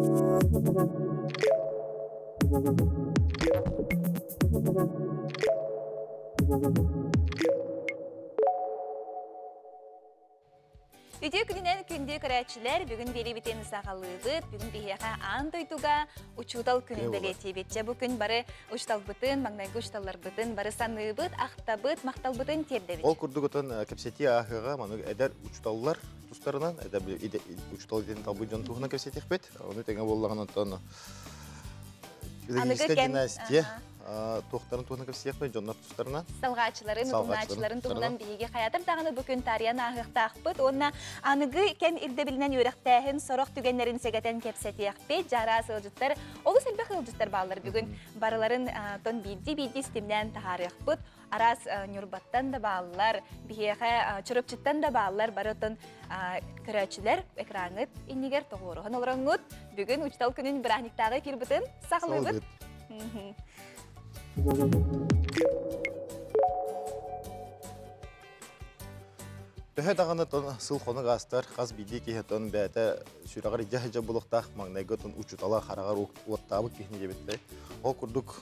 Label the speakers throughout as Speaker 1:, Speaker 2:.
Speaker 1: Үтүө күнүнэн күндү көрөөччүлэр, бүгүн биэриибитин саҕалыыбыт. Бүгүн биһиэхэ аан дойдуга учуутал күнүн бэлиэтиибит. Дьэ бу күн бары учууталбытын, маҥнайгы учууталларбытын бары саныыбыт, ахтабыт, махталбытын тиэрдэбит.
Speaker 2: Ол курдук отон кэпсэтии ааһыаҕа маннык эдэр учууталлар тустарынан, эдэр учуутал идэтин талбыт дьон туһунан кэпсэтиэхпит. Ону тэҥэ буоллаҕына оттон педагогическая династия туохтарын туһунан кэпсиэхпит, дьоннор тустарынан.
Speaker 1: Салҕааччыларын, утумнааччыларын туһунан биһиги хайатар даҕаны бу күн таарыйан ааһыахтаахпыт уонна аныгы кэм ирдэбилинэн үөрэхтээһин сорох түгэннэрин сэгэтэн кэпсэтиэхпит. Дьараас ыалдьыттар, олус элбэх ыалдьыттар бааллар бүгүн. Барыларын тон биирдии-биирдии ситимнээн таһаарыахпыт. Араас Ньурбаттан да бааллар, биһиэхэ Чурапчыттан да бааллар, бары оттон көрөөччүлэр экраҥҥыт иннигэр тоҕуоруһан олороҥҥут бүгүн учуутал күнүн бырааһынньыктааҕы эфирбытын саҕалыыбыт.
Speaker 2: Төһө даҕаны тон сыл хонук аастар, хас биирдии киһи тон бэйэтэ сүрэҕэр илдьэ сылдьар буолуохтаах маҥнайгы тон учуутала хараҕар уоттаабыт киһини диэбиттэр. Ол курдук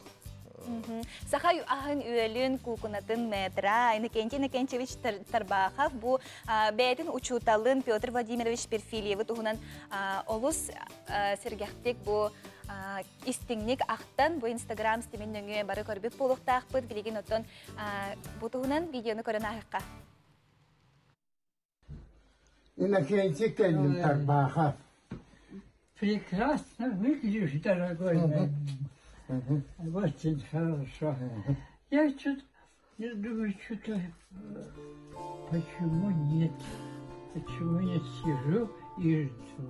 Speaker 1: Саха аһын үөлүн куукунатын мэтра Иннокентий Иннокентьевич Тарбахов бу бэйэтин учууталын Петр Владимирович Перфильевы туһунан олус сэргэхтик бу истиҥник ахтан бу Инстаграм ситимин нөҥүө бары көрбүт буолуохтаахпыт. Билигин оттон бу туһунан видеону көрөн ааһыахха.
Speaker 3: Иннокентий кэллим Тарбахов.
Speaker 4: Прекрасно выглядишь, дорогой мой. Очень хорошо. Я что-то я думаю, что-то почему нет? Почему я сижу и жду?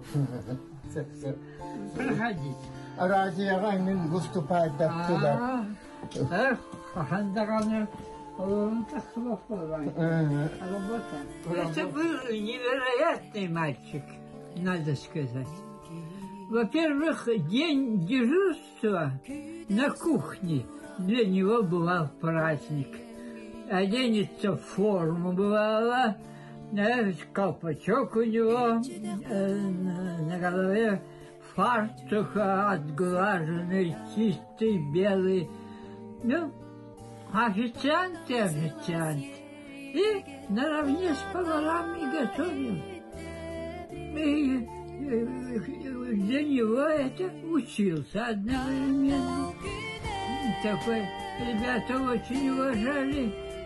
Speaker 4: Проходите.
Speaker 3: Радиоҕа мин выступайдаттылар.
Speaker 4: Эх, хаһан даҕаны Это был невероятный мальчик, надо сказать. Во-первых, день дежурства на кухне для него бывал праздник. Оденется в форму бывало, колпачок у него на голове, фартук отглаженный, чистый, белый. Ну, официант и официант. И наравне с поварами готовим. И для него это учился одновременно. Такой, ребята очень уважали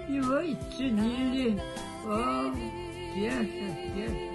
Speaker 4: его и ценили. О, тесно, тесно.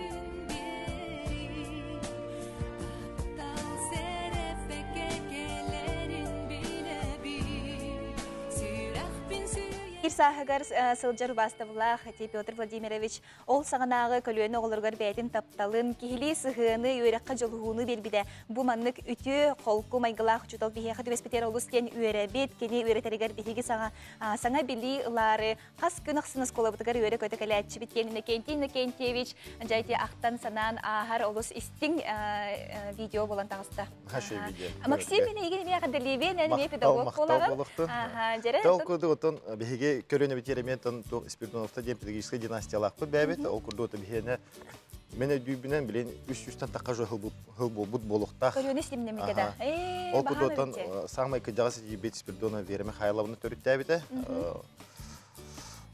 Speaker 1: Ир сааһыгар сылдьар убаастабылаах Петр Владимирович ол саҕанааҕы көлүөнэ оҕолоругар бэйэтин тапталын, киһилии сыһыаны, үөрэххэ дьулуһууну биэрбитэ. Бу маннык үтүө, холку майгылаах учуутал биһиэхэ түбэспитигэр олус диэн үөрэбит. Кини үөрэтэригэр биһиги саҥа саҥа билии ылаары хас күн ахсын оскуолабытыгар үөрэ-көтө кэлээччибит диэн Иннокентий Иннокентьевич дьайти ахтан-санаан ааһар олус истиҥ видео буолан таҕыста. Максим мин эйигин эмиэ эҕэрдэлиибин, эн эмиэ педагог буолаҕын. Аха, дьэрэ.
Speaker 2: Ол курдук оттон биһиги көрүнэбит Еремей Спирдоновта диэн педагогическай династиялаахпыт бэйэбит. Ол курдук биһиэнэ мен өйдүүбүнэн билин үс сүүстэн тахха хыл буолбут буолуохтаах.
Speaker 1: Көрүөнү симнэммитэ да.
Speaker 2: Ол курдук оттон саамай кырдьаҕас этийбит Спирдонова Вера Михайловна төрүттээбитэ.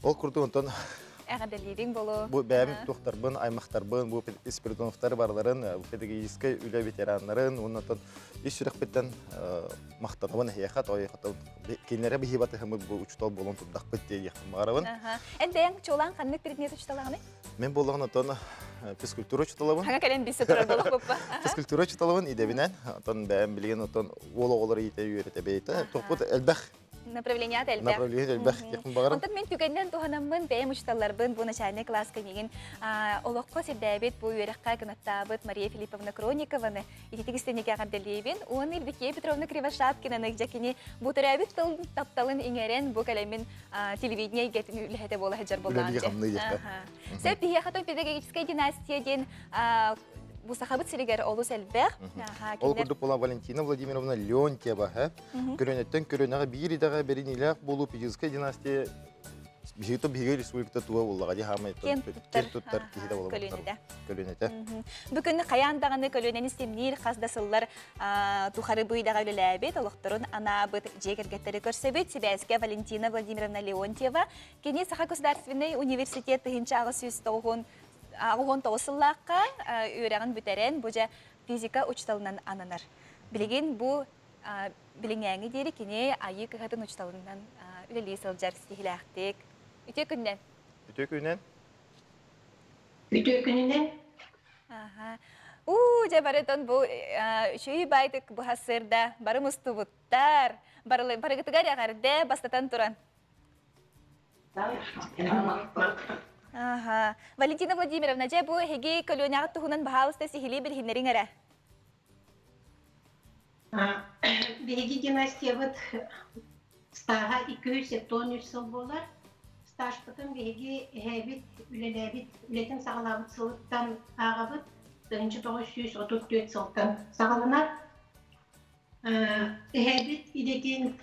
Speaker 2: Ол курдук онтон
Speaker 1: Эҕэрдэлиириҥ болу.
Speaker 2: Бу бэйэм туохтарбын, аймахтарбын, бу Спиридоновтар барыларын, педагогическай үлэ ветераннарын, уонна ис сүрэхпиттэн махтанабын эһиэхэ, тоойохото кинилэрэ биһи батыһыммыт бу учуутал буолан турдахпыт диэхпин баҕарабын.
Speaker 1: Эн бэйэҥ чуолаан ханнык предмет учууталаҕыный?
Speaker 2: Мен буоллаҕын отон физкультура учууталабын.
Speaker 1: Хаҥа кэлэн билсэ турар буолуох
Speaker 2: Физкультура учууталабын идэбинэн, отон бэйэм билигин отон уол оҕолору иитэ үөрэтэ бэйэтэ. Тохпут элбэх
Speaker 1: Направление элбэх.
Speaker 2: Направление элбэх диэхпин баҕарам.
Speaker 1: Онтон мин түгэнинэн туһанаммын бэйэм учууталларбын бу начальнай кылааска миигин олоххо сирдээбит, бу үөрэххэ кынаттаабыт Мария Филипповна Кроникованы ититик истиҥник эҕэрдэлиибин. Уонна Евдокия Петровна Кривошапкинаны дьэ кини бу төрөөбүт тыл тапталын иҥэрэн бу кэлэммин телевидение эйгэтин үлэһитэ буола сылдьар буоллаҕым. Сөп биһиэхэ педагогическая династия диэн бу сахабыт сиригэр олус элбэх.
Speaker 2: Ол курдук була Валентина Владимировна Леонтьева, көрөнөттөн көрөнөҕө биир идэҕэ бэриниилээх буолуу педагогическая династия Биһиги биһиги республиката туга буллаҕа дии хаамай
Speaker 1: Киэн туттар
Speaker 2: киэн туттар киһи да
Speaker 1: көлүөнэтэ.
Speaker 2: Көлүөнэтэ.
Speaker 1: Бу күн хайаан даҕаны көлүөнэни ситимниир хас да сыллар тухары быйдаҕа үлэлээбит, олохторун анаабыт дьиэ кэргэттэри көрсөбүт. Сибээскэ Валентина Владимировна Леонтьева. Кини Саха государственный университет 1899 сыллаахха үөрэҕин бүтэрэн, бу дьэ физика учууталынан ананар. Билигин бу билиҥээҥи диэри кини Айыы кыһатын учууталынан үлэлии сылдьар ситиһилээхтик. Үтүө күннэн.
Speaker 2: Үтүө күнүнэн.
Speaker 5: Үтүө күнүнэн.
Speaker 1: Аха. Уу, дьэ барытын бу үчүгэй байтык быһа сырда, бары мустубуттар. Барыгытыгар эҕэрдэ бастатан туран. Аха. Валентина Владимировна, дьэ бу эһиги көлүөнэҕит туһунан баһаалыста сиһилии билиһиннэриҥ эрэ.
Speaker 5: Биһиги династиябыт стааһа 273 сыл буолар. Стажпытын биһиги эһээбит, үлэлээбит, үлэтин саҕалаабыт сылыттан ааҕабыт. 1934 сылтан саҕаланар. Эһээбит идэтин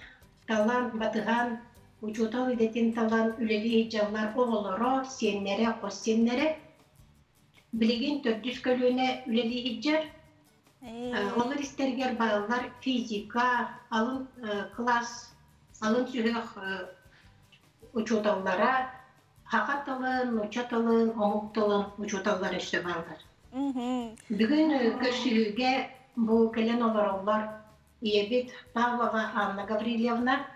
Speaker 5: талан, батыһан, учуутал идэтин талан үлэлии сылдьаллар оҕолоро, сиэннэрэ, хос сиэннэрэ. Билигин төрдүс көлүөнэ үлэлии сылдьар. Олор истэригэр бааллар физика, алын класс, алын сүһүөх учууталлара, саха тылын, нуучча тылын, омук тылын учууталлара өссө бааллар. Бүгүн көрсүһүүгэ бу кэлэн олороллор ийэбит Павлова Анна Гаврильевна,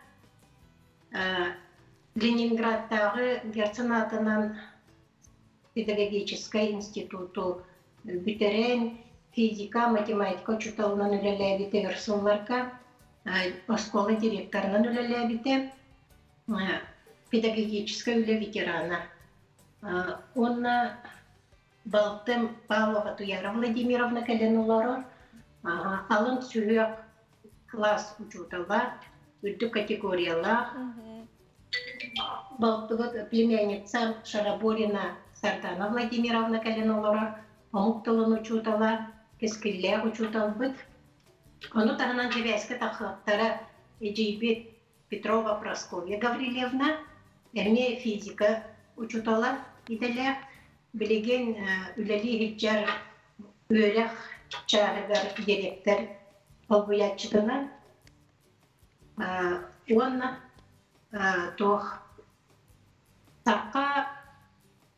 Speaker 5: Ленинградтааҕы Герцен аатынан педагогическай институту бүтэрэн, физика, математика учууталынан үлэлээбитэ өр сылларга, оскуола директорынан үлэлээбитэ, педагогическай үлэ ветерана. Уонна балтым Павлова Туяра Владимировна кэлэн олорор, алын сүһүөх класс учуутала, үрдүк категориялаах. Балтыбыт племянница Шараборина Сардана Владимировна кэлэн олорор, омук тылын учуутала, кэскиллээх учууталбыт. Ону таһынан сибээскэ тахсыахтара эдьиийбит Петрова Прасковья Гаврильевна, эмиэ физика учуутала идэлээх, билигин үлэлии сылдьар үөрэх чааһыгар директор солбуйааччытынан уонна туох Саха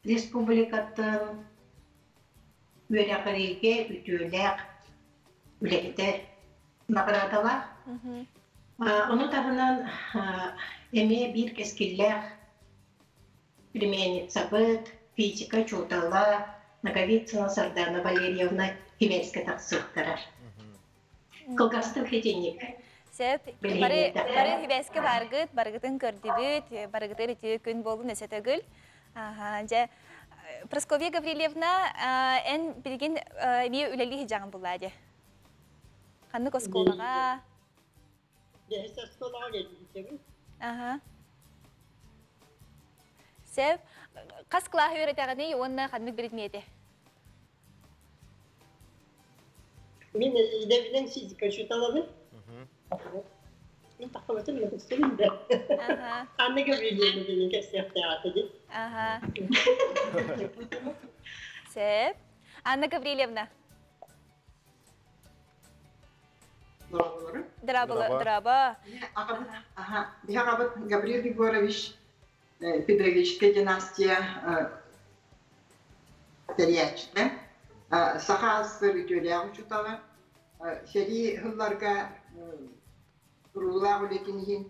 Speaker 5: Республикатын үөрэҕириигэ үтүөлээх үлэһитэ наҕараадалаах. Ону таһынан эмиэ биир кэскиллээх племянницабыт, физика учуутала Ноговицына Сардана Валерьевна Химерскэ тахсыахтара. Кылгастык итинник.
Speaker 1: Сөп. Бары бары хибээскэ баргыт, барыгытын көрдүбүт, барыгытыр үтүө күн буолун өсө төгүл. Аха, дьэ Прасковья Гаврильевна, эн билигин эмиэ үлэлии сылдьаҕын буллаа дии. Ханнык оскуолаҕа?
Speaker 6: Бэһис оскуолаҕа үлэлиибин.
Speaker 1: Аха. Сөп. Хас кылааһы үөрэтэҕиний уонна ханнык предмети?
Speaker 6: Мин идэбинэн физика учууталабын. Мин таххабытым көстөбүн да. Анна Гаврильевна диэн кэпсиэхтээх этэ.
Speaker 1: Аха. Сөп. Анна Гаврильевна.
Speaker 7: Дорооболору.
Speaker 1: Дорообо. Дорообо.
Speaker 7: Биһи аҕабыт Гаврил Егорович педагогическая династия тэрийээччитэ, саха АССР үтүөлээх учуутала, сэрии сылларга туруулаах үлэтин иһин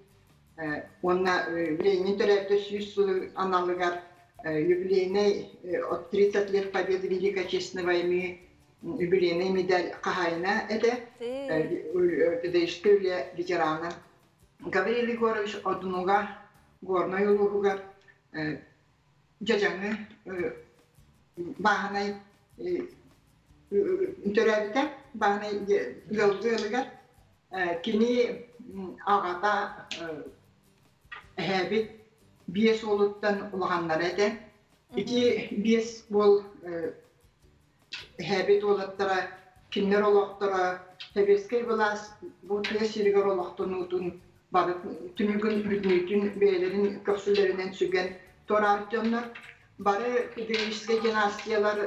Speaker 7: уонна Ленин төрөөбүтэ 100 сыл аналыгар юбилейный от 30 лет Победы Великой Отечественной войны юбилейный медаль хаһаайына этэ, педагогическай үлэ ветерана. Гаврил Егорович Одунуга Горнай улууһугар дьадьаҥы бааһынай төрөөбүтэ, бааһынай ыалдьыы ыалыгар. Кини аҕата эһээбит биэс уолуттан улаханнара этэ. Ити биэс уол эһээбит уолаттара кинилэр олохторо сэбиэскэй былаас бу тыа сиригэр олохтонуутун бары түмүгүн бүтүнүүтүн бэйэлэрин көхсүлэринэн сүгэн. Туораабыт дьоннор бары педагогическай династиялар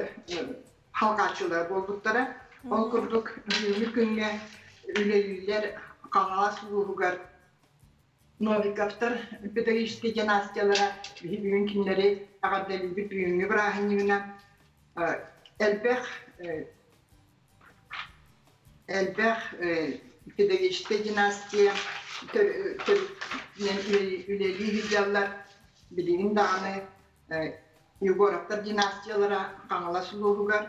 Speaker 7: халҕааччылара буолбуттара. Ол курдук бүгүҥҥү күҥҥэ үлэлииллэр Хаҥалас улууһугар Новиковтар педагогическай династиялара биһи бүгүн кинилэри эҕэрдэлиибит бүгүҥҥү бырааһынньыгынан элбэх элбэх педагогическай династия үлэлии сылдьаллар. Билигин даҕаны Егоровтар династиялара Хаҥалас улууһугар,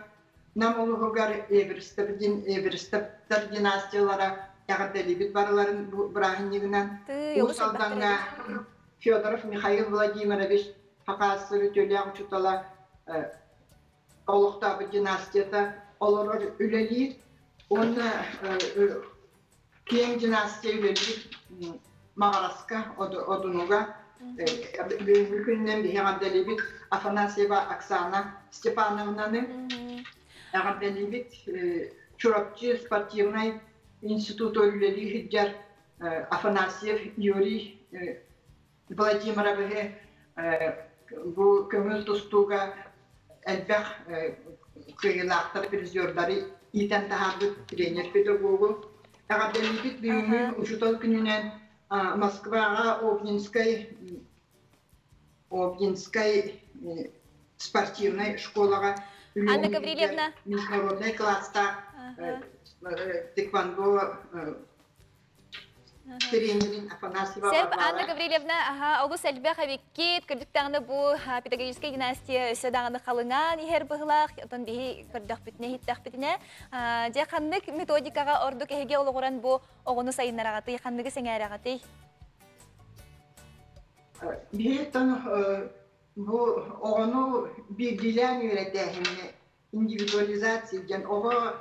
Speaker 7: Нам улууһугар Эверстовтар династиялара эҕэрдэлиибит барыларын бырааһынньыгынан. Уус Алдаҥҥа Федоров Михаил Владимирович Хакассыры төлөөх учуутала олохтообут династията олорор үлэлиир уонна киэҥ династия үлэлиир Маҕараска, Одунуга бүгүҥҥү күнүнэн биһи эҕэрдэлиибит Афанасьева Оксана Степановнаны эҕэрдэлиибит Чурапчы спортивнай институт үлэлии сылдьар Афанасьев Юрий Владимировиһы бу көҥүл тустууга элбэх кыайыылаахтар призердары иитэн таһаарбыт тренер-педагогу эҕэрдэлиибит бүгүҥҥү учуутал күнүнэн Москваҕа Обнинскай Обнинскай спортивнай школаҕа
Speaker 1: Анна Гаврильевна
Speaker 7: международный класстаах тэквондо тренерин Афанасьева
Speaker 1: Сеп Анна Гаврильевна, аха, олус элбэх эбиккит, кырдьык даҕаны бу педагогическай династия өссө даҕаны халыҥаан иһэр быһылаах, отон биһи көрдөхпүтүнэ, иһиттэхпитинэ, дьэ ханнык методикаҕа ордук эһиги олоҕуран бу оҕону сайыннараҕытый, ханныгы сэҥээрэҕитий?
Speaker 7: Биһи бу оҕону биирдиилээн үөрэтээһиҥҥэ индивидуализация диэн оҕо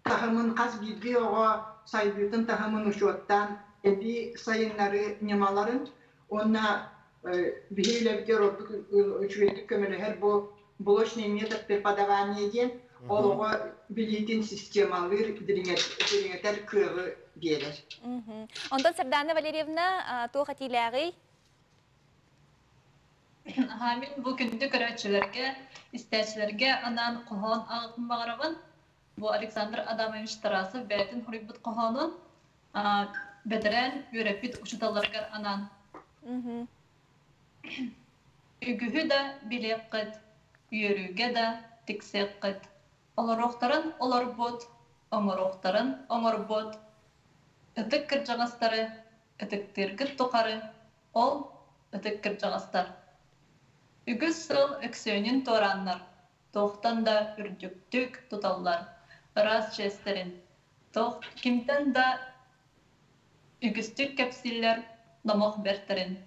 Speaker 7: таһымын хас биирдии оҕо сайдыытын таһымын учуоттаан эбии сайыннарыы ньымаларын уонна биһи үлэбитигэр ордук үчүгэйдик көмөлөһөр бу блочный метод преподавания диэн ол оҕо билиитин системалыыр дириҥэтэр кыаҕы биэрэр.
Speaker 1: Онтон Сардаана Валерьевна туох этиилээҕий?
Speaker 8: Мин бу күндү көрөөччүлэргэ, истээччилэргэ анаан хоһоон ааҕыахпын баҕарабын. Бу Александр Адамович Тарасов бэйэтин хоруйбут хоһоонун бэтэрээн үөрэппит учууталларыгар анаан. Үгүһү да билиэххит, үөрүүгэ да тиксиэххит. Олоруохтарын олорбут, оҥоруохтарын оҥорбут. Ытык кырдьаҕастары ытыктыыргыт тухары ол ытык кырдьаҕастар. Үгүс сыл өксүөнүн туорааннар, туохтан да үрдүктүк туталлар, ыраас чиэстэрин, туох кимтэн да үгүстүк кэпсииллэр номох бэртэрин.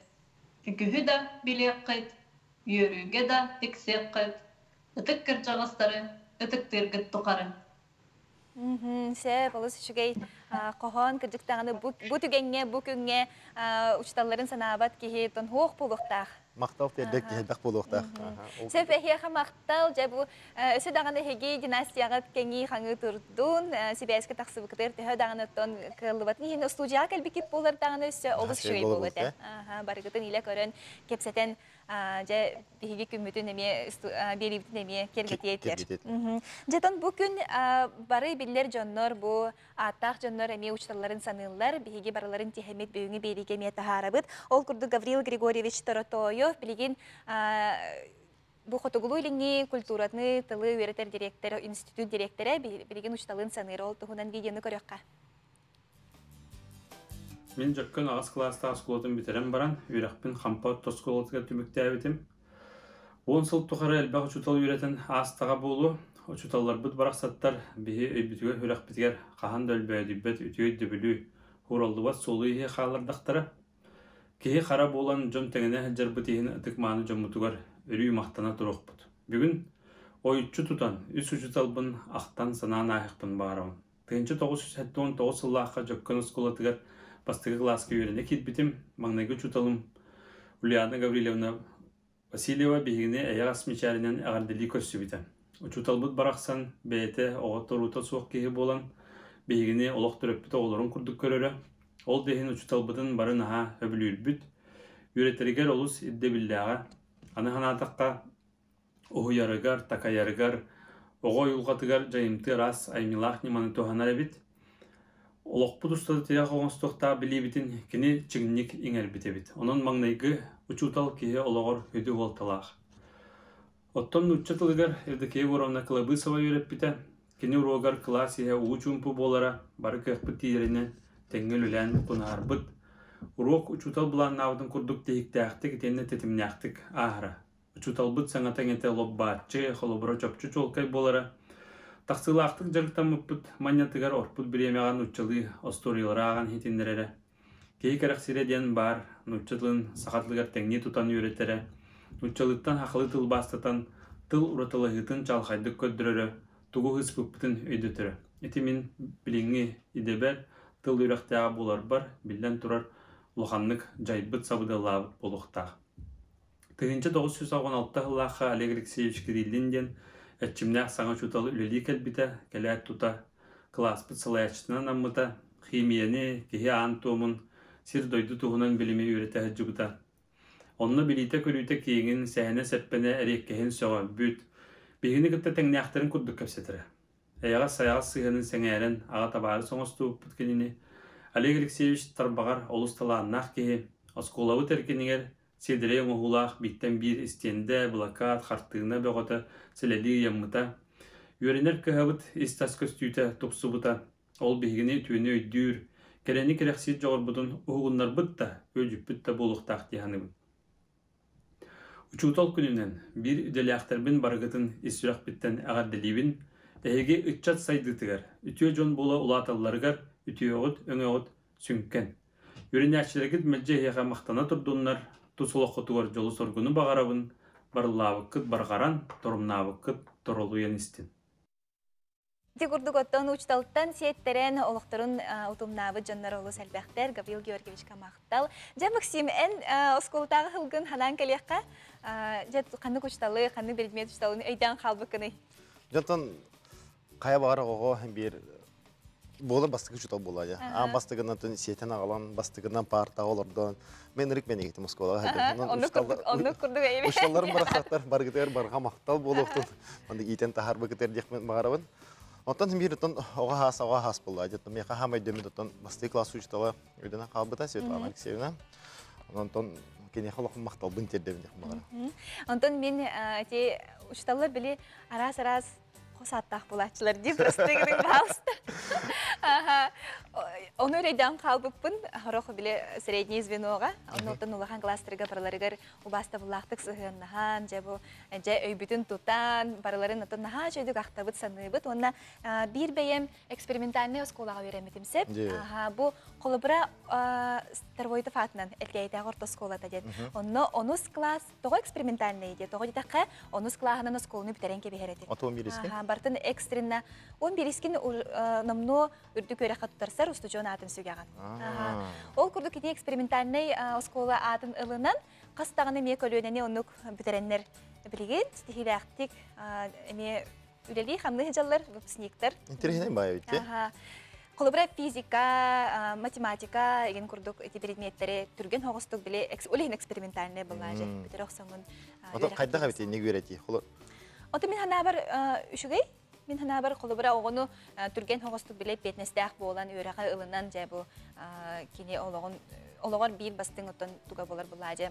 Speaker 8: Үгүһү да билиэххит, үөрүүгэ да тиксиэххит, ытык кырдьаҕастары ытыктыыргыт тухары.
Speaker 1: Сөп, олус үчүгэй хоһоон кырдьык даҕаны бу түгэҥҥэ, бу күҥҥэ учууталларын санаабат киһи тонһуох буолуохтаах.
Speaker 2: Махтал тиэрдэр киһи элбэх буолуохтаах.
Speaker 1: Сөп, эһиэхэ махтал. Дьэ бу өссө даҕаны эһиги династияҕыт кэҥии хаҥыы турдун, сибээскэ тахсыбыкытыгар төһө даҕаны оттон кыаллыбатын иһин студияҕа кэлбиккит буолар даҕаны өссө олус үчүгэй буолуо этэ. Барыгытын илэ көрөн, кэпсэтэн дьэ биһиги күммүтүн эмиэ биэриибитин эмиэ киэргэтиэ этилэр. Дьэтон бу күн бары биллэр дьоннор бу ааттаах дьоннор эмиэ учууталларын саныыллар. Биһиги барыларын тиһэммит бүгүҥҥү биэриигэ эмиэ таһаарабыт. Ол курдук Гаврил Григорьевич Торотоев билигин бу хотугулуу-илиҥҥи культураны тылы үөрэтэр директор, институт дириэктэрэ билигин учууталын саныыр. Ол туһунан видеону көрүөххэ.
Speaker 9: Мин Дьөккөн аҕыс кылаастаах оскуолатын бүтэрэн баран, үөрэхпин Хампа орто оскуолатыгар түмүктээбитим. Уон сыл тухары элбэх учуутал үөрэтэн аастаҕа буолуо, учууталларбыт барахсаттар биһи өйбүтүгэр-сүрэхпитигэр хаһан да өлбөөдүйбэт үтүө өйдөбүлү, уураллыбат суолу-ииһи хааллардахтара. Киһи хара буолан дьон тэҥинэ сылдьарбыт иһин ытык-мааны дьоммутугар өрүү махтана туруохпут. Бүгүн ойуччу тутан үс учууталбын ахтан-санаан ааһыахпын баҕарабын. 1979 сыллаахха Дьөккөн оскуолатыгар бастакы кылааска үөрэнэ киирбитим. Маҥнайгы учууталым Ульяна Гаврильевна Васильева биһигини эйэҕэс мичээринэн эҕэрдэлии көрсүбүтэ. Учууталбыт барахсан бэйэтэ оҕо торуута суох киһи буолан, биһигини олох төрөппүт оҕолорун курдук көрөрө. Ол да иһин учууталбытын бары наһаа сөбүлүүрбүт. Үөрэтэригэр олус ирдэбиллээҕэ. Аны санаатахха, уһуйарыгар, такайарыгар, оҕо уйулҕатыгар дьайымтыы араас айымньылаах ньыманы туһанар эбит. Олохпут устата тирэх оҥостуохтаах билиибитин кини чиҥник иҥэрбит эбит. Онон маҥнайгы учуутал киһи олоҕор сүдү суолталаах. Оттон нуучча тылыгар Евдокия Егоровна Кылабыысова үөрэппитэ. Кини уруогар кылаас иһэ уу чуумпу буолара, бары кыахпыт тиийэринэн тэҥҥэ үлэлээн кунаарбыт. Уруок учуутал былааннаабытын курдук тиһиктээхтик итиэннэ тэтимнээхтик ааһара. Учууталбыт саҥата-иҥэтэ лоп-бааччы, холобура чопчу чуолкай буолара. Тахсыылаахтык дьарыктаммыппыт манньатыгар орпут бириэмэҕэ нууччалыы остуоруйалары ааҕан иһитиннэрэрэ. Киһи кэрэхсиирэ диэн баар, нуучча тылын саха тылыгар тэҥнии тутан үөрэтэрэ, нууччалыыттан сахалыы тылбаастатан тыл уратылаһыытын чаҕылхайдык көрдөрөрө, тугу ыыспыппытын өйдөтөрө. Ити мин билиҥҥи идэбэр тыл үөрэхтээҕэ буоларбар, биллэн турар, улаханнык дьайбыт сабыдыаллаабыт буолуохтаах. 1996 сыллаахха Олег Алексеевич Кириллин диэн эрчимнээх саҥа учуутал үлэлии кэлбитэ, кэлээт тута кылааспыт салайааччытынан анаммыта, химияны, киһи аан туомун, сир-дойду туһунан билими үөрэтэ сылдьыбыта. Онно билиитэ-көрүүтэ киэҥин, сэһэнэ-сэппэнэ эриэккэһин сөҕөрбүт, биһигини кытта тэҥнээхтэрин курдук кэпсэтэрэ. Эйэҕэс-сайаҕас сыһыанын сэҥээрэн, аҕа табаарыс оҥостубуппут кинини. Олег Алексеевич тарбаҕар олус талааннаах киһи, оскуолабыт эркинигэр сиэдэрэй оҥоһуулаах бииртэн биир истиэндэ, былакаат, хартыына бөҕөтө сэлэлии ыйаммыта. Үөрэнэр кыһабыт ис-тас көстүүтэ тупсубута. Ол биһигини үтүөнү өйдүүр, кэрэни кэрэхсиир дьоҕурбутун уһугуннарбыт да, күөдьүппүт да буолуохтаах дии саныыбын. Учуутал күнүнэн биир идэлээхтэрбин барыгытын ис сүрэхпиттэн эҕэрдэлиибин! Эһиги ыччат сайдыытыгар, үтүө дьон буола улааталларыгар үтүөҕүт-өҥөҕүт сүҥкэн. Үөрэнээччилэргит мэлдьи эһиэхэ махтана турдуннар, тус олоххутугар дьолу-соргуну баҕарабын, барыллаабыккыт барҕаран, торумнаабыккыт торолуйан истин.
Speaker 1: Ити курдук оттон учууталтан сиэттэрэн олохторун утумнаабыт дьоннор олус элбэхтэр. Гаврил Георгиевичка махтал. Дьэ, Максим, эн оскуолатааҕы сылгын ханаан кэлиэххэ. Дьэ, ханнык учууталы, ханнык предмет учууталын өйдөөн хаалбыккыный?
Speaker 2: Дьонтон хайа баҕар оҕоҕо биир буолар бастакы учуутал буолаа дьэ. Аан бастакынан сиэтэн аҕалан, бастакынан паартаҕа олордон. Мен ырык мен егитим оскуолаҕа сылдьан.
Speaker 1: Оннук курдук эйбэ.
Speaker 2: Учууталларым барахсаттар баргытыгар барҕа махтал буолуохтун. Маннык иитэн таһаарбыкытыгар диэхпин баҕарабын. Оттон биир оттон оҕо хаас оҕо хаас буолла. Дьэ миэхэ хаамай дөмүт оттон бастакы класс учуутала өйдөнөн хаалбыта Светлана Алексеевна. Онтон киниэхэ улахан махталбын тиэрдэбин диэх баҕарабын.
Speaker 1: Онтон мин ити учууталлар били араас-араас хос ааттаах буолааччылар дии простые гының пожалуйста. Ону эрэйдээн хаалбыппын хорох били средний звеноға оннуттан улахан кластерга барыларыгар убаастабыллаахтык сыһыаннаһан дьэ бу дьэ өйбүтүн тутан барыларын отон наһаа үчүгүйдүк ахтабыт саныыбыт уонна биир бэйэм экспериментальный оскуолаҕа үөрэммитим сеп бу холобура Старвойтов аатынан Элгээйитээҕи орто оскуолата диэн онно онус класс тоҕо экспериментальный диye тоҕо дитэххэ онус кылааһынан оскуоланы бүтэрэн кэбиһэр этим
Speaker 2: Отон биирискин?
Speaker 1: Бартын экстренно он биирискин номнуо үрдүк үөрэххэ туттарсар устудьуон аатын сүгэҕин. Ол курдук ити экспериментальный оскуола аатын ылынан хас даҕаны эмиэ көлүөнэни оннук бүтэрэннэр билигин ситиһиилээхтик эмиэ үлэлии хамныы сылдьаллар выпускниктар.
Speaker 2: Интересный баай бит.
Speaker 1: Холобура физика, математика деген курдук эти предметтэри түргэн хоҕустук били улиһин экспериментальный былаажы бүтэр охсоҥун.
Speaker 2: Ото хайдах эбит инник үөрэтии?
Speaker 1: Ото мин ханаабар үчүгэй. Мин ханаабар холобура оҕону түргэн хоҕустук биле эппиэтинэстээх буолан үөрэҕэ ылынан дьэ бу кини олоҕун олоҕор биир бастыҥ оттон туга болар булаажы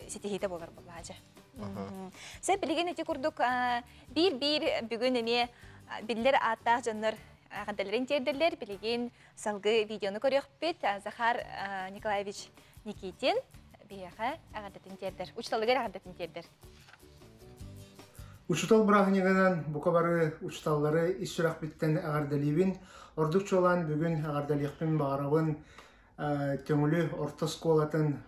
Speaker 1: ситиһиитэ болар булаажы. Сэ билигин ити курдук биир-биир бүгүн эмиэ биллэр ааттаах дьоннор эҕэрдэлэрин тиэрдэллэр. Билигин салгыы видеону көрүөхпүт. Захар Николаевич Никитин биһиэхэ эҕэрдэтин тиэрдэр. Учуталыгар эҕэрдэтин тиэрдэр.
Speaker 10: Учутал бырааһынньыгынан бука бары учуталлары ис сүрэхпиттэн эҕэрдэлиибин. Ордук чуолаан бүгүн эҕэрдэлиэхпин баҕарабын Төҥүлү орто оскуолатын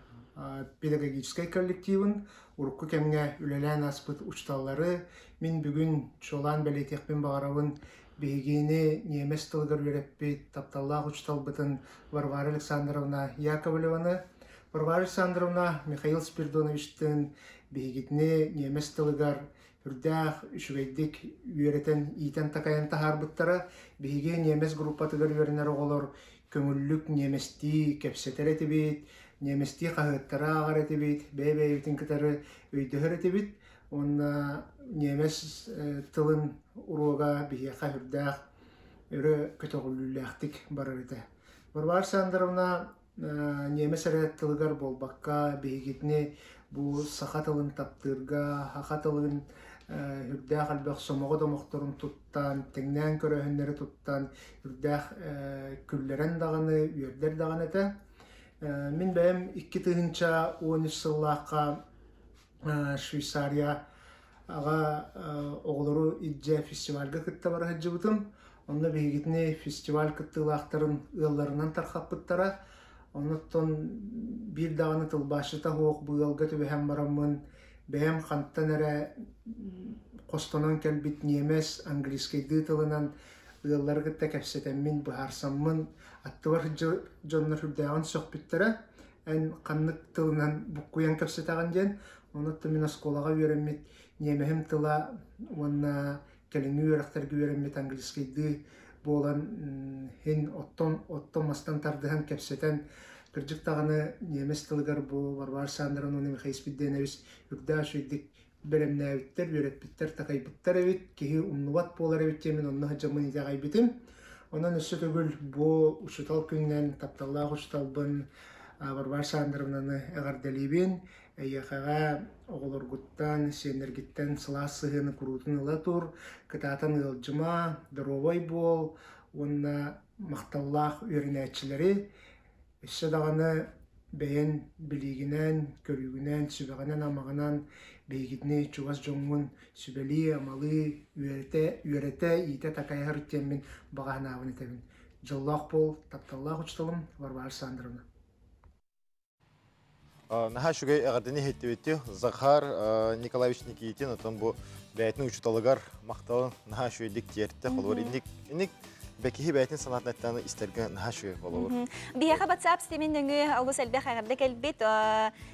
Speaker 10: педагогическай коллективын, урукку кэмҥэ үлэлээн ааспыт учууталлары мин бүгүн чуолаан бэлиэтиэхпин баҕарабын. Биһигини ньиэмэс тылыгар үөрэппит тапталлаах учууталбытын Варвара Александровна Яковлеваны, Варвара Александровна Михаил Спиридоновичтыын биһигитини ньиэмэс тылыгар үрдээх үчүгэйдик үөрэтэн, иитэн-такайан таһаарбыттара. Биһиги ньиэмэс группатыгар үөрэнэр оҕолор көҥүллүк ньиэмэстии кэпсэтэр этибит. Немецтии хаһыаттары ааҕар этибит, бэйэ-бэйэбитин кытары өйдөһөр этибит. Уонна немец тылын уруога биһиэхэ сүрдээх өрө көтөҕүллүүлээхтик барар этэ. Варвара Александровна немец эрэ тылыгар буолбакка, биһигитини бу саха тылын таптыырга, саха тылын үрдээх элбэх сомоҕо домохторун туттан, тэҥнээн көрөөһүннэри туттан, үрдээх күллэрэн даҕаны, үөрдэр даҕаны этэ. Мин бэйэм 2013 сыллаахха Швейцария аҕа оҕолору илдьэ фестивальга кытта бара сылдьыбытым. Онно биһигитини фестиваль кыттыылаахтарын ыалларынан тархаппыттара. Оннуттан биир даҕаны тылбаасчыта суох бу ыалга түбэһэн бараммын, бэйэм хантан эрэ хостонон кэлбит ньиэмэс английскайдыы тылынан ыаллары кытта кэпсэтэммин, быһаарсаммын, аттыбар дьоннор сүрдээҕин сөхпүттэрэ. Эн ханнык тылынан буккуйан кэпсэтэҕин диэн. Онуттан мин оскуолаҕа үөрэммит ньиэмэһим тыла уонна кэлиҥҥи үөрэхтэргэ үөрэммит английскайдыы буолан иһин оттон оттон мастан тардыһан кэпсэтэн кырдьык даҕаны ньиэмэс тылыгар бу Варвара Александровна уонна Михаил Спиридонович үрдээх үчүгэйдик бэлэмнээбиттэр, үөрэппиттэр, такайбыттар эбит, киһи умнубат буолар эбит диэммин онно сылдьаммын итэҕэйбитим. Онон өссө төгүл бу учуутал күнүнэн тапталлаах учууталбын Варвара Александровнаны эҕэрдэлиибин. Эйиэхэҕэ оҕолоргуттан, сиэннэргиттэн сылаас сыһыаны куруутун ыла тур, кытаатан ыалдьыма, доруобай буол уонна махталлаах үөрэнээччилэри өссө даҕаны бэйэн билиигинэн, көрүүгүнэн, сүбэҕинэн-амаҕынан биһигитини чугас дьоҥҥун сүбэлии-амалыы, үөрэтэ, үөрэтэ, иитэ-такайа сырыт диэммин баҕа санаабын этэбин. Дьоллоох буол, тапталлаах учууталым Варвара Александровна.
Speaker 2: Наһаа үчүгэй эҕэрдэни иһиттибит Захар Николаевич Никитин отон бу бэйэтин учууталыгар махталын наһаа үчүгэйдик тиэртэ. Холобур, инник инник бэкиһи бэйэтин санаатын истэргэ наһаа үчүгэй холобур.
Speaker 1: Биһиэхэ WhatsApp ситимин нөҥүө олус элбэх эҕэрдэ кэлбит.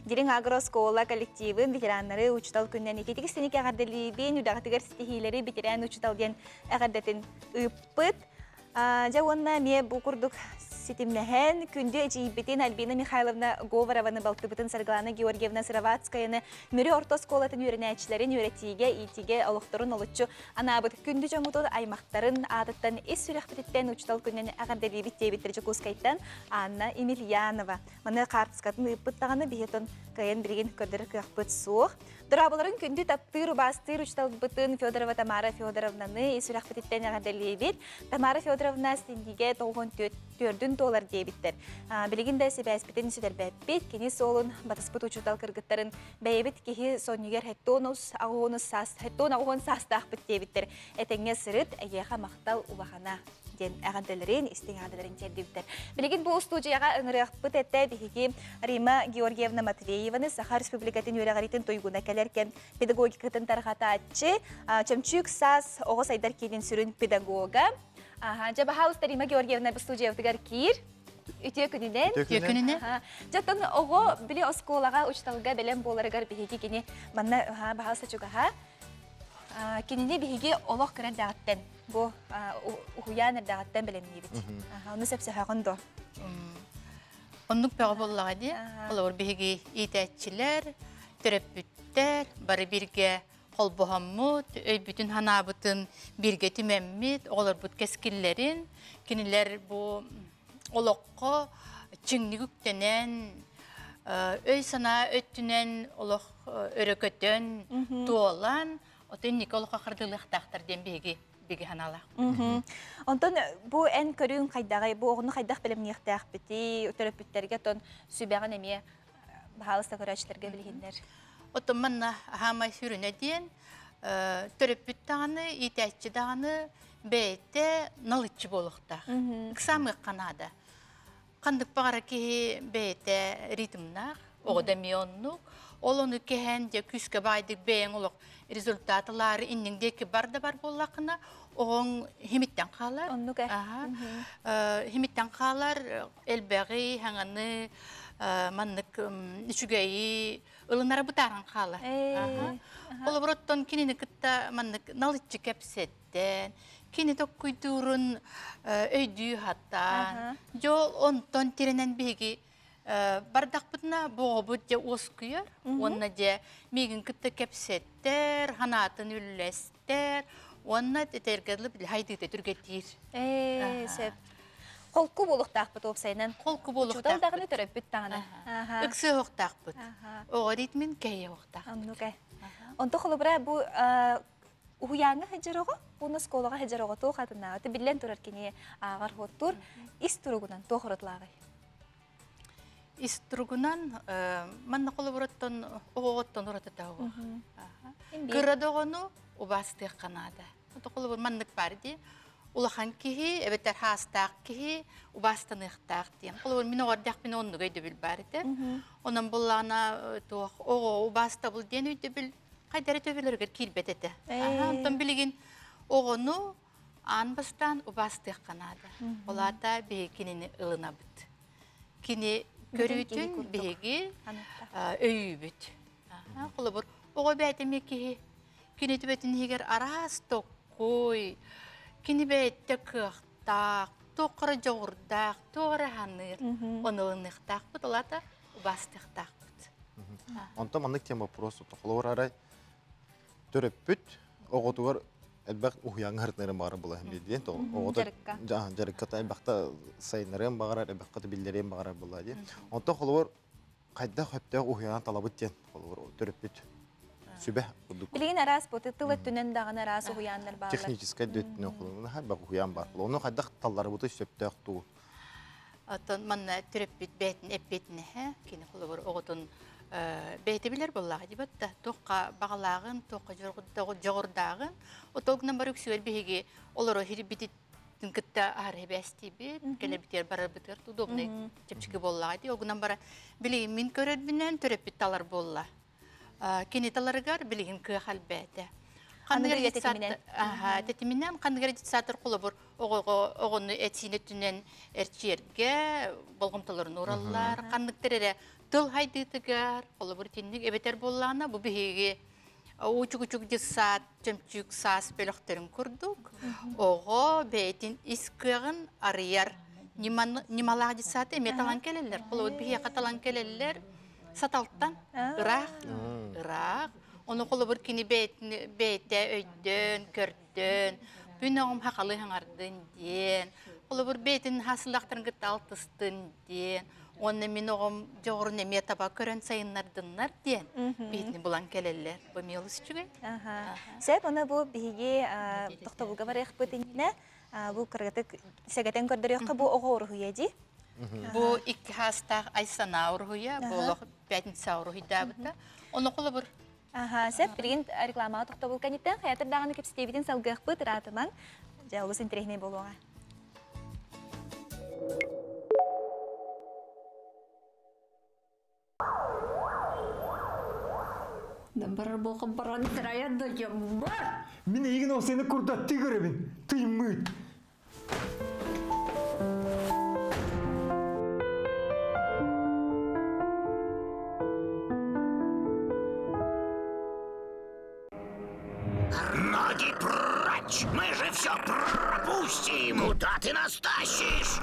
Speaker 1: Дириҥ агрооскуола коллективын, ветераннары учуутал күнүнэн ититик истиник эҕэрдэлиибин, үдэҕитигэр ситиһиилэри бэтэрээн учуутал диэн эҕэрдэтин ыыппыт. Дьэ уонна эмиэ бу курдук ситимнэһэн, күндү эдьиийбитин Альбина Михайловна Говорованы, балтыбытын Саргылана Георгиевна Сыроватскаяны Мүрү орто оскуолатын үөрэнээччилэрин үөрэтиигэ, иитиигэ олохторун олоччу анаабыт күндү дьоммутун аймахтарын аатыттан ис сүрэхпититтэн учуутал күнүн эҕэрдэлиибит диэбиттэр Дьокуускайтан Анна Емельянова. Маны хаартыскатын ыыппыт даҕаны биһиэтон кыайан билигин көрдөрөр кыахпыт суох. Дорооболорун күндү таптыыр, убаастыыр учууталбытын Федорова Тамара Федоровнаны ис сүрэхпититтэн эҕэрдэлиибит. Тамара Федоровна синдигэ 94-дүн туолар диэбиттэр. Билигин да сибээспитин сүтэрбэппит. Кини суолун батыспыт учуутал кыргыттарын бэйэбит киһи сонньугар хеттонус аҕуонус саас хеттон аҕуон саастаахпыт диэбиттэр. Этэҥҥэ сырыт, эйиэхэ махтал улахана диэн эҕэрдэлэрин, истиҥ эҕэрдэлэрин тиэрдибиттэр. Билигин бу устуудьуйаҕа ыҥырыахпыт этэ биһиги Рима Георгиевна Матвееваны Саха Республикатын үөрэҕириитин туйгуна кэлэр кэм педагогикатын тарҕатааччы, Чөмчүүк саас оҕо сайдар киинин сүрүн педагога. Дьэ, баһаалыста Рима Георгиевна студиябытыгар киир. Үтүө күнүнэн.
Speaker 11: Үтүө күнүнэн.
Speaker 1: Дьэ, оҕо били оскуолаҕа учууталга бэлэм буоларыгар биһиги кини манна баһаалыста чугаһа. Кинини биһиги олох кыра эрдэҕиттэн бу уһуйаан эрдэҕиттэн бэлэмниибит. Ону сөпсөһөҕүн дуо?
Speaker 11: Оннук бөҕө буоллаҕа дии. Холобур, биһиги иитээччилэр, төрөппүттэр бары бииргэ холбоһоммут, өйбүтүн ханаабытын бииргэ түмэммит, оҕолорбут кэскиллэрин, кинилэр бу олоххо чиҥник үктэнэн, өй-санаа өттүнэн олох өрө көтөн, туолан, ото инники олоххо хардыылыахтаахтар диэн биһиги биги санаалаах.
Speaker 1: Онтон бу эн көрүүҥ хайдаҕый? Бу оҕону хайдах бэлэмниэхтээхпитий? Төрөппүттэргэ тон сүбэҕин эмиэ баһаалыста көрөөччүлэргэ билиһиннэр.
Speaker 11: Оттон манна хаамай сүрүнэ диэн төрөппүт даҕаны, иитээччи даҕаны бэйэтэ налыччы буолуохтаах. Ыксаамыахха наада. Ханнык баҕара киһи бэйэтэ ритмнаах, оҕо да эмиэ оннук. Ол ону кэһэн, дьэ күүскэ баайдык бэйэҥ олох результат ылаары инниҥ диэки бар да бар буоллаххына, оҕоҥ химиттэн хаалар.
Speaker 1: Оннук ээ.
Speaker 11: Химиттэн хаалар, элбэҕи, хаҥаны, маннык үчүгэйи ылынара бытааран хаалар. Холобур, оттон кинини кытта маннык налыччы кэпсэттэн, кини токкуйдуурун өйдүү хаттаан, дьол онтон тирэнэн биһиги Бардахпытына боҕобут дьэ уоскуйар, уонна дьэ миигин кытта кэпсэттэр, ханаатын үллэстэр, уонна этэргэ дылы хайдыыта түргэтиир.
Speaker 1: Ээ, сөп. Холку буолуохтаахпыт уопсайынан.
Speaker 11: Холку буолуохтаахпыт.
Speaker 1: Учуутал даҕаны төрөппүт даҕаны.
Speaker 11: Ыксыахтаахпыт. Оҕо ритмин кэйиэхтаахпыт.
Speaker 1: Оннук ээ. Онто холобура бу уһуйааҥҥа сылдьар оҕо, уонна оскуолаҕа сылдьар оҕо туох атыннааҕы биллэн турар кини ааҕар хуоттуур ис туругунан туох уратылааҕый?
Speaker 11: Ис туругунан манна холобуруттан оҕоҕоттон уратыта оҕо. Кыра да оҕону убаастыахха наада. Холобур маннык баар дии. Улахан киһи, эбэтэр хаастаах киһи убаастаныахтаах диэн. Холобур мин оҕо эрдэхпинэ оннук өйдөбүл баар этэ. Онон буллаҕына туох оҕо убаастабыл диэн өйдөбүл хайдары төбөлөрүгэр киирбэт этэ. Онтон билигин оҕону аан бастаан убаастыахха наада. Ол аата биһиги кинини ылынабыт. Кини көрүүтүн биһиги өйүүбүт. Холобур, оҕо бэйэтэ эмиэ киһи. Кини төбөтүн иһигэр араас токкуй, кини бэйэтэ кыахтаах, туох эрэ дьоҕурдаах, туох эрэ ханыыр. Ону ылыныахтаахпыт, ол аата убаастыахтаахпыт.
Speaker 2: Онтон маннык тема вопрос холобур арай төрөппүт оҕотугар элбэх уһуйааҥҥа ырытынарын баҕарар буолар диэн оҕото дьарыкка элбэхтэ сайыннарыан баҕарар элбэххэ биллэриэн баҕарар буолла диэн онтон холобур хайдах сөптөөх уһуйаан талабыт диэн холобур төрөппүт сүбэ курдук
Speaker 1: Билигин араас бу тыл өттүнэн даҕаны араас уһуйааннар бааллар.
Speaker 2: Техническай да өттүнэн холобур элбэх уһуйаан баар. Ону хайдах талларыбыты сөптөөх туу.
Speaker 11: Оттон манна төрөппүт бэйэтин эппиэтинэһэ, кини холобур оҕотун бэйэтэ билэр буоллаҕа дии батта туохха баҕалааҕын, туохха дьоҕурдааҕын. Отол гынан бары үксүгэр биһиги олоро хирбитин кытта аһары эбээстиибит, кэлэрбитигэр барарбытыгар удобный чэпчэки буоллаҕа дии. Ол гынан бара билигин мин көрөрбүнэн төрөппүт талар буолла. Кини таларыгар билигин кыах элбээтэ.
Speaker 1: Ханныгар тэтиминэн.
Speaker 11: Аха, тэтиминэн ханныгар детсадтар холобур оҕоҕо оҕону этиини өттүнэн эрчийэргэ болҕомтолорун уураллар. Ханныктар эрэ тыл хайдыытыгар холобур итинник эбэтэр буоллаҕына бу биһиги уучук-учук детсад чөмчүүк саас бөлөхтөрүн курдук оҕо бэйэтин ис кыаҕын арыйар ньымалаах детсад эмиэ талан кэлэллэр. Холобур биһиэхэ талан кэлэллэр саталтан ыраах ыраах ону холобур кини бэйэтэ өйдөөн көрдөөн күн оҕом хахалы хаҥардын диэн холобур бэйэтин хасылахтарын кытта алтыстын диэн уонна мин оҕом дьоҕурун эмиэ таба көрөн сайыннардыннар диэн биһитини булан кэлэллэр бу эмиэ олус үчүгэй.
Speaker 1: Сөп, оны бу биһиги тохтобулга барыахпыт иннинэ бу кыргытык сэгэтэн көрдөрүөххэ бу оҕо уруһуйа дии.
Speaker 11: Бу икки хаастаах Айсана уруһуйа, бу олох пятница уруһуйдаабыта. Ону холобур.
Speaker 1: Аха, сөп, билигин рекламаҕа тохтобул кэнниттэн хаятыр даҕаны кэпсэтиибитин салгыахпыт, ыраатымаҥ. Дьэ, олус интэриэһинэй буолуоҕа.
Speaker 12: Барар болқым баран сырая да бар.
Speaker 13: Мин эйигин ол сени курдаттыы көрөбүн. Тыймыт.
Speaker 14: Ноги прочь! Мы же все пропустим! Куда ты нас тащишь?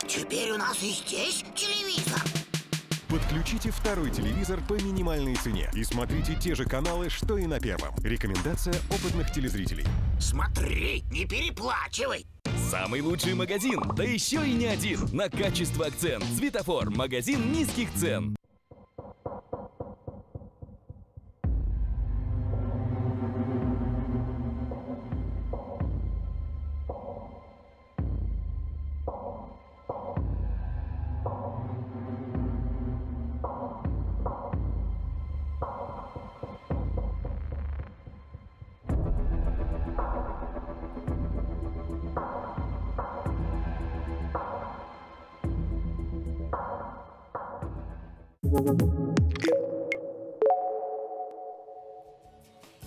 Speaker 14: Теперь у нас и здесь телевизор.
Speaker 15: Подключите второй телевизор по минимальной цене и смотрите те же каналы, что и на первом. Рекомендация опытных телезрителей.
Speaker 14: Смотри, не переплачивай!
Speaker 16: Самый лучший магазин, да еще и не один. На качество акцент. Светофор. Магазин низких цен.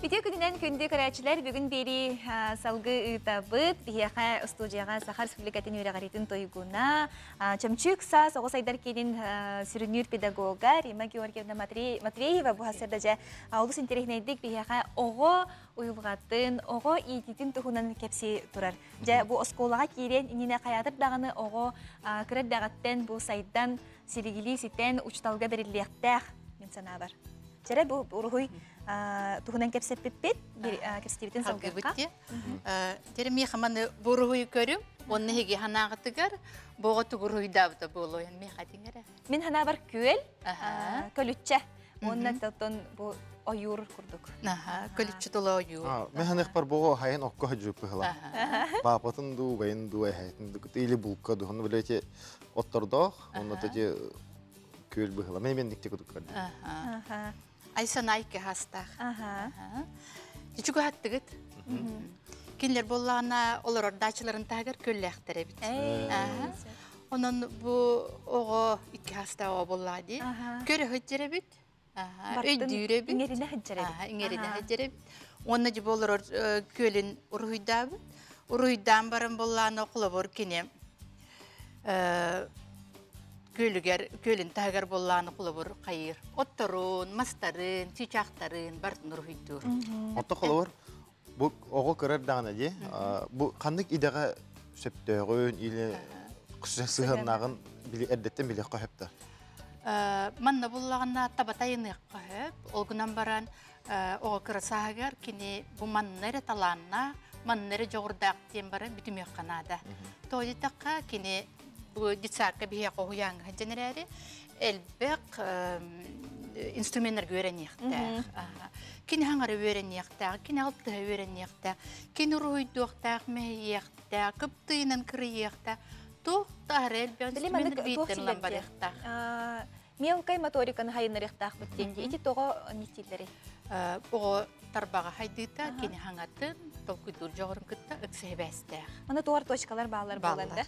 Speaker 1: Үтүө күнүнэн Үгэспитинэн күндү көрөөччүлэр бүгүн биэрии салгыы ыытабыт. Биһиэхэ устуудьуйаҕа Саха Республикатын үөрэҕириитин туйгуна, Чөмчүүк саас оҕо сайдар киинин сүрүннүүр педагога Рима Георгиевна Матвеева бу сарда дьэ олус интэриэһинэйдик биһиэхэ оҕо уйулҕатын, оҕо иитиитин туһунан кэпсии турар. Дьэ бу оскуолаҕа киириэн иннинэ хайаатар даҕаны оҕо кыра эрдэҕиттэн бу сайдан, силигилии ситэн учууталга бэриллиэхтээх мин санаабар. Чэрэ бу уруһуй туһунан кэпсэппиппит, кэпсэтиибитин салгыахха.
Speaker 11: Тере миэхэ маны бу уруһуйу көрүм, онно эһиги ханаағытыгар боҕо тугу уруһуйдаабыта буолуойан миэхэ этиҥ эрэ.
Speaker 1: Мин ханаабар күөл, көлүччэ. Уонна тотон бу ойуур курдук.
Speaker 11: Аха, көлүччэ тула ойуур.
Speaker 2: Мен ханыхпар бого хайын окко хаджып быһыла. Папатын дуу, байын дуу, эһэтин дуу, или булка дуу, ну билете оттордоох, онно тети күөл быһыла. Мен мен дикте кудук көрдүм.
Speaker 11: Айсанайке хастаах. Үчүгү хаттыгыт. Кинилер боллаана олорор даачаларын таһыгар көллээхтэр эбит. Онон бу оҕо икки хастаах оҕо боллаа дии. Көрө сылдьар эбит. Өйдүүр эбит.
Speaker 1: Иҥэринэ сылдьар эбит.
Speaker 11: Иҥэринэ сылдьар эбит. Уонна дьэ бу олорор күөлүн уруһуйдаабыт. Уруһуйдаан баран боллаана холобур кини күөлүгэр күөлүн таһыгар буоллааны холобур хайыыр отторун мастарын чыычаахтарын барытын уруһуйдуур
Speaker 2: Отто холобур бу оҕо көрөр даҕаны дии бу ханнык идэҕэ сөптөөҕүн или сыһыаннааҕын били эрдэттэн билиэххэ сөптөр
Speaker 11: манна буллаҕына табатайыныахха сөп ол гынан баран оҕо кыра сааһыгар кини бу манна эрэ талааннаах манна эрэ дьоҕурдаах диэн баран бүтүмүөххэ наада тоҕо диэтэххэ кини бу детсадка биһиэхэ уһуйааҥҥа сылдьан эрээри элбэх инструменнарга үөрэниэхтээх кини хаҥара үөрэниэхтээх кини алтыһа үөрэниэхтээх кини уруһуйдуохтаах мэһийиэхтээх кыптыйынан кырыйыахтаах туох да аһара элбэх инструменнар бииртэн ылан барыахтаах
Speaker 1: Мелкай моториканы хайыннарыахтаахпыт диэн ити тоҕо нистииллэрий?
Speaker 11: Оҕо тарбаҕа хайдыыта кини хаҥатын толкуйдуур дьоҕурун кытта ыкса сибээстээх.
Speaker 1: Маны туор точкалар бааллар буолан да.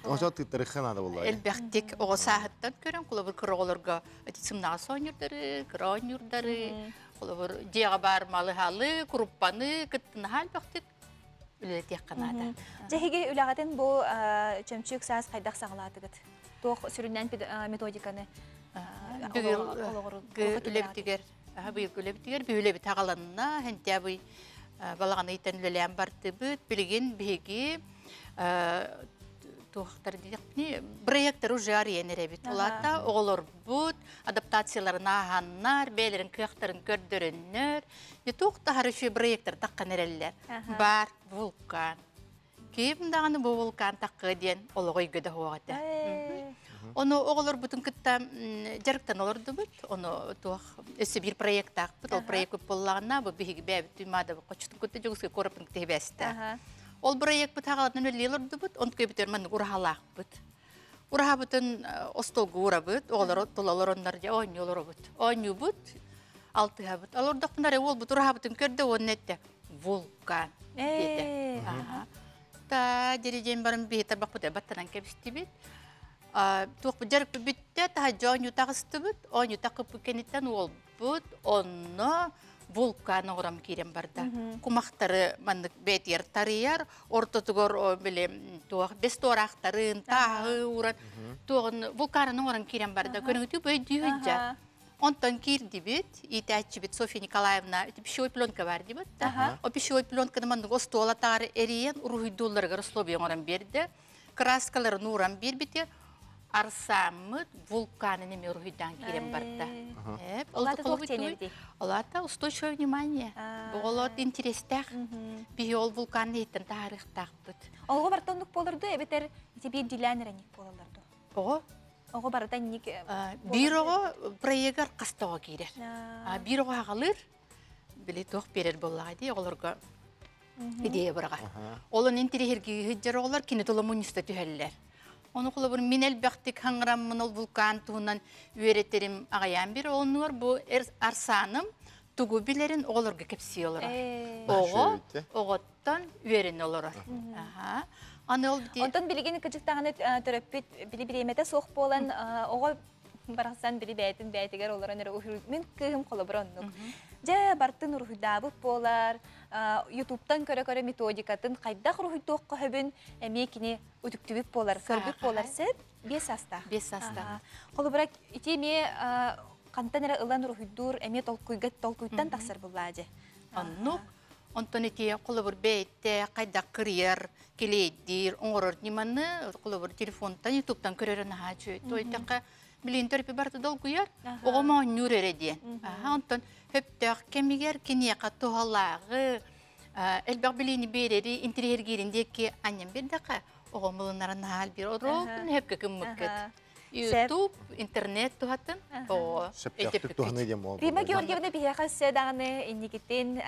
Speaker 2: Ошо тыттарыхха наада буолла.
Speaker 11: Элбэхтик оҕо сааһыттан көрөн холобур кыра оҕолорго сымнаҕас оонньуурдары, кыра оонньуурдары, холобур дьиэҕэ баар малы-халы, куруппаны кыттынаһа элбэхтик үлэлэтиэххэ наада.
Speaker 1: Дьэ эһиги үлэҕитин бу чөмчүүк саас хайдах саҕалаатыгыт? Туох сүрүннээн методиканы
Speaker 11: үлэбитигэр быйылгы үлэбитигэр бүһүлэбит аҕаланна сентябрь балаҕан ыйтан үлэлээн бардыбыт билигин биһиги туохтар диэхпини проекттар уже арыйан эрэбит улаата оҕолорбут адаптацияларын ааһаннар бэйэлэрин кыахтарын көрдөрөннөр Не туох таһар үчүгэй проектор таххан эрэллэр. Бар вулкан. Ким даҕаны бу вулкан таххыа диэн олоҕу өйгө да суох этэ. Ону оҕолорбутун кытта дьарыктан олордубут. Ону туох өссө биир проекттаахпыт. Ол проект буоллаҕына бу биһиги бэйэбит Туймаадабы хоччутун кытта Дьокуускай куораппын кытта сибээстээх. Ол проекпыт хаҕалатынан үлэлии олордубут. Онтукай бүтэр маннык ураһалаахпыт. Ураһабытын остуолга уурабыт, оҕолор тула олороннор дьэ оонньуу олоробут. Оонньуубут, алтыһабыт. Олордохпуна эрэ уолбут ураһабытын көрдө уонна эттэ вулкан диэтэ. Та дири баран биһи тарбахпыт баттанан кэбистибит. Туохпут дьарыкпыт бүттэ, таһырдьа оонньуу таҕыстыбыт. Оонньуу таххыппыт кэнниттэн уолбут онно вулкан оҥорон киирэн барда. Кумахтары маннык бэйэтигэр тарыйар, ортотугар били туох бес туораахтарын, тааһы ууран туоҕун вулканын оҥорон киирэн барда. Көрүҥүтүү бөйдүү сылдьар. Онтон киирдибит, иитээччибит Софья Николаевна пищевой пленка бар дибит. О пищевой пленканы маннык остуол атаҕар эрийэн уруһуйдуулларыгар условия оҥорон биэрдэ. Краскаларын ууран биэрбитэ. Арсааммыт вулканын эмиэ уруһуйдаан киирэн барда. Олата устойчивое внимание. Оҕолор интерестээх. Биһи ол вулкан иһиттэн таһаарыахтаахпыт.
Speaker 1: Оҕо барыта оннук буолар дуо эбэтэр ити биирдиилээн эрэ ник буолаллар дуо?
Speaker 11: Оҕо?
Speaker 1: Оҕо барыта ник
Speaker 11: Биир оҕо проегар хаста оҕо киирэр. Биир оҕо аҕалыыр, били туох биэрэр буоллаҕа дии оҕолорго идея быраҕар. Ол онон интириэһиргии сылдьар оҕолор кини тула мунньуста түһэллэр. Ону холобур мин элбэхтик хаҥыраммын ол вулкан туһунан үөрэтэрим аҕайаан бир оннугар бу арсааным тугу билэрин оҕолорго кэпсии олорор. Оҕо оҕоттон үөрэнэ олорор.
Speaker 1: Аны ол Онтон билигин кыдьыктаҕына төрөппүт били бириэмэтэ суох буолан оҕо Барахсан били бэйэтин бэйэтигэр олорон эрэ уһур мин кыыһым холобура оннук. Дьэ бартын уруһуйдаабыт буолар, ютубтан көрө-көрө методикатын хайдах уруһуйдуохха сөбүн эмиэ кини үтүктүбүт буолар, көрбүт буолар сөп. 5 саастаах.
Speaker 11: 5 саастаах.
Speaker 1: Холобура ити эмиэ хантан эрэ ылан уруһуйдуур эмиэ толкуйга толкуйтан тахсар буллаа дьэ.
Speaker 11: Оннук. Онтон ити холобур бэйэтэ хайдах кырыйар, килиэйдиир, оҥорор ньыманы холобур телефонтан, ютубтан көрөрө наһаа үчүгэй. Тойтахха билин төрөппүт барыта долгуйар, оҕо моонньуур эрэ диэн. Онтон хөптөөх кэмигэр киниэхэ туһалааҕы, элбэх билиини биэрэри, интириэһиргиирин диэки анньан биэрдэххэ, оҕо мылыннара наһаа элбиир. Ороокун хөпкө гыммыккыт. YouTube, интернет туһатын. Оо,
Speaker 2: Сөптөөхтүк туһаныы диэн буолар.
Speaker 1: Рима Георгиевна биһиэхэ өссө даҕаны инникитин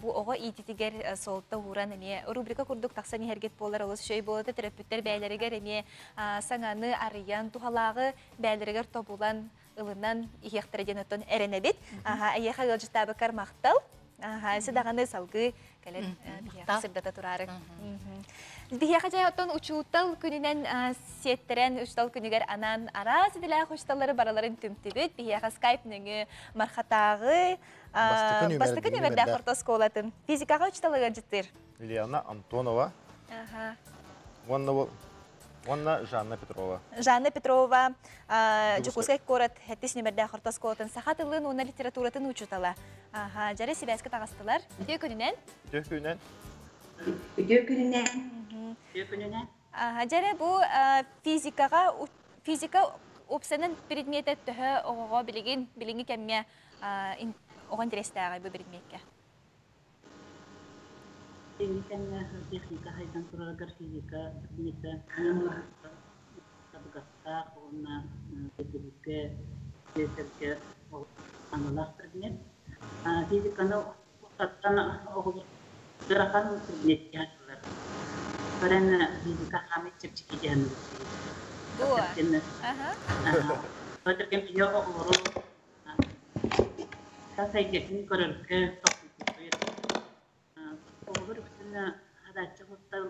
Speaker 1: бу оҕо иититигэр суолта ууран эмиэ рубрика курдук тахсан иһэргит буолар олус үчүгэй буолуо төрөппүттэр бэйэлэригэр эмиэ саҥаны арыйан туһалааҕы бэйэлэригэр тобулан ылынан иһиэхтэрэ диэн оттон эрэнэбит. Эйиэхэ ыалдьыттаабыккар махтал. Өссө даҕаны салгыы кэлэн биһиэхэ сырдата тураары. Биһиэхэ дьэ оттон учуутал күнүнэн сиэттэрэн учуутал күнүгэр анаан араас идэлээх учууталлары барыларын түмтүбүт. Биһиэхэ скайп нөҥүө Мархатааҕы бастакы нүмердээх орто оскуолатын физикаҕа учуутал ыалдьыттыыр.
Speaker 2: Лена Антонова. Уонна Уонна Жанна Петрова.
Speaker 1: Жанна Петрова Дьокуускай куорат сэттис нүмердээх орто оскуолатын саха тылын уонна литературатын учуутала. Дьэрэ сибээскэ таҕыстылар. Үтүө күнүнэн.
Speaker 2: Үтүө күнүнэн.
Speaker 17: Үтүө күнүнэн. Үтүө
Speaker 1: күнүнэн. Дьэрэ бу физикаҕа физика уопсанан предметэ төһө оҕоҕо билигин билиҥҥи кэмҥэ оҕо интэриэстээҕий бу предметкэ?
Speaker 18: Билиҥҥи кэмҥэ техника сайдан турарыгар физика предмета табыгастаах уонна өйдөбүлгэ үөрэтэргэ аналлаах предмет. Физиканы устаттан оҕолор ыарахан предмет дьаһаллар. Баран физика хаамый чэпчэки дьаһанылар.
Speaker 1: Дуо?
Speaker 18: Ким оҕолору Тас эйгэтин көрөргө толкуйдуур. Оҕолор үксүн хадааччы куттан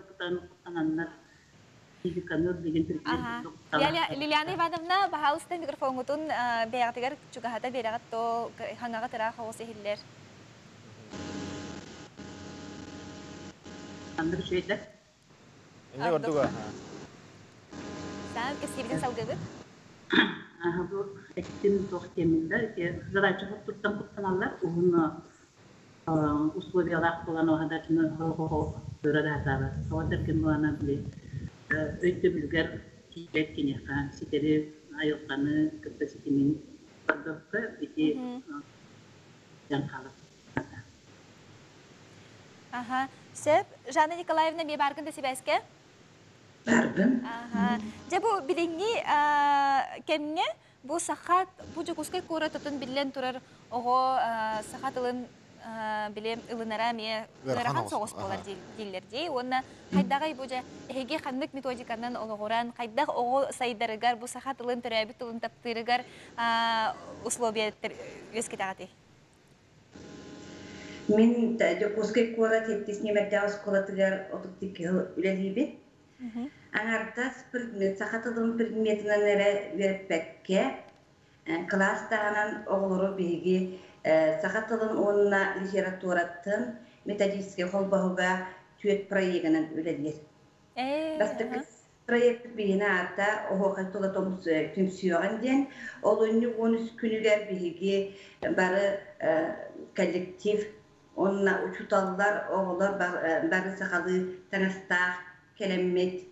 Speaker 18: куттананнар физиканы билигин түргэн
Speaker 1: Лилиана Ивановна, баһаалыста микрофоҥҥутун бэйэҕитигэр чугаһата биэрэҕит то хаҥаҕа ыраах оҕус иһиллэр.
Speaker 18: Маннык үчүгэйдэр.
Speaker 2: Инньэ ордуга.
Speaker 1: Саам кэскиибитин салгыбыт.
Speaker 18: Бу эттин туох диэммин да задача туттан куттаналлар уһун условиялаах буолан оһадачыны көрө да сатаабат. Тоҕо буолана били өйдөбүлүгэр тиийбэт киниэхэ ситэри айылҕаны кытта ситимин көрбөккө ити дьан хаалар.
Speaker 1: Аха. Сөп. Жанна Николаевна, эмиэ бааргын да сибээскэ?
Speaker 17: Баарбын.
Speaker 1: Аха. Дьэ бу билиҥҥи кэмҥэ бу саха бу Дьокуускай куоратытын биллэн турар оҕо саха тылын били ылынара эмиэ ыарахан соҕус буолар дииллэр дии. Уонна хайдаҕый бу дьэ эһиги ханнык методиканан олоҕуран хайдах оҕо сайдарыгар бу саха тылын төрөөбүт тылын таптыырыгар условия үөскэтэҕитий?
Speaker 17: Мин Дьокуускай куорат сэттис нүөмэрдээх оскуолатыгар 32 сыл үлэлиибин. Аҥардас предмет саха тылын предметинэн эрэ үөрэппэккэ, кылаас таһынан оҕолору биһиги саха тылын уонна литературатын методическай холбоһуга түөрт проегынан үлэлиир. Бастакы Проект биһиэнэ аата Оһуохай тула түмсүөҕүн диэн. Олунньу 13 күнүгэр биһиги бары коллектив уонна учууталлар, оҕолор бары сахалыы таҥастаах кэлэммит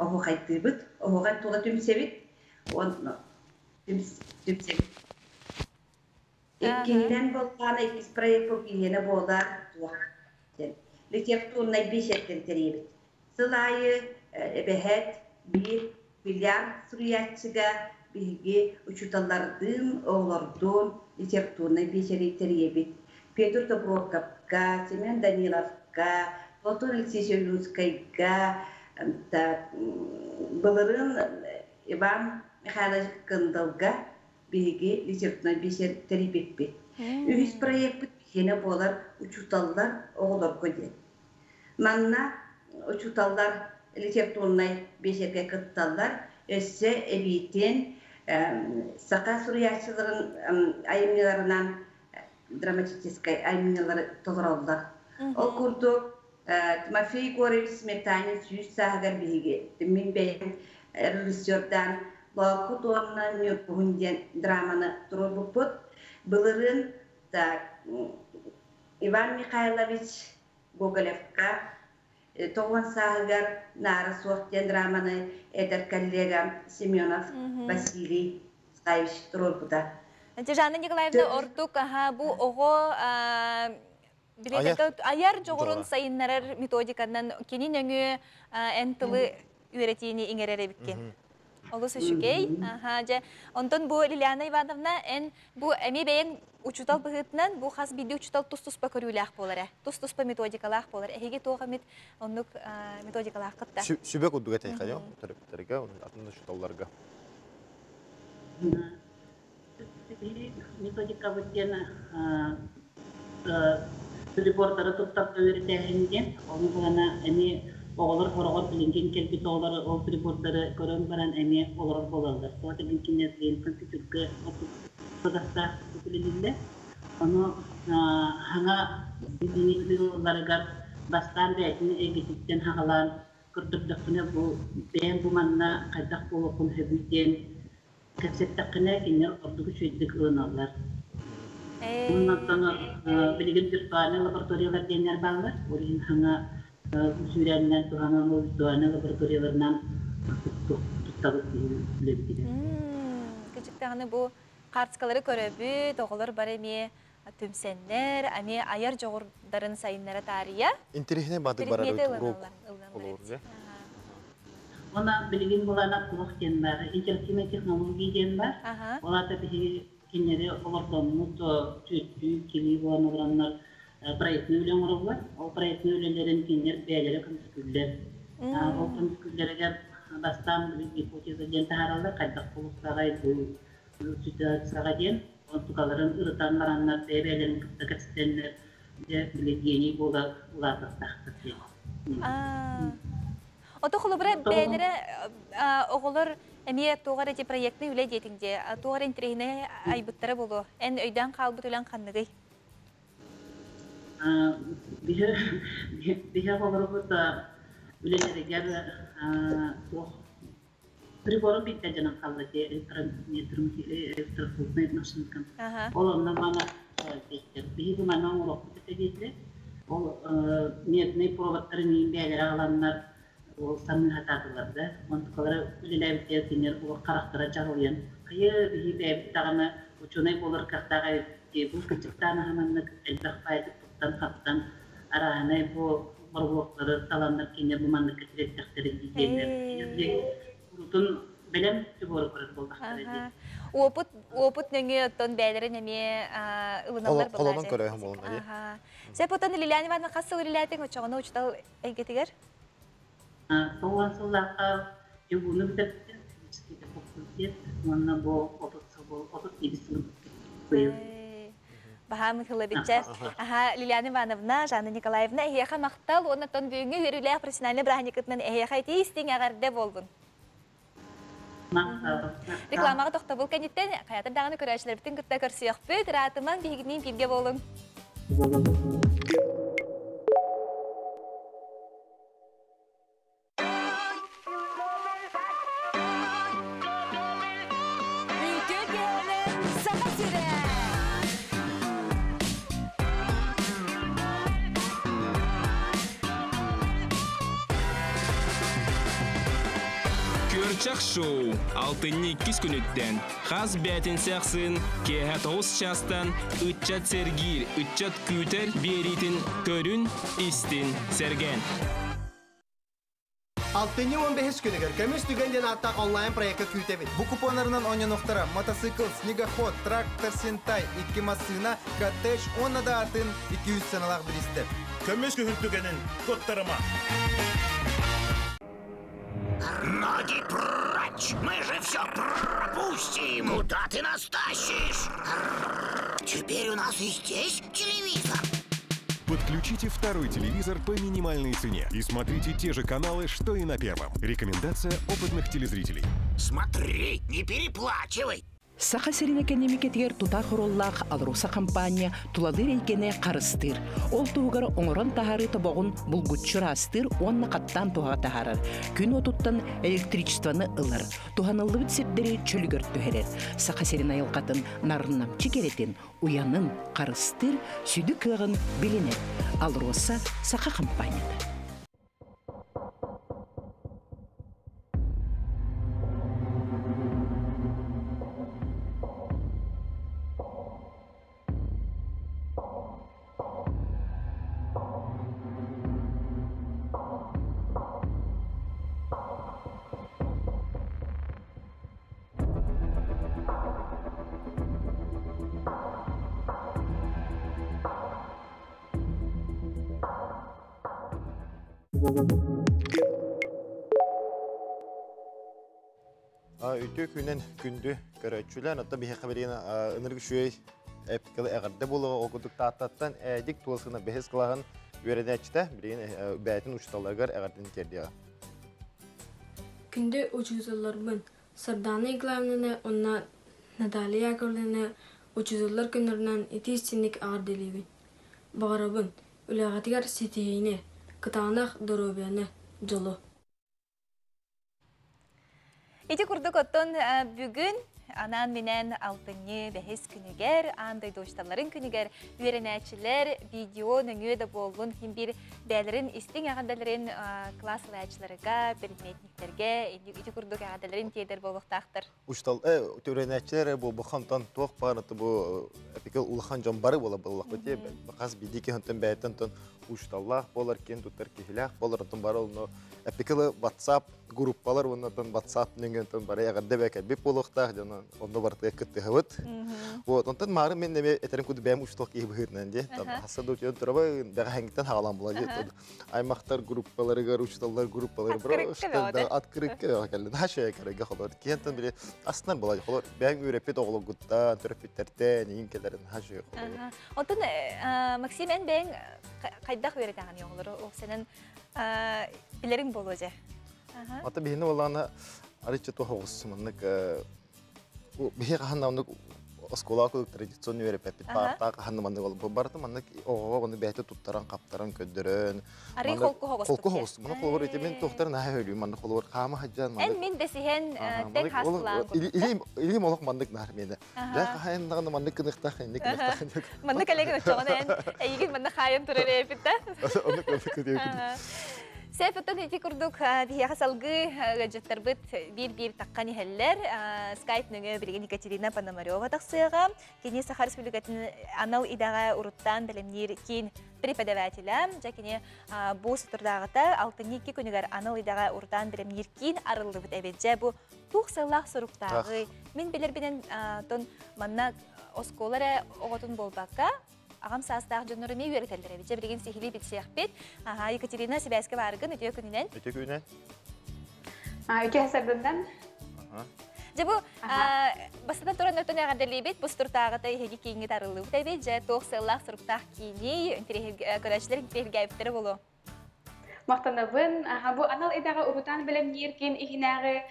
Speaker 17: оһуохайдыыбыт. Оһуохай тула түмсэбит. Уонна түмсэбит. Иккиһинэн буоллаҕына иккис проект биһиэнэ буолар туох диэн литературнай биэчэрдэн тэрийэбит. Сыл аайы эбэһээт биир бильярд суруйааччыга биһиги учууталлардыын, оҕолордуун литературнай биэчэри тэрийэбит. Петр Тобуруокапка, Семен Даниловка, Платон Алексеевич Ойуунскайга, былырыын Иван Михайлович Кындылга биһиги литературнай биэчэр тэрийбиппит. Үһүс проекпыт биһиэнэ буолар учууталлар оҕолорго диэн. Манна учууталлар литературнай биэчэргэ кытталлар, өссө эбиитин Саха суруйааччыларын айымньыларынан драматическай айымньылары толороллор. Ол курдук Тимофей Егорович Сметанин сүүс сааһыгар биһиги мин бэйэм режиссердаан Лоокут уонна Ньургуһун диэн драманы туруорбуппут. Былырыын так, Иван Михайлович Гоголевка тоҕуон сааһыгар Наара суох диэн драманы эдэр коллегам Семенов Василий Саевич туруорбута.
Speaker 1: Жанна Николаевна ордук бу оҕо айар дьоҕурун сайыннарар методиканан кини нөҥүө эн тылы үөрэтиини иҥэрэр эбиккин. Олус үчүгэй. Аха, дьэ, онтон бу Лилиана Ивановна, эн бу эмиэ бэйэҥ учуутал быһыытынан бу хас биирдии учуутал тус-туспа көрүүлээх буолар ээ. Тус-туспа методикалаах буолар. Эһиги туох эмит оннук методикалааххыт да?
Speaker 2: Сүбэ курдук этэйхэйо, төрөппүттэргэ, атын учууталларга.
Speaker 18: Методикабыт диэн прибордары туттарга үөрэтээһин диэн, ону баҕана эмиэ оҕолор хороҕор билиҥҥин кэлбит оҕолор ол прибордары көрөн баран эмиэ олорор буолаллар. Тоҕо билин кинилэр билигин компьютерга содастаах үлэлииллэр. Ону саҥа билиини ылалларыгар бастаан бэйэтин эйгэтиттэн саҕалаан көрдөрдөхпүнэ бу бэйэм бу манна хайдах буолуоххун сөбүй диэн кэпсэттэххинэ кинилэр ордук үчүгэйдик ылыналлар. Оннуттан билигин виртуальнай лабораториялар диэннэр бааллар. Ол иһин саҥа сүүрээнинэн туһанан ол виртуальнай лабораторияларынан туттабыт үлэбитигэр.
Speaker 1: Кычыктаҕына бу карточкалары көрөбүт, оҕолор бары эмиэ түмсэннэр, эмиэ айар дьоҕурдарын сайыннара таарыйа.
Speaker 2: Интэриэһинэй баатык барар урок олорго.
Speaker 18: Она билигин булана туох диэн бар, интерактивная технология диэн бар. Ол аата биһиги кинилэри олордоммут түөттүү килии буолан олороннор проектный үлэ оҥороллор. Ол проектный үлэлэрин кинилэр бэйэлэрэ көмүскүүллэр. Ол көмүскүүллэригэр бастаан гипотеза диэн таһаараллар, хайдах буолуохтааҕай бу ситуацияҕа диэн. Онтукаларын ырытан бараннар бэйэ-бэйэлэрин кытта кэпсэтэннэр дьэ били гений буола улаатыахтаахтар диэн.
Speaker 1: Ото холобура бэйэлэрэ оҕолор эмиэ туох эрэ проектный үлэ диэтиҥ дии, туох эрэ интэриэһинэй айбыттара буолуо. Эн өйдөөн хаалбыт үлэҥ ханныгый?
Speaker 18: Биһи оҕолорбут үлэлэригэр туох прибору биирдэ дьонон хаалла дии электрометр машинкам. Ол онно мана биһиги мана оҥоруохпут этэ диэтилэр. Ол медный проводтары миин бэйэлэрэ аҕаланнар ол саныы сатаатылар да. Онтукалара үлэлээбиттэр кинилэр олох харахтара чаҕылыйан хайы биһи бэйэбит даҕаны учуонай буолар кыахтаах эбиппит бу кычыктаан аһаманнык элбэх баайдык туттан-хаптан арааһынай бу боробулуоктары таланнар кинилэр бу манныкка тириэртэхтэрин диэннэр урутун бэлэм прибору көрөр буоллахтара дии.
Speaker 1: Опыт опыт нөҥүө оттон бэйэлэрин эмиэ ылыналлар
Speaker 2: Холонон көрөөһүн буолунна дии.
Speaker 1: Сеп оттон Лилиана Ивановна хас сыл үлэлээтиҥ оччоҕуна учуутал эйгэтигэр?
Speaker 18: Тоҕуон сыллаахха ЮГУну бүтэрбитим, физический факультет уонна бу 30 сыл 32 сыл быйыл.
Speaker 1: Баһаам Михайловича, аха Лилиана Ивановна, Жанна Николаевна, эһиэхэ махтал уонна оттон бүгүҥҥү үөрүүлээх профессиональнай бырааһынньыккытынан эһиэхэ итии-истиҥ эҕэрдэ буоллун. Рекламаҕа тохтобул кэнниттэн хайатар даҕаны көрөөччүлэрбитин кытта көрсүөхпүт. Ыраатымаҥ, биһигиниин бииргэ буолуҥ.
Speaker 19: Үтүө киэһэнэн Саха сирэ!
Speaker 16: Күөрчэх шоу алтынньы иккис күнүттэн хас бээтинсэ ахсын киэһэ тоҕус чаастан ыччат сэргиир, ыччат күүтэр биэриитин көрүн, истин, сэргээн.
Speaker 20: Алтынньы 15 күнүгэр Көмүс түгэн диэн ааттаах онлайн-проекка күүтэбит.
Speaker 21: Бу купоннарынан оонньонуохтара мотоцикл, снегоход, трактор Сентай, икки массыына, коттедж уонна да атын 200 сыаналаах бириистэр.
Speaker 22: Көмүс күһүн түгэнин куттарыма!
Speaker 14: Ноги прочь! Мы же все пропустим! Куда ты нас тащишь? Теперь у нас и здесь телевизор.
Speaker 15: Подключите второй телевизор по минимальной цене и смотрите те же каналы, что и на первом. Рекомендация опытных телезрителей.
Speaker 14: Смотри, не переплачивай!
Speaker 3: Саха сирин экэниэмикэтигэр тутаах оруоллаах АЛРОСА хампаанньа тулалыыр эйгэни харыстыыр. Ол туһугар оҥорон таһаарыы тобоҕун булгуччу ыраастыыр уонна хаттаан туһаҕа таһаарар, күн уотуттан электричествоны ылар, туһаныллыбыт сирдэри чөлүгэр түһэрэр. Саха сирин айылҕатын нарыннамчы кэрэтин, уйанын харыстыыр сүдү кыаҕын билинэр. АЛРОСА саха хампаанньата.
Speaker 2: Үтүө күнэн күндү көрөөччүлэр, оттон биһиэхэ билигин ынырык үчүгэй эпикалы эҕэрдэ буолуоҕа. Ол курдук Тааттаттан Эдик Туосына бэһис кылааһын үөрэнээччитэ билигин бэйэтин учууталларыгар эҕэрдэтин тиэрдиэҕэ.
Speaker 4: Күндү учууталларбын, Сардаана Николаевнаны уонна Наталья Яковлевнаны учууталлар күннэринэн итии-истиҥник эҕэрдэлиибин. Баҕарабын үлэҕитигэр ситиһиини, кытаанах доруобуйаны, дьолу.
Speaker 1: Ити курдук оттон бүгүн анаан-минээн алтынньы бэһис күнүгэр, аан дойду учууталларын күнүгэр үөрэнээччилэр видео нөҥүө да буоллун ким биир бэйэлэрин истиҥ эҕэрдэлэрин класс салайааччыларыга, предметниктэргэ ити курдук эҕэрдэлэрин тиэрдэр буолуохтаахтар.
Speaker 2: Учуутал үөрэнээччилэр буолбаха онтон туох баар бу эпикэл улахан дьон бары буола буоллахпыт хас биирдии киһи онтон бэйэтин онтон учууталлаах буолар киэн туттар киһилээх буолар онтон бары онно эпикэлы WhatsApp группалар уонна WhatsApp нөҥүө бары эҕэрдэ бэкэлбит буолуохтаах дьон онно барытыгар кыттыһабыт. Вот онтон маары мен эме этерим куду бэйэм учуутал киһи быһыытынан дии. Хасса да утуйан турабын, бэҕэһэҥҥиттэн хаалан була дии. Аймахтар группаларыгар, учууталлар группаларыгар открытка кэллин. Хаша кэрэг холор. Киһинтэн били астынан була холор. Бэйэҥ үөрэппит оҕолоргуттан, төрөппүттэртэн иин келерин хаша холор.
Speaker 1: Онтон Максим эн бэйэҥ хайдах үөрэтээҕин оҕолору ол сенен билериҥ буолуо дьэ.
Speaker 2: Ата биһини боллаана арычча туох маннык биһи хаһан оннук оскуола курдук традиционный үөрэппэппит паартаах хаһан маннык ол барыта маннык оҕоҕо ону бэйэтэ туттаран хаптаран көрдөрөн
Speaker 1: Арый холку хоҕустук.
Speaker 2: Холку хоҕустук. Маны холобур ити мин туохтарын наһаа өлүү маннык холобур хаама хаджан
Speaker 1: Эн мин дэсиһэн тэҥ хаастылаан
Speaker 2: Илиим илиим олох маннык наар миэнэ. Дьэ хаһан даҕаны маннык кыныхтаах инник кыныхтаах.
Speaker 1: Маннык элегин оччоҕуна эн эйигин манна хаайан турар эбит да.
Speaker 2: Оннук оннук күтүө.
Speaker 1: Сефеттон ити курдук биһиэхэ салгыы ыалдьыттарбыт биир-биир таххан иһэллэр. Скайп нөҥүө билигин Екатерина Пономарева тахсыаҕа. Кини Саха Республикатын анал идэҕэ уруттаан бэлэмниир киин преподавателэ. Дьэ кини бу соторутааҕыта алтынньы икки күнүгэр анал идэҕэ урутаан бэлэмниир киин арыллыбыт эбит. Дьэ бу туох сыаллаах соруктааҕый? Мин билэрбинэн тон манна оскуола эрэ оҕотун буолбакка, аҕам саастаах дьоннору эмиэ үөрэтэллэр эбит. Дьэ билигин сиһилии билсиэхпит. Аха, Екатерина, сибээскэ бааргын, үтүө күнүнэн.
Speaker 2: Үтүө күнүнэн.
Speaker 23: Үтүө саргындан.
Speaker 1: Дьэ бу бастатан туран өтөн эҕэрдэлиибит, бу сутуртааҕыта эһиги кииҥҥит арыллыбыт эбит. Дьэ туох сыаллаах соруктаах кииний, көрөөччүлэр интэриэһиргээбиттэрэ буолуо.
Speaker 23: Махтанабын. Бу анал идэҕэ урутаан бэлэмниир киин иһинээҕи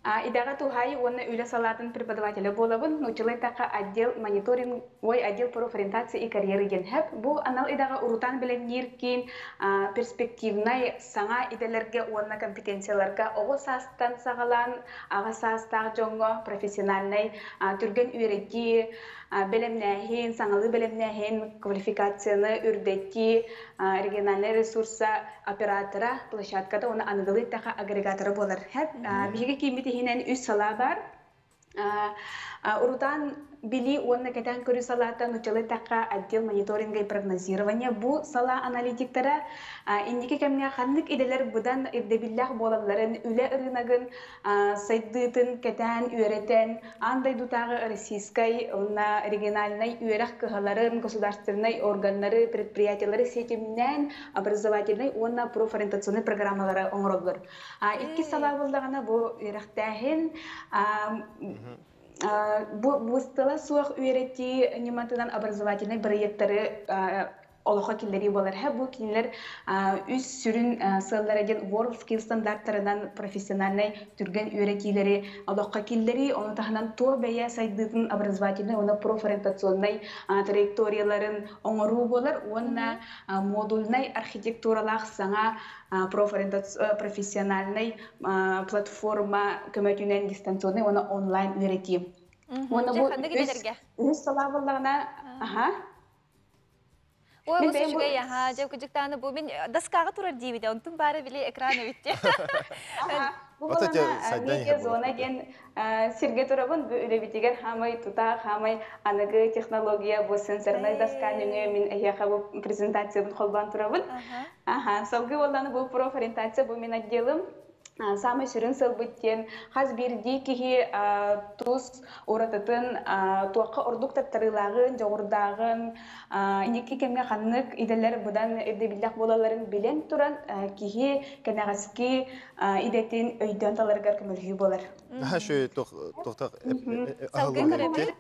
Speaker 23: идэҕэ туһаайыы уонна үлэ салаатын преподавателэ буолабын. Нууччалыы эттэххэ отдел мониторинг, ой, отдел профориентации и карьеры диэн хэп. Бу анал идэҕэ урутаан бэлэмниир киин перспективнай саҥа идэлэргэ уонна компетенцияларга оҕо саастан саҕалаан аҕа саастаах дьоҥҥо профессиональнай түргэн үөрэтии, бэлэмнээһин, саҥалыы бэлэмнээһин, квалификацияны үрдэтии, региональнай ресурса оператора, площадката уонна аныгылыы эттэххэ агрегатора буолар. Биһиги кииммит иһинэн үс салаа баар. Урутаан билии уонна кэтээн көрүү салаата нууччалыы эттэххэ отдел мониторинга и прогнозирования бу салаа аналитиктара инники кэмҥэ ханнык идэлэр быдан ирдэбиллээх буолалларын, үлэ ырыынагын сайдыытын кэтээн үөрэтэн, аан дойдутааҕы российскай уонна региональнай үөрэх кыһаларын, государственнай органнары, предприятиелары ситимнээн образовательнай уонна профориентационнай программалары оҥороллор. Иккис салаа буоллаҕына бу үөрэхтээһин бу быстала суох үөрэтии ньыматынан образовательнай бырайыактары олохо киллэрии буолар. Бу кинилэр үс сүрүн сыаллара диэн World Skills стандарттарынан профессиональнай түргэн үөрэтиилэри олоххо киллэрии, ону таһынан туо бэйэ сайдыытын образовательнай уонна профориентационнай траекторияларын оҥоруу буолар уонна модульнай архитектуралаах саҥа профессиональнай платформа көмөтүнэн дистанционнай уонна онлайн үөрэтии. Уонна бу үс салаа буоллаҕына, аха.
Speaker 1: Ой, бу үчүгэй, аха, дьэ кыдьыктааны бу мин доскаҕа турар диибитэ, онтум баара били экран эбит.
Speaker 23: Бу буолана медиа зона диэн сиргэ турабын, бу үлэбитигэр хаамай тутаах, хаамай аныгы технология, бу сенсорнай доска нөҥүө мин эһиэхэ бу презентациябын холбоон турабын. Аха, салгыы буолланы бу профориентация, бу мин отделым. Саамай сүрүн сылбыт диэн хас биирдии киһи тус уратытын, туохха ордук таттарыылааҕын, дьоҕурдааҕын, инники кэмҥэ ханнык идэлэр быдан ирдэбиллээх буолалларын билэн туран киһи кэнэҕэски идэтин өйдөөн таларыгар көмөлөһүү буолар.
Speaker 2: Наһаа үчүгэй тохтох аһыллыбыт.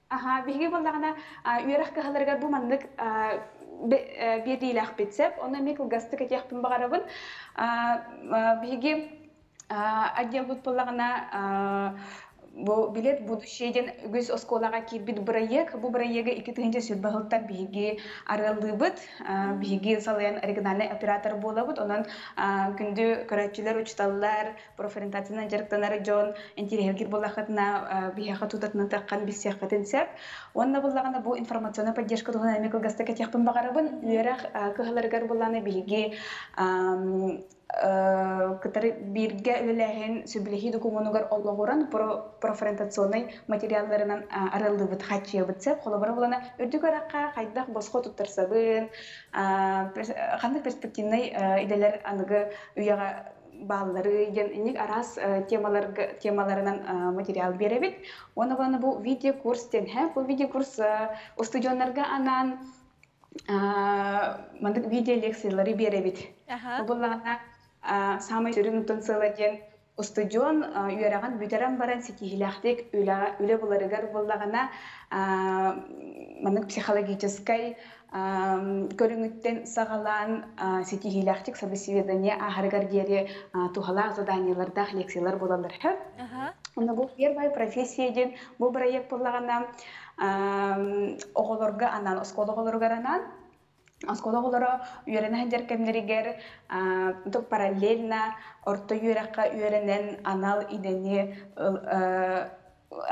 Speaker 23: Аха, биһиги буоллаҕына үөрэх кыһаларыгар бу маннык биэриилээхпит сөп. Онно эмиэ кылгастык этиэхпин баҕарабын. Биһиги отделбыт буоллаҕына бу билет будущее диэн үгүс оскуолаҕа киирбит бырайыак. Бу бырайыагы 2000 сылтан биһиги арыаллыыбыт. Биһиги салайан региональный оператор буолабыт. Онон күндү көрөөччүлэр, учууталлар, профориентациянан дьарыктанар дьон интириэһиргиир буоллаххытына биһиэхэ тутатына таххан билсиэххитин сөп. Уонна буллаҕына бу информационная поддержка туһунан эмиэ кылгастык этиэхпин баҕарабын. Үөрэх кыһаларыгар буллаҕына биһиги кытары бииргэ үлэлээһин сөбүлэһии докумуонугар олоҕуран профориентационнай материалларынан арыллыбыт хааччыйабыт сөп. Холобура булана үрдүк үөрэххэ хайдах босхо туттарсабын, ханнык перспективнай идэлэр аныгы үйэҕэ бааллары диэн инник араас темаларга темаларынан материал биэрэбит. Уонна буолана бу видеокурс диэн һэ бу видеокурс устудьуоннарга анаан маннык видеолекциялары биэрэбит. Бу буллаҕына саамай сүрүн утун сыала диэн устудьуон үөрэҕин бүтэрэн баран ситиһиилээхтик үлэ буларыгар буоллаҕына маннык психологическай көрүҥүттэн саҕалаан ситиһиилээхтик собеседование ааһарыгар диэри туһалаах заданиелардаах лекциялар буолаллар. Онно бу первая профессия диэн бу бырайыак буоллаҕына оҕолорго анаан, оскуола оҕолоругар анаан, оскуола оҕолоро үөрэнэ сылдьар кэмнэригэр параллельно орто үөрэххэ үөрэнэн анал идэни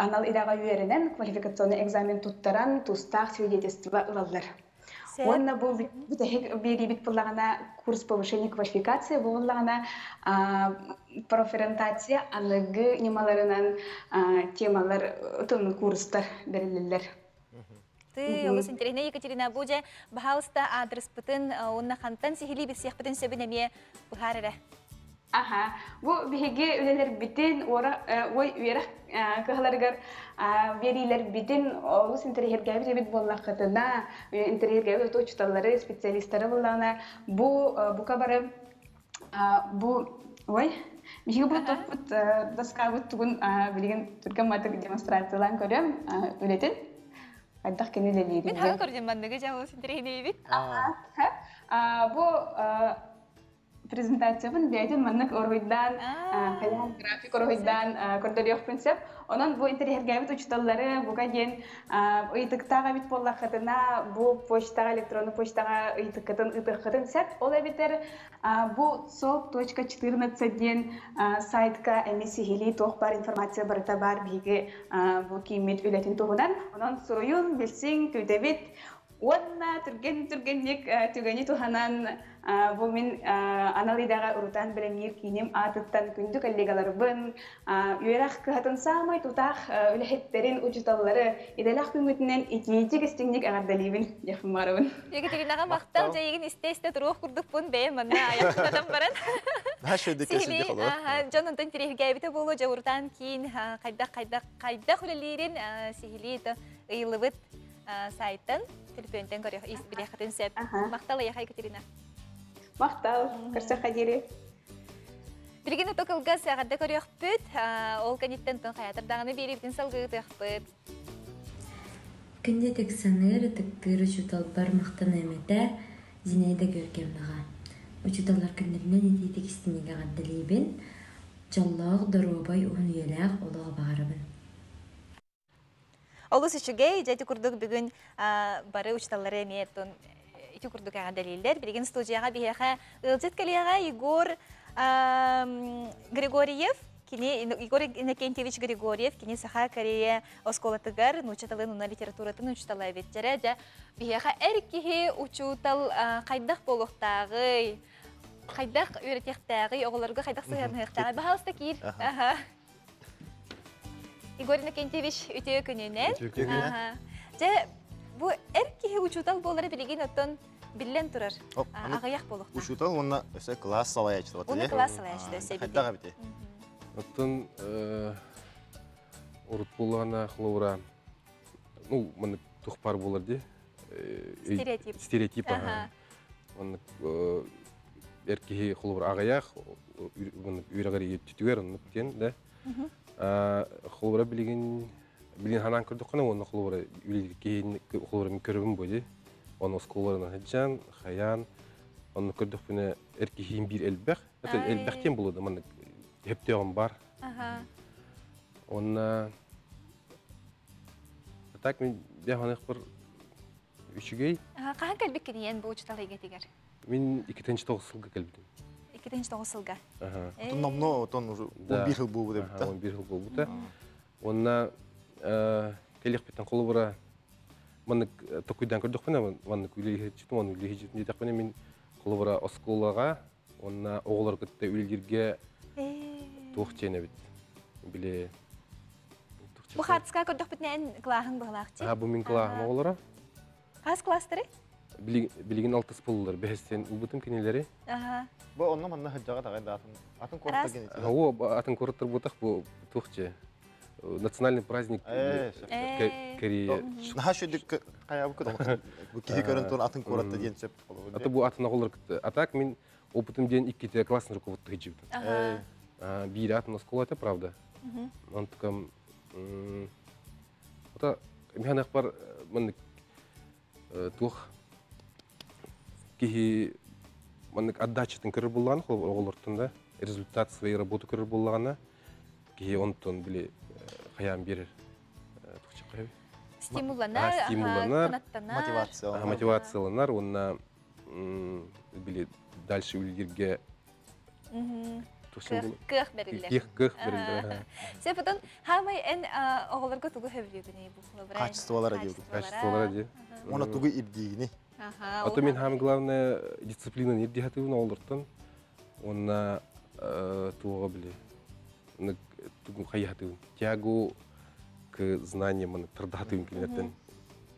Speaker 23: анал идэҕэ үөрэнэн квалификационный экзамен туттаран тустаах свидетельство ылаллар. Уонна бу бүтэһик биэриибит буоллаҕына курс повышения квалификации буоллаҕына профориентация аныгы ньымаларынан темалар курстар бэриллэллэр.
Speaker 1: Ты олус интэриэһинэй Екатерина бу дьэ баһаалыста аадырыспытын уонна хантан сиһилии билсиэхпитин сөбүн эмиэ быһаар эрэ.
Speaker 23: Аха, бу биһиги үлэлэрбитин, ой үөрэх кыһаларыгар биэриилэрбитин олус интэриэһиргээбит эбит буоллаххытына, интэриэһиргээбит учууталлары, специалистары буллаҕына, бу бука бары бу ой биһиги бу туппут доскабыт тугун билигин түргэн матык демонстрациялаан көрөм үлэтин хайдах кини үлэлиирин.
Speaker 1: Мин хаҥа көрдүм манныгы дьэ олус интэриэһинэйбит.
Speaker 23: Бу презентациябын бэйэтин маннык уруһуйдаан, хайаан график уруһуйдаан көрдөрүөхпүн сөп. Онон бу интэриэһиргээбит учууталлары бука диэн ыйытыктаах эбит буоллаххытына, бу почтаҕа, электронный почтаҕа ыйытыккытын ыытыаххытын сөп. Ол эбэтэр бу soap.14 диэн сайтка эмиэ сиһилии туох баар информация барыта баар биһиги бу кииммит үлэтин туһунан. Онон суруйун, билсиҥ, күүтэбит. Уонна түргэн-түргэнник түгэни туһанан бу мин анал идэҕэ урутаан бэлэмниир кииним аатыттан күндү коллегаларбын, үөрэх кыһатын саамай тутаах үлэһиттэрин, учууталлары идэлээх күҥҥүтүнэн итиитик истиҥник эҕэрдэлиибин диэхпин баҕарабын.
Speaker 1: Екатеринаҕа махтал дьайыгын истэ-истэ туруох курдукпун бэйэм манна айахтатан баран. Сиһилии дьон онтон интэриэһиргээбитэ буолуо дьэ урутаан киин хайдах хайдах хайдах үлэлиирин сиһилии ыйыллыбыт сайтан, төлөпүөнтэн көрүөх ис билиэххитин сөп. Махтал эйиэхэ, Екатерина.
Speaker 23: Махтал, көрсөххө диэри.
Speaker 1: Билигин ото кылгас эҕэрдэ көрүөхпүт. Ол кэнниттэн тон хайатар даҕаны биэриибитин салгыытыахпыт.
Speaker 5: Күндүтүк саныыр, ытыктыыр учууталбар махтаныам этэ Зинаида Георгиевнаҕа. Учууталлар күннэринэн итиитик истиҥник эҕэрдэлиибин. Дьоллоох, доруобай, уһун үйэлээх олоҕу баҕарабын.
Speaker 1: Олус үчүгэй, дьэ ити курдук бүгүн бары учууталлары эмиэ оттон ити курдук эҕэрдэлииллэр. Билигин студияҕа биһиэхэ ыалдьыт кэлиэҕэ Егор Григорьев, кини Егор Иннокентьевич Григорьев, кини Саха Корея оскуолатыгар нуучча тылын уонна литературатын учуутала эбит. Дьэрэ, дьэ, биһиэхэ эр киһи учуутал хайдах буолуохтааҕый, хайдах үөрэтиэхтээҕий, оҕолорго хайдах сыһыаннаһыахтааҕый? Баһаалыста киир. Егор Иннокентьевич, үтүө күнүнэн.
Speaker 2: Үтүө күнүнэн.
Speaker 1: Дьэ, бу эр киһи учуутал буолара билигин оттон биллэн турар. Аҕыйах буолуохтаах.
Speaker 2: Учуутал уонна өссө кылаас салайааччыта.
Speaker 1: Уонна кылаас салайааччыта өссө эбити.
Speaker 2: Хайдах эбити?
Speaker 6: Оттон урут буоллаҕына холобура, ну, маннык туох баар буолар дии.
Speaker 1: Стереотип.
Speaker 6: Стереотип, аха. Маннык эр киһи холобура аҕыйах, үөрэҕэр түтүгэр оннук диэн да. Холобура билигин билигин ханаан көрдөххүнэ уонна холобура үлэлиир киһини холобура мин көрөбүн бу дии. Оны оскуолаларынан сылдьан, хайаан, онно көрдөхпүнэ эр киһиим биир элбэх. Это элбэх диэн буолуо да маннык хөптөөҕүм бар. Онна так мин бэханыхпар үчүгэй.
Speaker 1: Хаһан кэлбиккиний эн бу учуутал эйгэтигэр?
Speaker 6: Мин 2009 сылга кэлбитим.
Speaker 1: 2009 сылга.
Speaker 2: Отон номно отон уже 11 жыл буолбут эбит да.
Speaker 6: 11 жыл буолбута. Онна келихпиттен холобура маннык токуйдан көрдөхпүнэ маннык үлэлиһиччитим, оны үлэлиһиччитим диэтэхпинэ мин холобура оскуолаҕа уонна оҕолору кытта үлэлииргэ туох диэн эбит били
Speaker 1: Бу хаартыскаҕа көрдөхпүтүнэ эн кылааһыҥ быһылаах
Speaker 6: дии. Бу мин кылааһым оҕолоро.
Speaker 1: Хас класстары?
Speaker 6: Билигин алтыс буоллулар. Бэһистен ылбытым кинилэри.
Speaker 2: Бу онно манна сылдьаҕа таҕай да атын атын куораттар генетик.
Speaker 6: Оо, атын куораттар буотах бу туох же национальный праздник Корея.
Speaker 2: Наһаа шүдүк хайабы бу киһи көрөн туран атын куоратта диэн сөп.
Speaker 6: Ата бу атын оҕолор а так мин опытым диэн икките классный руководство хиджибитим. Биир атын оскуола это правда. Онтукам Ата миһанахпар маннык туох киһи маннык отдачатын көрөр буоллаҕына оҕолортон да результат своей работы көрөр буоллаҕына киһи онтон били хайаан биэрэр
Speaker 1: стимулланар,
Speaker 6: стимулланар,
Speaker 2: мотивацияланар,
Speaker 6: мотивацияланар уонна били дальше үлэлииргэ
Speaker 1: Кыах бэриллэр.
Speaker 6: Кыах бэриллэр.
Speaker 1: Сеп отон хаамай эн оҕолорго тугу сөбүлүүгүнүй бу?
Speaker 2: Качестволара диир.
Speaker 6: Качестволара диир.
Speaker 2: Уонна тугу ирдиигини?
Speaker 6: А то мин хаам главное дисциплинаны ирдии хатыыбын оҕолортон. Уонна туоҕа били тугу хайыһатыыбын. Тягу к знаниям тардахатыыбын кинилэртэн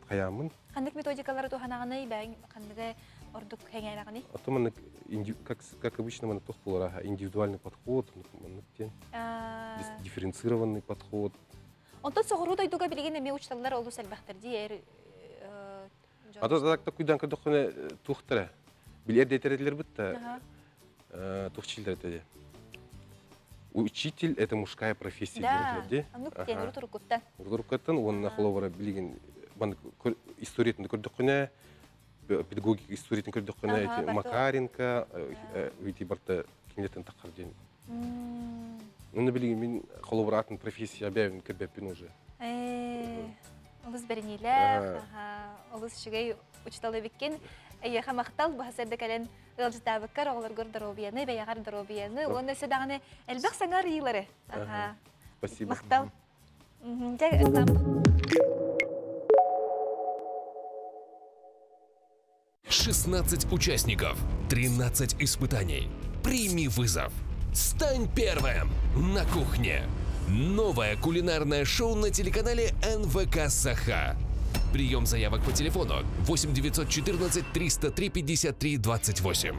Speaker 6: хайааммын.
Speaker 1: Ханнык методикалары туһанаҕыный, бэйэҥ ханныгы ордук хэҥээрэҕиний?
Speaker 6: А маннык как обычно маннык туох буолар индивидуальный подход, маннык диэн дифференцированный подход.
Speaker 1: Онтон соҕуруу дойдуга билигин эмиэ учууталлар олус элбэхтэр дии эр
Speaker 6: А то так такуйдан көрдөххүнэ туохтара билэр дэтэрэлэр бытта туох чилдер этэ учитель это мужская профессия
Speaker 1: Да, оннук диэн урут-уруккуттан.
Speaker 6: Урут-уруккуттан уонна холобура билигин историятын көрдөххүнэ педагогика историятын көрдөххүнэ эти Макаренко эти барта кинилертен таххар диэн. Уонна билигин мин холобура атын профессия бэйэбин көрбөппүн уже.
Speaker 1: Олус бэриниилээх, олус үчүгэй учуутал эбиккин. Эйиэхэ махтал, бу сарда кэлэн ыалдьытаабыккар оҕолоргор доруобуйаны, бэйэҕэр доруобуйаны уонна өссө даҕаны элбэх саҥа арыйыылары.
Speaker 6: Спасибо.
Speaker 1: Махтал. Дьэ,
Speaker 7: 16 участников, 13 испытаний. Прими вызов. Стань первым на кухне. Новое кулинарное шоу на телеканале НВК «Саха». Прием заявок по телефону 8 914 303 53 28.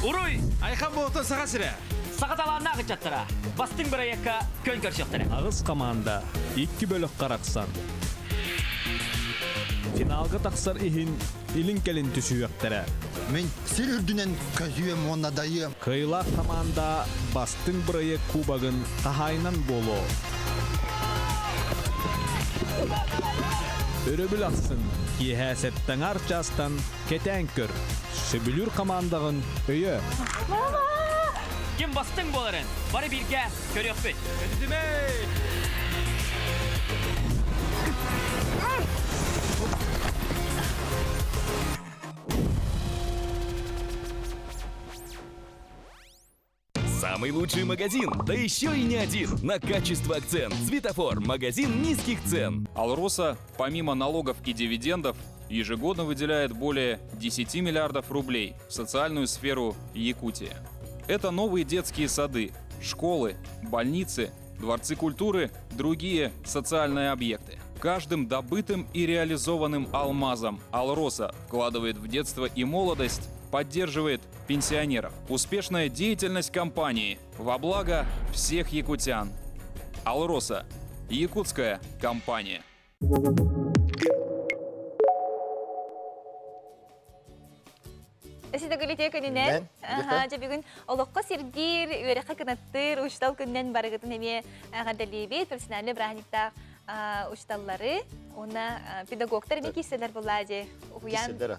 Speaker 24: Уруй! Айхан буолтун Саха сирэ!
Speaker 25: Саха талааннаах ыччаттара бастыҥ бырайыакка күөн көрсүөхтэрэ.
Speaker 26: Аҕыс команда икки бөлөх харахсан. Финалга тахсар иһин илин-кэлин түсүһүөхтэрэ.
Speaker 8: Мин сир үрдүнэн көзүөм уонна дайыам.
Speaker 26: Кыайыылаах хамаанда бастыҥ бырайыак кубогын хаһаайынан буолуо. Өрөбүл ахсын киэһэ сэттэ чаастан кэтээн көр. Сөбүлүүр хамаандаҕын өйөө.
Speaker 25: Ким бастыҥ буоларын бары бииргэ көрүөхпүт.
Speaker 7: Самый лучший магазин, да еще и не один. На качество акцент. Светофор. Магазин низких цен.
Speaker 9: Алроса, помимо налогов и дивидендов, ежегодно выделяет более 10 миллиардов рублей в социальную сферу Якутии. Это новые детские сады, школы, больницы, дворцы культуры, другие социальные объекты. Каждым добытым и реализованным алмазом Алроса вкладывает в детство и молодость, поддерживает пенсионеров. Успешная деятельность компании во благо всех якутян. Алроса – якутская компания.
Speaker 1: Өсө төгүл үтүө күнүнэн. Аха, дьэ бүгүн олоххо сирдиир, үөрэххэ кынаттыыр учутал күнүнэн барыгытын эмиэ эҕэрдэлиибит. Профессиональный бырааһынньыктаах учуталлары уонна педагогтар эмиэ киирсэлэр буоллаа дии. Уһуйаан.
Speaker 2: Киирсэллэр.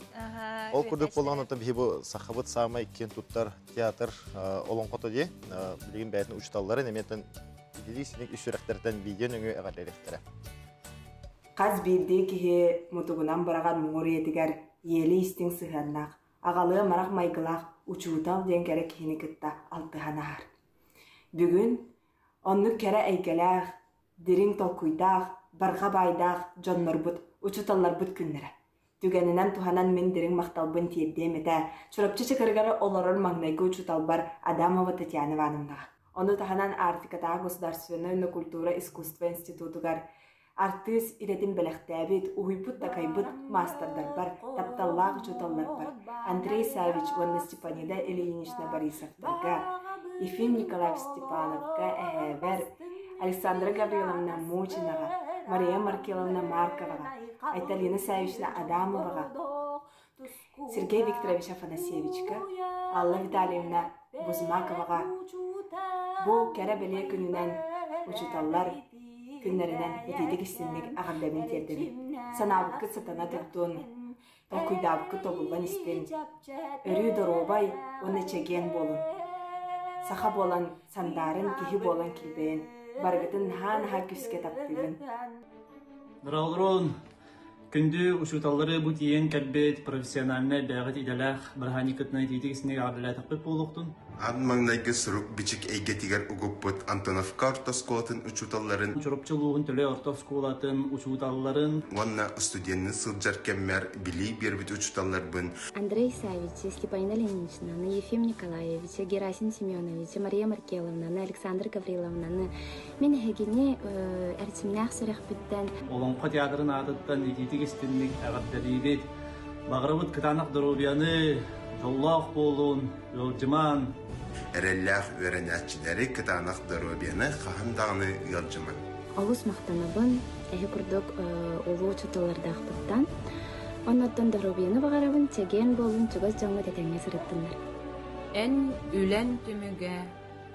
Speaker 2: Ол курдук буоллаҕына оттон биһи бу сахабыт саамай киэн туттар театр олоҥхото дии. Билигин бэйэтин учуталларын эмиэ итилии синик үс сүрэхтэртэн видео нөҥүө эҕэрдэлиэхтэрэ.
Speaker 10: Хас биирдии киһи мутугунан быраҕар муҥур ийэтигэр ийэлии истиҥ сыһыаннаах, аҕалыы амарах майгылаах учуутал диэн кэрэ киһини кытта алтыһан ааһар. Бүгүн оннук кэрэ эйгэлээх, дириҥ толкуйдаах, барҕа баайдаах дьоннорбут, учууталларбыт күннэрэ. Түгэнинэн туһанан мин дириҥ махталбын тиэрдиэм этэ Чурапчы Чакырыгар олорор маҥнайгы учууталбар Адамова Татьяна Ивановнаҕа. Ону таһынан Арктикатааҕы государственнай уонна культура искусство институтугар Артыыс идэтин бэлэхтээбит, уһуйбут-такайбыт маастардарбар, тапталлаах учууталларбар Андрей Савич уонна Степанида Ильинична Борисовтарга, Ефим Николаевич Степановка, эһээбэр, Александра Гавриловна Мучинаҕа, Мария Маркеловна Марковаҕа, Айталина Савична Адамоваҕа, Сергей Викторович Афанасьевичка, Алла Витальевна Бузмаковаҕа бу кэрэ-бэлиэ күнүнэн учууталлар күннэринэн итиитик-истинник эҕэрдэбин тиэрдэбин. Санаабыккыт сатана турдун, толкуйдаабыккыт тобуллан истин, өрүү доруобай уонна чэгиэн буолун. Саха буолан сандаарын, киһи буолан килбэйин, барыгытын наһаа-наһаа күүскэ таптыыбын.
Speaker 11: Дороолорун! Күндү учууталлары бу тиийэн кэлбит профессиональнай бэйэҕит идэлээх бырааһынньыккытынан итиитик истиҥник эҕэрдэлээтэхпит буолуохтун.
Speaker 12: Аан маҥнайгы сурук-бичик эйгэтигэр угуппут Антоновка орто оскуолатын учууталларын
Speaker 11: Чурапчы улууһун Төлөй орто оскуолатын учууталларын
Speaker 12: уонна студенныы сылдьар кэммэр билии биэрбит учууталларбын
Speaker 5: Андрей Савичи, Степанина Ильиничнаны, Ефим Николаевича, Герасим Семеновича, Мария Маркеловнаны, Александра Гавриловнаны Мин эһигини эрчимнээх сүрэхпиттэн
Speaker 11: Олоҥхо театрын аатыттан итиитик истинник эҕэрдэлиибит. Баҕарабыт кытаанах доруобуйаны, дьоллоох буолун, ыалдьымаан.
Speaker 12: Эрэллээх үөрэнээччилэри кытаанах доруобуйаны хаһан даҕаны ыалдьымаҥ.
Speaker 5: Олус махтанабын эһи курдук улуу учууталлардаахпыттан. Оннуттан доруобуйаны баҕарабын, чэгиэн буолун, чугас дьоҥҥут этэҥҥэ сырыттыннар.
Speaker 13: Эн үлэн түмүгэ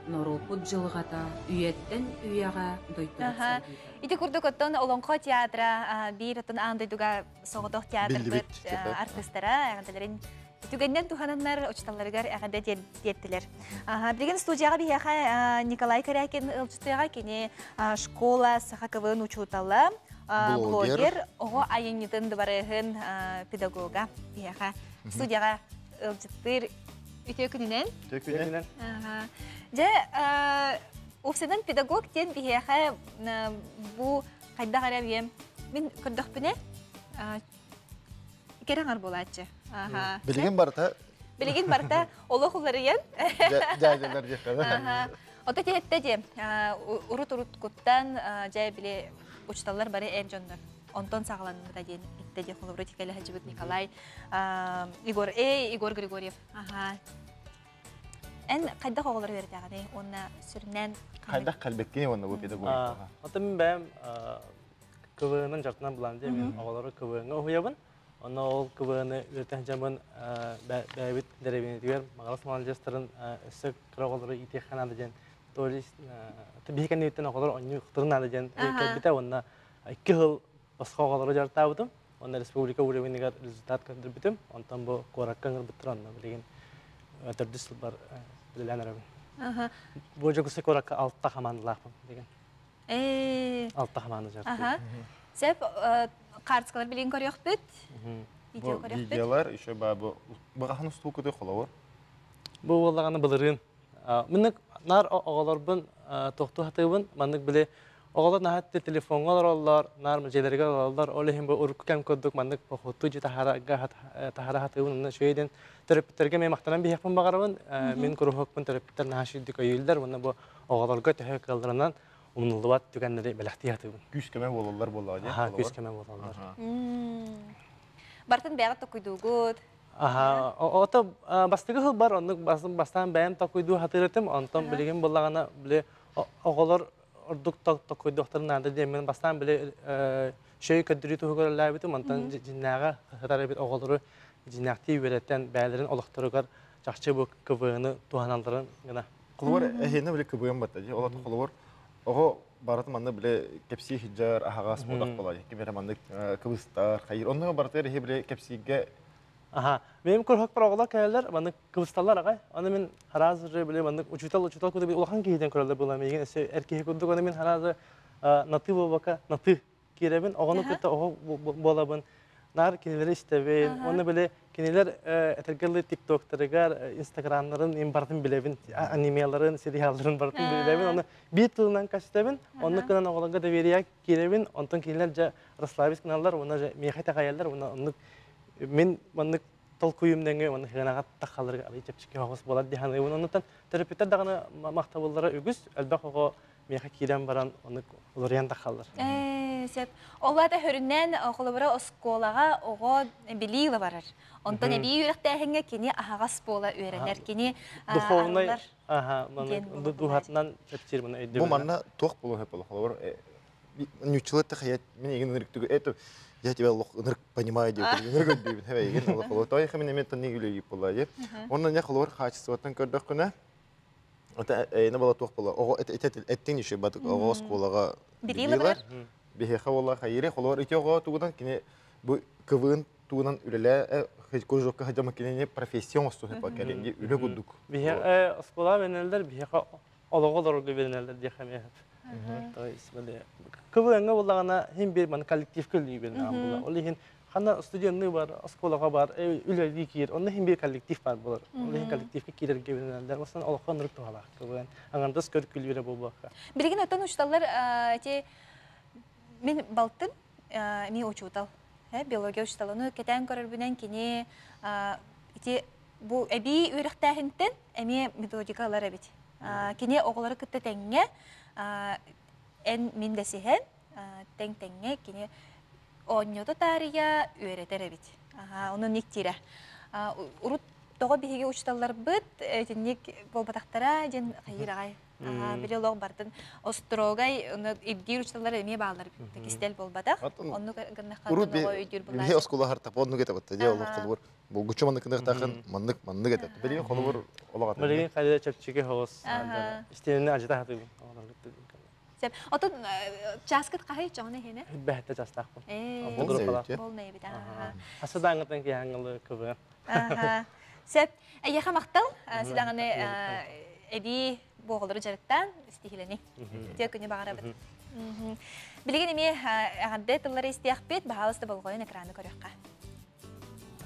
Speaker 13: норуоппут дьылҕата үйэттэн үйэҕэ дойдубут сайдыыта.
Speaker 1: Ити курдук оттон Олоҥхо театра биир оттон аан дойдуга соҕотох театрбыт артыыстара эҕэрдэлэрин түгэннэн туһананнар учууталларыгар эҕэрдэ тиэртилэр. Билигин студияҕа биһиэхэ Николай Корякин ыалдьытыаҕа кини школа саха КВН учуутала, блогер, оҕо айымньытын дыбарыаһын педагога биһиэхэ студияҕа ыалдьыттыыр Үтүө күнүнэн.
Speaker 2: Үтүө күнүнэн.
Speaker 1: Дьэ, уопсайынан педагог диэн биһиэхэ бу хайдах эрэ биэм мин көрдөхпүнэ кэрэ аҥар буолааччы.
Speaker 2: Билигин барыта
Speaker 1: Билигин барыта олох уларыйан.
Speaker 2: Дьээдьэлэр диэххэ.
Speaker 1: Ото тиһэтте диэ урут-уруткуттан дьэ били учууталлар бары эр дьоннор. Онтон саҕаланмыта диэн эттэ диэ холобура тикэлэ сылдьыбыт Николай Егор эй Егор Григорьев аха эн хайдах оҕолору үөрэтэҕиний уонна сүрүннээн
Speaker 2: хайдах кэлбиккиний уонна бу педагогикаҕа
Speaker 27: Оттон мин бэйэм КВН-ын дьарыктанан булан дии мин оҕолору КВН-ҥа уһуйабын.
Speaker 11: Онно ол КВН-ы үөрэтэн дьаммын бэйэбит дэриэбинэтигэр Маҕарас маладьыастарын өссө кыра оҕолору иитиэххэ наада диэн то есть биһи кэнниттэн оҕолор оонньуохтарын наада диэн кэлбитэ уонна 2 сыл босхо оҕолору дьарыктаабытым. Уонна республика уровенигар результат көрдөрбүтүм. Онтон бу куоракка ыҥырбыттар онно билигин төрдүс сылбар үлэлээн эрэбин. Бу Дьокуускай куоракка алта хамаандалаахпын билигин. Алта хамаанда дьарыктыыбын.
Speaker 1: Сеп карточкалар билигин көрүөхпүт. Видео көрүөхпүт.
Speaker 2: Видеолар еще бу баҕаһын устуукуты холобур.
Speaker 11: Бу буоллаҕына былырыын Маннык наар оҕолорбун тохтуу сатыыбын. Маннык били оҕолор наһаа телефоҥҥа олороллор, наар дьиэлэригэр олороллор. Ол иһин бу урукку кэм курдук маннык походтуу дьиэ таһаарарга таһаара сатыыбын. Онно үчүгэй диэн төрөппүттэргэ эмиэ махтанан биһиэхпин баҕарабын. Мин куруһуокпун төрөппүттэр наһаа үчүгэйдик өйүүллэр уонна бу оҕолорго төһө кыалларынан умнуллубат түгэннэри бэлэхтии сатыыбын.
Speaker 2: Күүс-көмө буолаллар буоллаҕа дии.
Speaker 11: Аһаа, күүс-көмө буолаллар.
Speaker 1: Бартын бэйэҕит токуйдуугут.
Speaker 11: Аха, ото бастакы сылбар оннук бастаан бэйэм токуйдуу сатыыр этим, онтон билигин буллаҕына били оҕолор ордук токуйдуохтарын наада диэммин бастаан били шөй көрдөрүү туһугар үлэлээбитим, онтон дьиннээҕи сытар эбит оҕолору дьиннээхтии үөрэтэн бэйэлэрин олохторугар чахчы бу КВН-ы туһаналларын гына.
Speaker 2: Холобур, эһиэнэ били КВН батта дии. Ол холобур оҕо барыта манна били кэпсии сылдьар аһаҕас буолах буолар. Ким эрэ маннык кыбыстар, хайыр. Онно барытыгар иһи били кэпсииргэ
Speaker 11: Аха. Меним курһакпар оҕолор кэлэллэр, маннык кыбысталлар аҕай. Аны мин харазы били маннык учуутал учуутал курдук улахан киһитин көрөллөр буолла миигин өссө эр киһи курдук аны мин харазы наты буолбакка наты киирэбин, оҕону кытта оҕо буолабын, наар кинилэри истэбин. Уонна били кинилэр этэргэ дылы тиктоктарыгар, инстаграмнарын им барытын билэбин, анимеларын, сериалларын барытын билэбин. Оны биир тылынан кэстэбин, оннук гынан оҕолорго доверие киирэбин, онтон кинилэр дьэ расслабить гыналлар, уонна дьэ миэхэ итэҕэйэллэр, уонна оннук мин маннык толкуйум нөҥүө уонна сыанаҕа таххаларга арый чэпчэки оҕус буолар дии саныыбын. Оннуттан төрөппүттэр даҕаны махтабыллара үгүс, элбэх оҕо миэхэ киирэн баран оннук уларыйан таххаллар.
Speaker 1: Сөп. Ол аата хөрүннээн холобура оскуолаҕа оҕо билии ыла барар. Онтон эбии үөрэхтээһиҥҥэ кини аһаҕас буола үөрэнэр. Кини
Speaker 11: духовнай дууһатынан чэпчиир маны өйдөбүл.
Speaker 2: Бу манна туох буолуон сөп буолла холобур ньуччалар тахайат мин игин ынырык это я тебя лох ынырык понимаю диye ынырык өйдүүбүн хэбэ игин олох холобур той хэмин эмиэ тонни үлэйип буолла диye онно не холобур хаачыстыбаттан көрдөххүнэ Это эйне була туох була оҕо эттиң еще батык оҕо оскуолаҕа билиилэр биһиэхэ буола хайыре холобур ити оҕо тугунан кини бу КВН тугунан үлэлээ кружокка сылдьама кинини профессия оҥостуһа кэлин үлэ курдук
Speaker 11: биһиэхэ оскуола бэнэллэр биһиэхэ олоҕу олорорго бэринэллэр диэхэ эмиэ то есть КВН-ҥа буоллаҕына иһин биир маны коллективка үлэлии бэринэҕин буолар ол иһин ханна студенныы бар оскуолаҕа бар үлэлии киир онно иһин биир коллектив баар буолар ол иһин коллективка киирэргэ бэринэллэр осон олоххо ынырык туһалаах КВН аҥардас көр күлүүрэ буолбакка
Speaker 1: билигин оттон учууталлар эти мин балтым эмиэ учуутал биология учуутала ону кэтээн көрөрбүнэн кини ити бу эбии үөрэхтээһинтэн эмиэ методика ылар эбит. Кини оҕолору кытта тэҥҥэ эн мин дэсиһэн тэҥ тэҥҥэ кини оонньото таарыйа үөрэтэр эбит. Ону никтиирэ. Урут тоҕо биһиги учууталларбыт итинник буолбатахтара диэн хайыыр аҕай. Били олох бартын острогай ирдиир учууталлар эмиэ бааллар кистэл буолбатах. Оннук гыннахха өйдүүр
Speaker 2: Биһи оскуола хартап оннук этэ батта дьэ олох холобур булгуччу маннык гыныахтаахын маннык маннык этэ. Билигин холобур олох атын.
Speaker 11: Билигин хайда чэпчэки соҕус истиэнэни ажыта сатыыбын.
Speaker 1: Сөп. Отон чааскыт хаһый чоҕуна иһинэ?
Speaker 11: Бэһэтте чаастаахпын.
Speaker 1: Болна эбит.
Speaker 11: Асыдааңытан киһаҥылы кыбы.
Speaker 1: Сөп. Эйиэхэ махтал. Сидаҕаны эбии буоҕалары дьарыктаан истиһилэни. Үтүө күнү баҕарабыт. Билигин эмиэ эҕэрдэ тыллары истиэхпит. Баһаалыста болҕойон экраны көрүөххэ.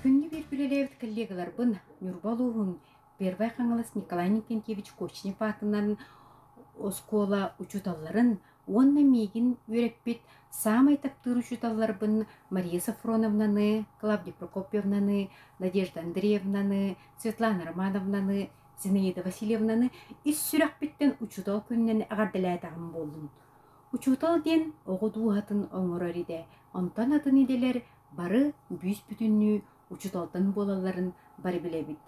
Speaker 16: Күндү биир үлэлээбит коллегаларбын Ньурба улууһун Первай Хаҥалас Николай Никентьевич Кочнев аатынан оскуола учууталларын уонна миигин үөрэппит саамай таптыыр учууталларбын Мария Софроновнаны, Клавдия Прокопьевнаны, Надежда Андреевнаны, Светлана Романовнаны, Зинаида Васильевнаны ис сүрэхпиттэн учуутал күнүнэн эҕэрдэлээтэҕим буоллун. Учуутал диэн оҕо дууһатын оҥорор идэ, онтон атын идэлэр бары бүүс-бүтүннүү учууталтан буолалларын бары билэбит.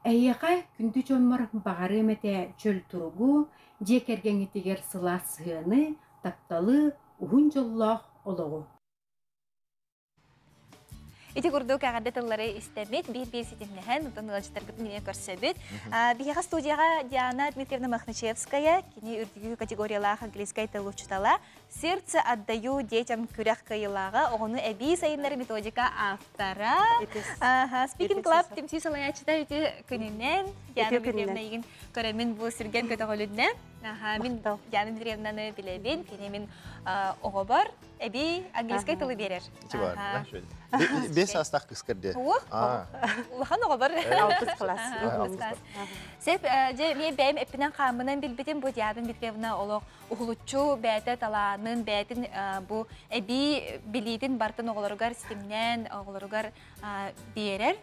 Speaker 16: Эһиэхэ күндү дьоммор баҕарыам этэ чөл туругу, дьиэ кэргэҥҥитигэр сылаас сыһыаны, тапталы, уһун дьоллоох олоҕу.
Speaker 1: Ити курдук эҕэрдэ тыллары истэммит, биир-биир ситимнэһэн, онтон ыалдьыттарбытын эмиэ көрсөбүт. Биһиэхэ студияҕа Диана Дмитриевна Мохначевская, кини үрдүкү категориялаах английскай тыл учуутала, «Сердце отдаю детям» күрэх кыайыылааҕа, оҕону эбии сайыннары методика автора. Speaking Club түмсүү салайааччыта ити күнүнэн Диана Дмитриевна игин көрөммүн бу сүргэн көтөҕүлүннэ. Мин Диана Дмитриевнаны билэбин, кини мин оҕобор эбии английскай тылы биэрэр.
Speaker 2: Бес астах кыскар де.
Speaker 1: Улахан оҕобор.
Speaker 10: Алтыс класс.
Speaker 1: Сеп, же мен бэйэм эппинэн хааммынан билбитим бу Диана Дмитриевна олох уһулуччу бэйэтэ талаанын, бэйэтин бу эбии билиитин бартын оҕолоругар ситимнээн оҕолоругар биэрэр.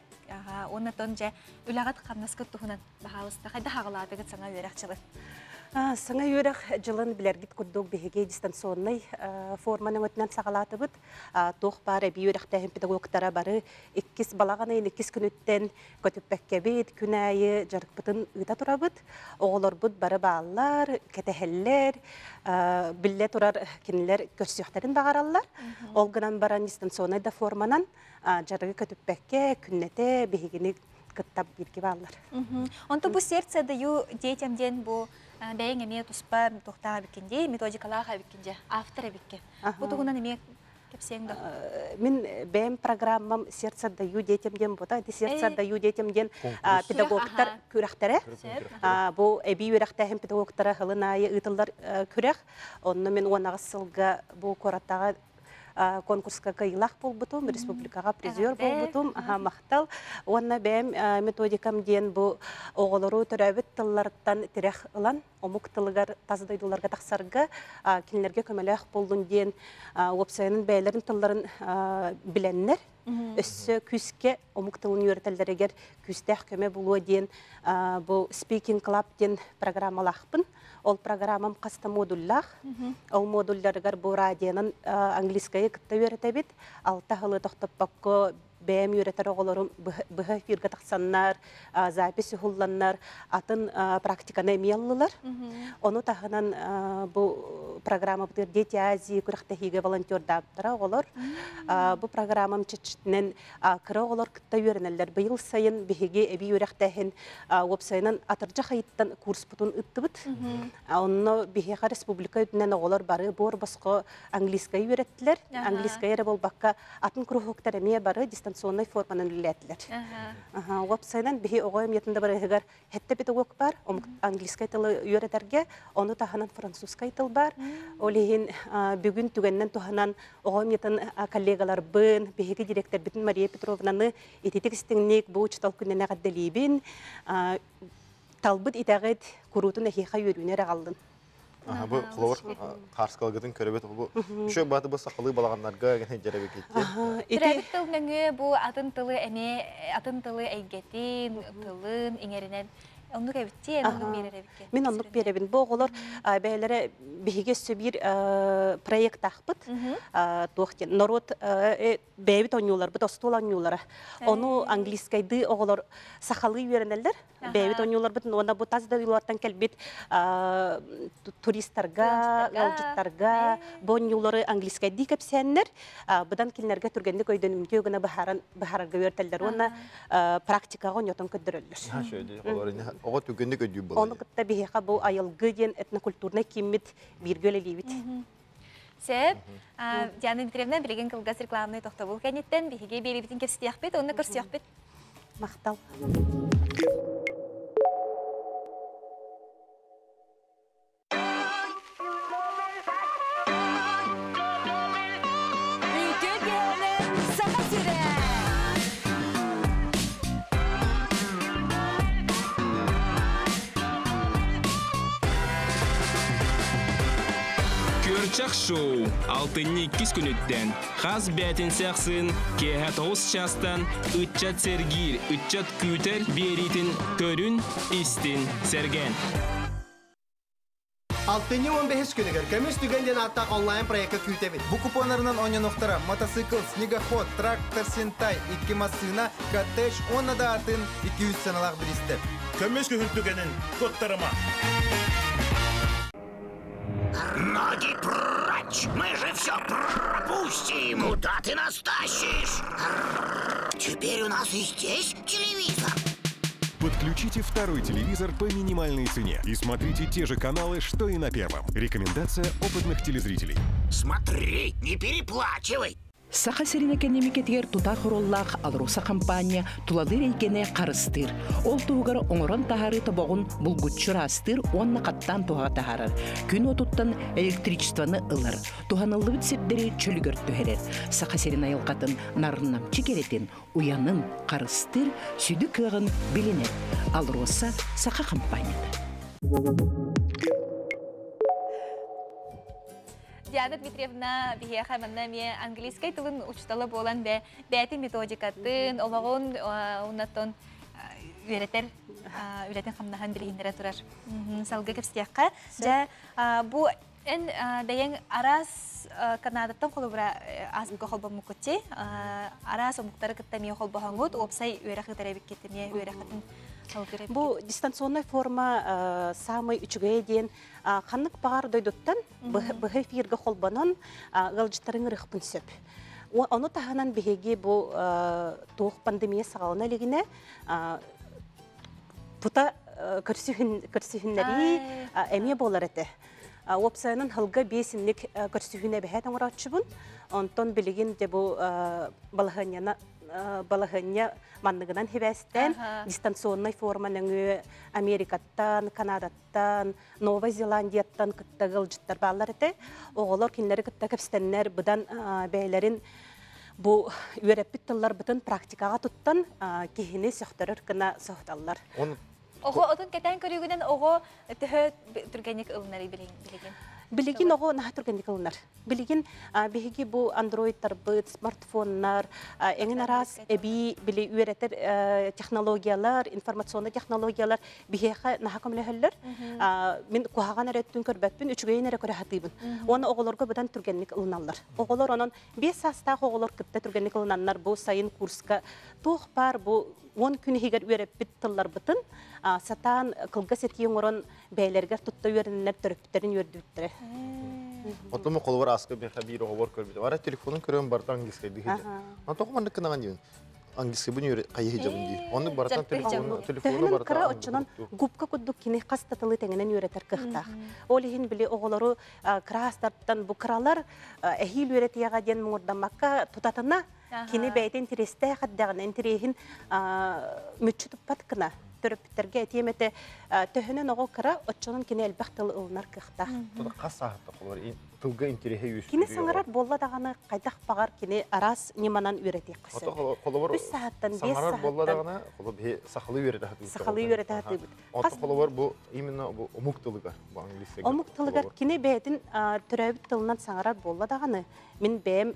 Speaker 1: Уонна тон дьэ үлэҕит хамнаскыт туһунан баһаалыста хайдах аҕалаатыгыт саҥа үөрэх дьылын?
Speaker 17: Саҥа үөрэх дьылын билэргит курдук биһиги дистанционнай форманы өҥөтүнэн саҕалаатыбыт. Туох баар эбии үөрэхтээһин педагогтара бары иккис балаҕан ыйын иккис күнүттэн көтүппэккэбит, күн аайы дьарыкпытын ыыта турабыт. Оҕолорбут бары бааллар, кэтэһэллэр, биллэ турар кинилэр көрсүөхтэрин баҕараллар. Ол гынан баран дистанционнай да форманан дьарыгы көтүппэккэ күннэтэ биһигини кытта бииргэ бааллар.
Speaker 1: Онто бу сердце даю детям диэн бу бэйэҥ эмиэ туспа туохтаах эбиккин дии, методикалаах эбиккин дьэ, автор эбиккин. Бу туһунан эмиэ кэпсиэҥ да.
Speaker 17: Мин бэйэм программам «Сердце даю детям» диэн бута. Ити «Сердце даю детям» диэн педагогтар күрэхтэрэ. Бу эбии үөрэхтээһин педагогтара сылын аайы ыытыллар күрэх. Онно мин 18 сылга бу куораттааҕы конкурска кыайыылаах буолбутум, республикаҕа призер буолбутум, аха махтал. Уонна бэйэм методикам диэн бу оҕолору төрөөбүт тылларыттан тирэх ылан, омук тылыгар тас дойдуларга тахсарга кинилэргэ көмөлөөх буоллун диэн уопсайынан бэйэлэрин тылларын билэннэр, өссө күүскэ омук тылын үөрэтэллэригэр күүстээх көмө булуо диэн бу Speaking Club диэн программалаахпын. Ол программам хас да модуллаах. Ол модулларыгар бу радионан английскайы кытта үөрэтэбит. Алта сылы тохтоппокко бэйэм үөрэтэр оҕолорум быһа эфиргэ тахсаннар, запись уһулланнар, атын практиканы эмиэ ыллылар. Ону таһынан бу программабытыгар Дети Азии күрэхтэһиигэ волонтердаабыттара оҕолор. Бу программам чэрчитинэн кыра оҕолор кытта үөрэнэллэр. Быйыл сайын биһиги эбии үөрэхтээһин уопсайынан атырдьах ыйыттан курспутун ыттыбыт. Онно биһиэхэ республика үрдүнэн оҕолор бары буор босхо английскай үөрэттилэр. Английскай эрэ буолбакка атын куруһуоктар эмиэ бары дистанционнай форманан үлэлээтилэр. Уопсайынан биһи оҕо эмиэтин да барыһыгар Хэтте педагог бар, английскай тылы үөрэтэргэ, ону таһынан французскай тыл бар. Ол иһин бүгүн түгэннэн туһанан оҕо эмиэтин коллегаларбын, биһиги директорбитин Мария Петровнаны ититик истиҥник бу учутал күнүнэн эҕэрдэлиибин. Талбыт итэҕит куруутун эһиэхэ үөрүүнү эрэ аҕаллын.
Speaker 2: Аха, бу холобур хаарскалгытын көрөбүт бу үшө бааты бу сахалыы балаҕаннарга гэн дьэрэбикитти.
Speaker 1: Төрөөбүт тыл нөҥүө бу атын тылы эмиэ атын тылы эйгэтин, тылын иҥэринэн оннук эбитти, эн оннук биэрэр эбиккин.
Speaker 17: Мин оннук биэрэбин. Бу оҕолор бэйэлэрэ биһиги өссө биир проектаахпыт. Туох диэн норуот бэйэбит оонньууларбыт остуол оонньуулара. Ону английскайдыы оҕолор сахалыы үөрэнэллэр. Бэйэбит оонньууларбытын уонна бу тас дойдулартан кэлбит туристарга, ыалдьыттарга бу оонньуулары английскайдыы кэпсээннэр быдан кинилэргэ түргэнник өйдөнүмтүө гына быһааран быһаарарга үөрэтэллэр уонна практикаҕа оонньотон көрдөрөллөр.
Speaker 2: Оҕо түргэнник өйдүүр буолар.
Speaker 17: Ону кытта биһиэхэ бу айылгы диэн этнокультурнай кииммит бииргэ үлэлиибит.
Speaker 1: Сөп. Диана Дмитриевна, билигин кылгас рекламный тохтобул кэнниттэн биһиги биэриибитин кэпсэтиэхпит уонна көрсүөхпүт.
Speaker 17: Махтал.
Speaker 18: Үтүө киэһэнэн Саха сирэ!
Speaker 19: Күөрчэх шоу алтынньы иккис күнүттэн хас бээтинсэ ахсын киэһэ тоҕус чаастан ыччат сэргиир, ыччат күүтэр биэриитин көрүн, истин, сэргээн.
Speaker 20: Алтынньы 15 күнүгэр Көмүс түгэн диэн ааттаах онлайн-проекка күүтэбит. Бу купоннарынан оонньонуохтара мотоцикл, снегоход, трактор Сентай, икки массыына, коттедж уонна да атын 200 сыаналаах бириистэр.
Speaker 23: Көмүс күһүн түгэнин куттарыма!
Speaker 3: Ноги прочь! Мы же все пропустим! Куда ты нас тащишь? Теперь у нас и здесь телевизор.
Speaker 4: Подключите второй телевизор по минимальной цене и смотрите те же каналы, что и на первом. Рекомендация опытных телезрителей.
Speaker 3: Смотри, не переплачивай!
Speaker 14: Саха сирин экэниэмикэтигэр тутаах оруоллаах АЛРОСА хампаанньа тулалыыр эйгэни харыстыыр. Ол туһугар оҥорон таһаарыы тобоҕун булгуччу ыраастыыр уонна хаттаан туһаҕа таһаарар. Күн уотуттан электричествоны ылар, туһаныллыбыт сирдэри чөлүгэр түһэрэр. Саха сирин айылҕатын нарыннамчы кэрэтин, уйанын харыстыыр сүдү кыаҕын билинэр. АЛРОСА саха хампаанньата.
Speaker 1: Диана Дмитриевна биһиэхэ манна эмиэ английскай тылын учуутала буолан бэ бэйэтин методикатын, олоҕун уоннаттан үөрэтэр үлэтин хамнаһын билиһиннэрэ турар. Салгыы кэпсиэххэ. Дьэ, бу эн бэйэҥ араас Канадаттан холобура ааспыкка холбоммуккут араас омуктары кытта эмиэ холбоһоҥҥут, уопсай үөрэх ыытар эбиккит эмиэ үөрэххитин
Speaker 17: Бу дистанционная форма самый үчүгэйэ диэн ханнык баҕар дойдуттан быһа эфиргэ холбонон ыалдьыттарын ырыхпын сөп. Ону таһынан биһиги бу туох пандемия саҕалана илигинэ тута көрсүһүннэрии эмиэ буолар этэ. Уопсайынан хылга биэсинник көрсүһүүнэ бэһэт оҥорооччубун. Онтон билигин де бу балаһыанньана балаһыанньа манныгынан хибээстээн дистанционнай форма нөҥүө Америкаттан, Канадаттан, Новай Зеландияттан кытта ыалдьыттар бааллар этэ. Оҕолор кинилэри кытта кэпсэтэннэр быдан бэйэлэрин бу үөрэппит тылларбытын практикаҕа туттан киһини сөхтөрөр гына соһуталлар.
Speaker 1: Оҕо отун кэтээн көрүүгүнэн оҕо төһө түргэнник ылынарый билигин?
Speaker 17: Билигин оҕо наһаа түргэнник ылынар. Билигин биһиги бу андроидтарбыт, смартфоннар, эҥин араас эбии били үөрэтэр технологиялар, информационный технологиялар биһиэхэ наһаа көмөлөһөллөр. Мин куһаҕан эрэ өттүн көрбөппүн, үчүгэйин эрэ көрө сатыыбын. Уонна оҕолорго быдан түргэнник ылыналлар. Оҕолор онон 5 саастаах оҕолор кытта түргэнник ылынаннар бу сайын курска туох баар бу 10 күн иһигэр үөрэппит тылларбытын сатаан кылгас этии оҥорон бэйэлэригэр тутта үөрэнэннэр төрөппүттэрин үөрдүбүттэрэ.
Speaker 2: Оттон холобур ааска биэхэ биир оҕобор көрбүтүм. Ара телефонун көрөн барытан английскайдыы сылдьар. Антон маннык гынаҕын диибин. Английскайбын үөрэ хайыһы дьабын дии. Оннук барытан телефону телефону
Speaker 17: Төһөнөн кыра оччонон губка курдук кини хас да тылы тэҥинэн үөрэтэр кыахтаах. Ол иһин били оҕолору кыраастартан бу кыралар эһиил үөрэтиэҕэ диэн муҥурдаммакка тутатына Кини бэйэтэ интэриэстээх эрдэҕинэ, интэриэһин мүччү туппат гына төрөппүттэргэ этиэм этэ, төһөнөн оҕо кыра, оччонон кини элбэх тылы ылынар кыахтаах.
Speaker 2: Хас сааһыттан холобур тылга интэриэһэ үөскүүр?
Speaker 17: Кини саҥарар буолла даҕаны хайдах баҕар кини араас ньыманан үөрэтиэххэ сөп.
Speaker 2: Холобур,
Speaker 17: үс сааһыттан, биэс
Speaker 2: саҥарар буолла даҕаны, холобур, биһи сахалыы үөрэтэ сатыыбыт.
Speaker 17: Сахалыы үөрэтэ сатыыбыт.
Speaker 2: Онтон холобур бу именно бу омук тылыгар, бу английскайга.
Speaker 17: Омук тылыгар кини бэйэтин төрөөбүт тылынан саҥарар буолла даҕаны, мин бэйэм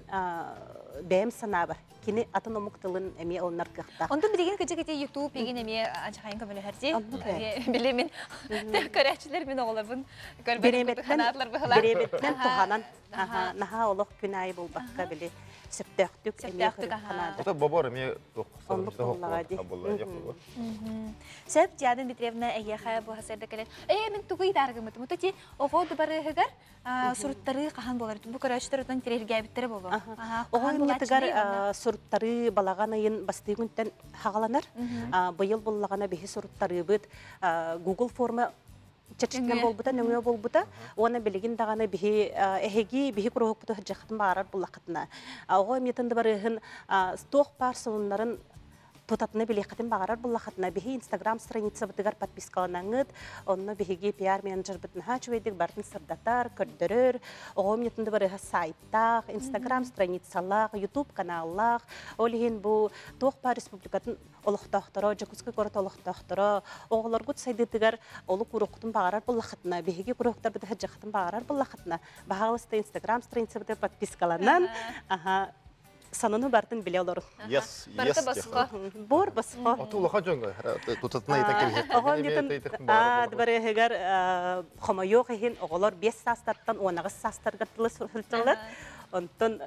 Speaker 17: бэйэм санаабар кини атын омук тылын эмиэ ылынар кыахтаах.
Speaker 1: Онтон билигин кыдьык ити YouTube игин эмиэ анчахайын көмөлөһөр дии. Били мин көрөөччүлэр мин оҕолорбун көрбөрүм курдук санаатылар быһылаах.
Speaker 17: Бириэмэттэн туһанан наһаа олох күн аайы булбакка били сөптөөхтүк эмиэ
Speaker 1: көрүк
Speaker 2: Ото бобор эмиэ
Speaker 17: Оннук буоллаҕа дии.
Speaker 1: Сөп, Диана Дмитриевна эйиэхэ бу сарда кэлэн, ээ мин тугу ыйдаргыммытым. Ото ти оҕо дыбарыаһыгар суруттарыы хаһан буолар? Бу көрөөччүлэр отон тирэргээбиттэрэ буолуо.
Speaker 17: Оҕо аймньытыгар суруттарыы балаҕан ыйын бастыы күнтэн хаҕаланар. Быйыл буллаҕына биһи суруттарыыбыт Google форма чэрчитинэн буолбута, нөҥүө буолбута. Уонна билигин даҕаны биһи эһиги биһи куруһукпуту сылдьаххытын баҕарар буллаххытына. Оҕо аймньытын дыбарыаһын туох баар сонуннарын тутатына билиэххитин баҕарар буллаххытына биһи инстаграм страницабытыгар подпискаланаҥҥыт, онно биһиги пиар менеджербыт наһаа үчүгэйдик барытын сырдатар, көрдөрөр, оҕо умньатын да барыһа сайтаах, инстаграм страницалаах, ютуб каналлаах, ол иһин бу туох баар республикатын олохтоохторо, Дьокуускай куорат олохтоохторо, оҕолоргут сайдыытыгар олук уруоккутун баҕарар буллаххытына, биһиги куруһуктарбыт сылдьаххытын баҕарар буллаххытына, баһаалыста инстаграм страницабытыгар подпискаланан, сананы бартын биле олорун.
Speaker 2: Yes, yes.
Speaker 1: Барыта босхо.
Speaker 17: Бор босхо.
Speaker 2: Оту улахан дьоҥҥо тутатына ыйытан кэбиһэр.
Speaker 17: Оҕо митин дыбарыһыгар хомойуох иһин оҕолор 5 саастартан 18 саастарга тылы сылдьаллар. Онтон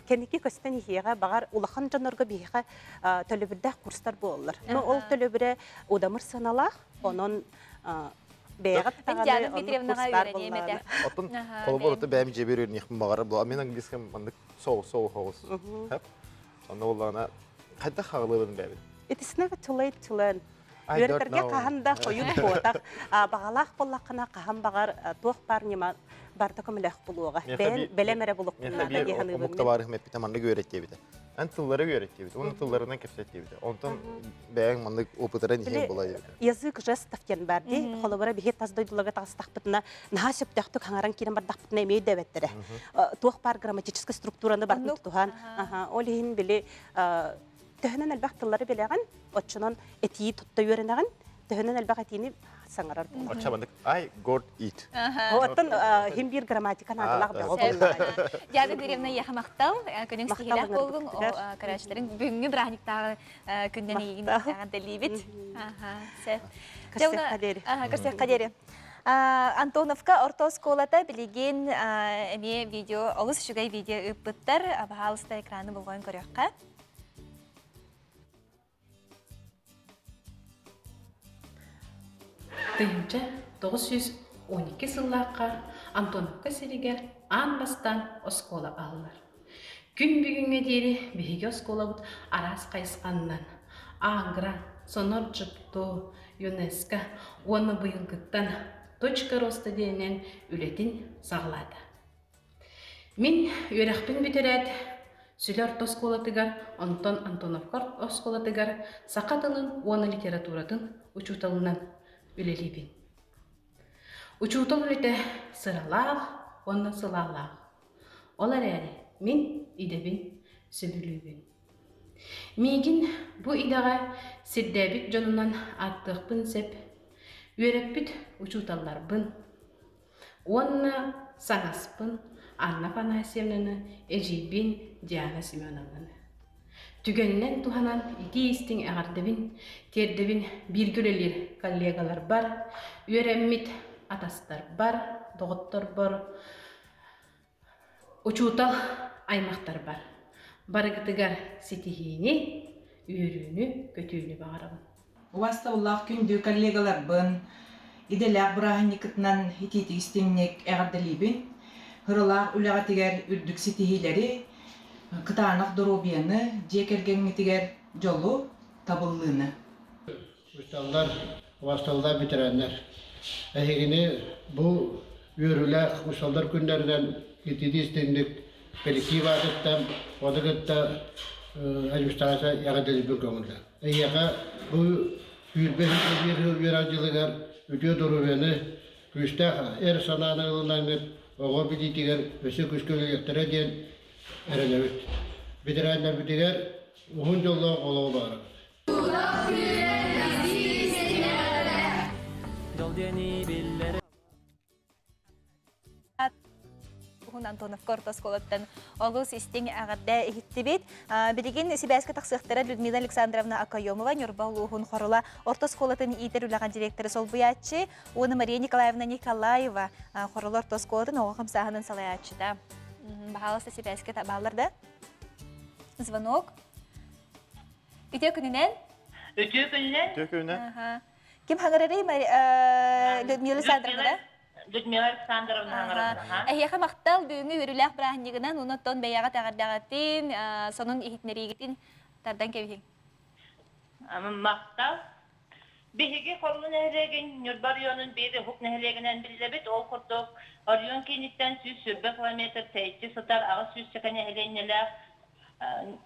Speaker 17: кэнники көстөн иһиэҕэ баҕар улахан дьоннорго биһиэхэ төлөбүрдээх курстар буолаллар. Но ол төлөбүрэ удамыр сыаналаах, онон Бэйэҕит
Speaker 1: Мин
Speaker 17: даҕаны
Speaker 1: Диана
Speaker 17: оннук
Speaker 1: Дмитриевнаҕа
Speaker 17: курс баар
Speaker 1: үөрэниэм этэ.
Speaker 17: буоллаҕына.
Speaker 2: Оттон
Speaker 1: Аха,
Speaker 2: холобур
Speaker 1: бэйэм.
Speaker 2: ото бэйэм дьиэбэр үөрниэхпин баҕарар була. Мен английском маннык соу-соу хоҕус. Хэп. Онно буоллаҕына хайдах хаҕылыыбын бэйэбин?
Speaker 17: It is never too late to learn.
Speaker 2: I don't
Speaker 17: Үөрэтэргэ
Speaker 2: know.
Speaker 17: хаһан да хойут буотах, баҕалаах буоллаххына хаһан баҕар туох баар ньыма барыта көмөлөөх булуоҕа.
Speaker 2: Миэхэ
Speaker 17: Бэйэн
Speaker 2: би-
Speaker 17: бэлэм эрэ булуоххун
Speaker 2: Миэхэ
Speaker 17: наада
Speaker 2: биир
Speaker 17: дии саныыбын
Speaker 2: омук
Speaker 17: мин.
Speaker 2: табаарыһым эппитэ маннык үөрэттиэбитэ. Эн тыллары үөрэттиэбит, уонна тылларынан кэпсэттиэбитэ. Онтон бэйэҥ маннык опытыран иһиэн
Speaker 17: Били
Speaker 2: була диэбитэ.
Speaker 17: язык жестов диэн баар дии. Холобура биһи тас дойдуларга таҕыстахпытына наһаа сөптөөхтүк хаҥаран киирэн бардахпытына эмиэ өйдөөбөттөрө. Туох баар грамматическай структураны барытын тутуһан, ол иһин били төһөнөн элбэх тыллары билэҕин, оччонон этии тутта үөрэнэҕин, төһөнөн элбэх этиини саҥарар буолаҕын.
Speaker 2: Оччо маннык I got it.
Speaker 17: Оттон хим биир грамматика наадалаах бөҕө буоллаҕа.
Speaker 1: Диана Дмитриевна эйиэхэ махтал. Күнүҥ ситиһиилээх буоллун. Көрөөччүлэриҥ бүгүҥҥү бырааһынньыктааҕы күннэн эйигин эҕэрдэлиибит. Сөп. Көрсүөххэ диэри. Антоновка орто оскуолата билигин эмиэ видео, олус үчүгэй видео ыыппыттар. Баһаалыста экраны болҕойон көрүөххэ.
Speaker 6: Тыһыынча 912 сыллаахха Антоновка сиригэр аан бастаан оскуола аһыллар. Күн бүгүҥҥэ диэри биһиги оскуолабыт араас хайысханнан Агро, Сонор Дьыпту, ЮНЕСКО уонна быйылгыттан Точка роста диэнинэн үлэтин саҕалаата. Мин үөрэхпин бүтэрээт, Сүлэ орто оскуолатыгар, онтон Антоновка оскуолатыгар саха тылын уонна литературатын учууталынан үлэлиибин. Учуутал үлэтэ сыралаах уонна сылаалаах. Ол эрээри мин идэбин сөбүлүүбүн. Миигин бу идэҕэ сирдээбит дьонунан ааттыахпын сөп, үөрэппит учууталларбын уонна саҥаспын Анна Афанасьевнаны, эдьиийбин Диана Семеновнаны. Түгэнинэн туһанан итии-истиҥ эҕэрдэбин тиэрдэбин бииргэ үлэлиир коллегаларбар, үөрэммит атастарбар, доҕотторбор, учуутал аймахтарбар. Барыгытыгар ситиһиини, үөрүүнү-көтүүнү баҕарабын.
Speaker 25: Убастабыллаах күндү коллегаларбын, идэлээх бырааһынньыккытынан итиитик истиҥник эҕэрдэлиибин. Ыралаах үлэҕитигэр үрдүк ситиһиилэри, кытаанах доруобуйаны, дьиэ кэргэҥҥитигэр дьолу, табыллыыны.
Speaker 26: Учууталлар, убастабыллаах ветераннар, эһигини бу үөрүүлээх учууталлар күннэринэн итиитик истиҥник коллектив аатыттан, ону кытта администрация эҕэрдэлиирбин көҥүллээх. Эйиэхэ бу 21 сыл үөрэх дьылыгар үтүө доруобуйаны, күүстээх эр санааны ылынаҥҥыт оҕо билиитигэр өссө күүскэ үлэлиэхтэрэ диэн эрэнэбит. Ветераннарбытыгар уһун дьоллоох олоҕу баҕарабыт.
Speaker 1: Уһун Антоновка орто оскуолаттан олус истиҥ эҕэрдэ иһиттибит. Билигин сибээскэ тахсыахтара Людмила Александровна Акаемова, Ньурба улууһун Хорула орто оскуолатын иитэр үлэҕэ директоры солбуйааччы, уонна Мария Николаевна Николаева, Хорула орто оскуолатын оҕо хамсааһынын салайааччыта. Баһаалыста сибээскэ бааллар да? Звонок. Үтүө күнүнэн.
Speaker 8: Үтүө күнүнэн.
Speaker 2: Үтүө күнүнэн.
Speaker 1: Ким хаҥарарый Людмила Александровна да?
Speaker 8: Людмила Александровна хаҥарабын.
Speaker 1: Эһиэхэ махтал бүгүҥҥү үөрүүлээх бырааһынньыгынан онон бэйэҕэ тэҕэрдэҕитин, сонун иһитинэриигитин тардан кэбиһиҥ.
Speaker 8: Махтал. Биһиги Хоруу нэһилиэгин Ньурба оройуонун биир уһук нэһилиэгинэн биллэбит. Ол курдук оройуон кииниттэн 120 километр тэйиччи сытар 800 чэкэ нэһилиэнньэлээх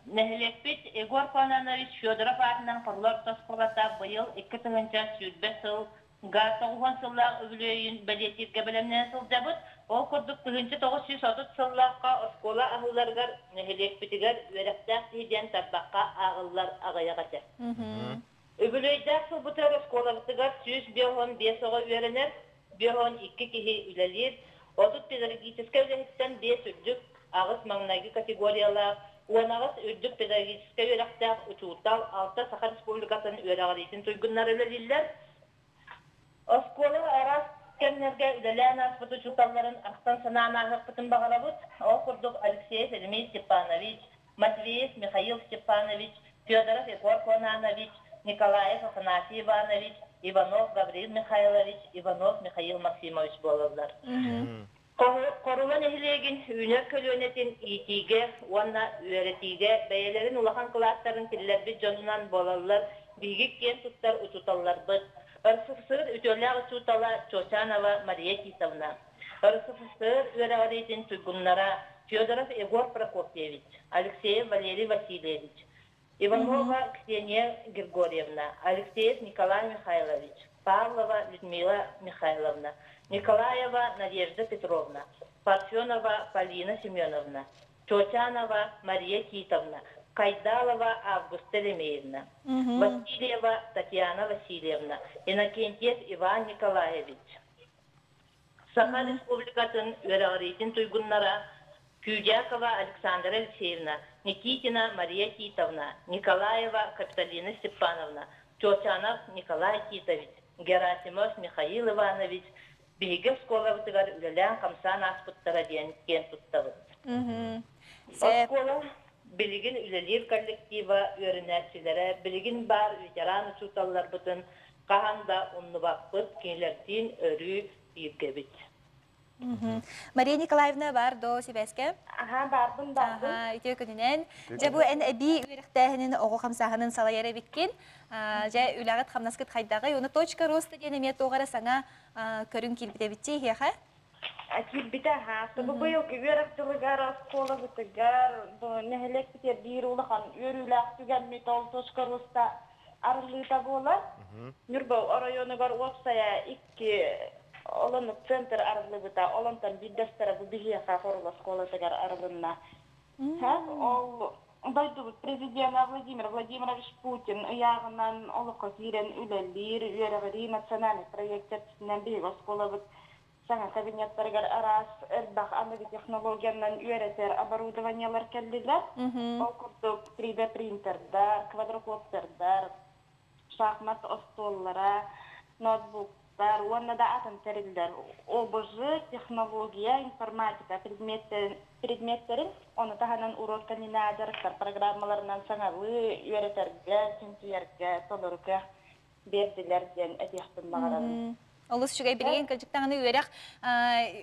Speaker 8: Нэһилиэкпит Егор Кононович Федоров аатынан Хорло орто оскуолата быйыл 2020 сылга 90 сыллаах үбүлүөйүн бэлиэтииргэ бэлэмнэнэ сылдьабыт. Ол курдук 1930 сыллаахха оскуола аһыыларыгар нэһилиэкпитигэр үөрэхтээх киһи диэн тарбахха ааҕыллар аҕыйах этэ. Үбүлүөйдээх сылбытыгар оскуолабытыгар 155 оҕо үөрэнэр, 52 киһи үлэлиир, 30 педагогическай үлэһиттэн 5 үрдүк, аҕыс маҥнайгы категориялаах, 18 үрдүк педагогическай үөрэхтээх учуутал, 6 Саха Республикатын үөрэҕириитин туйгуннара үлэлииллэр. Оскуола араас кэмнэргэ үлэлээн ааспыт учууталларын ахтан-санаан ааһыахпытын баҕарабыт. Ол курдук Алексеев Еремей Степанович, Матвеев Михаил Степанович, Федоров Егор Конанович, Николаев Афанасий Иванович, Иванов Гаврил Михайлович, Иванов Михаил Максимович буолаллар. Хорула нэһилиэгин үүнэр көлүөнэтин иитиигэ уонна үөрэтиигэ бэйэлэрин улахан кылааттарын киллэрбит дьонунан буолаллар биһиги киэн туттар учууталларбыт РСФСР үтүөлээх учуутала Чочанова Мария Титовна, РСФСР үөрэҕириитин туйгуннара Федоров Егор Прокопьевич, Алексеев Валерий Васильевич, Иванова Ксения Григорьевна, Алексеев Николай Михайлович, Павлова Людмила Михайловна, Николаева Надежда Петровна, Парфенова Полина Семеновна, Чочанова Мария Титовна, Кайдалова Августа Лемеевна, Васильева Татьяна Васильевна, Иннокентьев Иван Николаевич, Саха Республикатын үөрэҕириитин туйгуннара Күүдякова Александра Алексеевна, Никитина Мария Титовна, Николаева Капиталина Степановна, Чочанов Николай Титович, Герасимов Михаил Иванович биһиги оскуолабытыгар үлэлээн-хамсаан ааспыттара диэн киэн туттабыт. Оскуола билигин үлэлиир коллектива, үөрэнээччилэрэ, билигин баар ветеран учууталларбытын хаһан да умнубаппыт, кинилэрдиин өрүү бииргэбит.
Speaker 1: Мария Николаевна бар до сибээскэ?
Speaker 7: Аха, барбын, барбын.
Speaker 1: Аха, үтүө күнүнэн. Дьэ бу эн эбии үөрэхтээһинин оҕо хамсааһынын салайар эбиккин. Дьэ үлэҕит хамнаскыт хайдаҕый? Уну точка роста диэн эмиэ туох эрэ саҥа көрүҥ киирбит эбитчи иһиэхэ?
Speaker 7: Киирбитэ аха. Бу быйылгы үөрэх дьылыгар оскуолабытыгар бу нэһилиэкпитигэр биир улахан үөрүүлээх түгэммит ол точка роста арыллыыта буолар. Ньурба оройуонугар уопсайа икки олонук центр арыллыбыта. Олонтон биирдэстэрэ бу биһиэхэ Хорула оскуолатыгар арылынна. Ол дойдубут президена Владимир Владимирович Путин ыйааҕынан олоххо киирэн үлэлиир, үөрэҕирии национальный проект чэрчитинэн биһиги оскуолабыт саҥа кабинеттарыгар араас элбэх аныгы технологиянан үөрэтэр оборудованиелар кэллилэр. Ол курдук 3D принтердар, квадрокоптердар, шахмат остуоллара, ноутбуктар уонна да атын тэриллэр. ОБЖ, технология, информатика предметтерин, ону таһынан уруок кэннинээҕи дьарыктар программаларынан саҥалыы үөрэтэргэ, чинчийэргэ толору кыах биэрдилэр диэн этиэхпин баҕарабын.
Speaker 1: Олус үчүгэй билигин кырдьыктаҕына үөрэх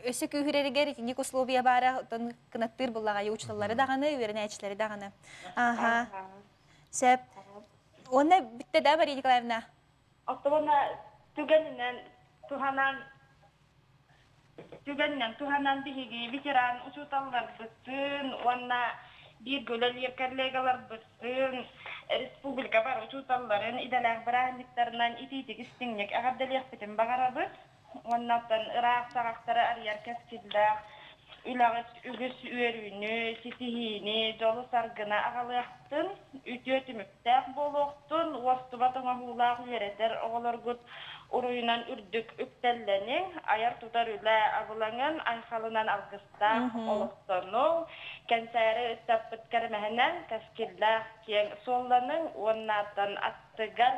Speaker 1: өссө күүһүрэригэр итинник условия баара оттон кынаттыыр буллаҕай учууталлары даҕаны, үөрэнээччилэри даҕаны. Аха. Сөп. Уонна бүттэ да Мария Николаевна?
Speaker 7: Оттон түгэнинэн туһанан Түгэнинэн туһанан биһиги ветеран учууталларбытын уонна бииргэ үлэлиир коллегаларбытын, республика бары учууталларын идэлээх бырааһынньыктарынан итиитик истиҥник эҕэрдэлиэхпитин баҕарабыт. Уонна оттон ыраах саҕахтары арыйар кэскиллээх үлэҕит үгүс үөрүүнү, ситиһиини, дьолу-саргыны аҕалыахтын, үтүө түмүктээх буолуохтун, уостубат оҥоһуулаах үөрэтэр оҕолоргут уруйунан үрдүк үктэллэниҥ, айар-тутар үлэ абылаҥын айхалынан алгыстаах олохтонуҥ, кэнсээри ыччаппыт кэрэмэһинэн кэскиллээх киэҥ суолланыҥ уоннааттан аттыгар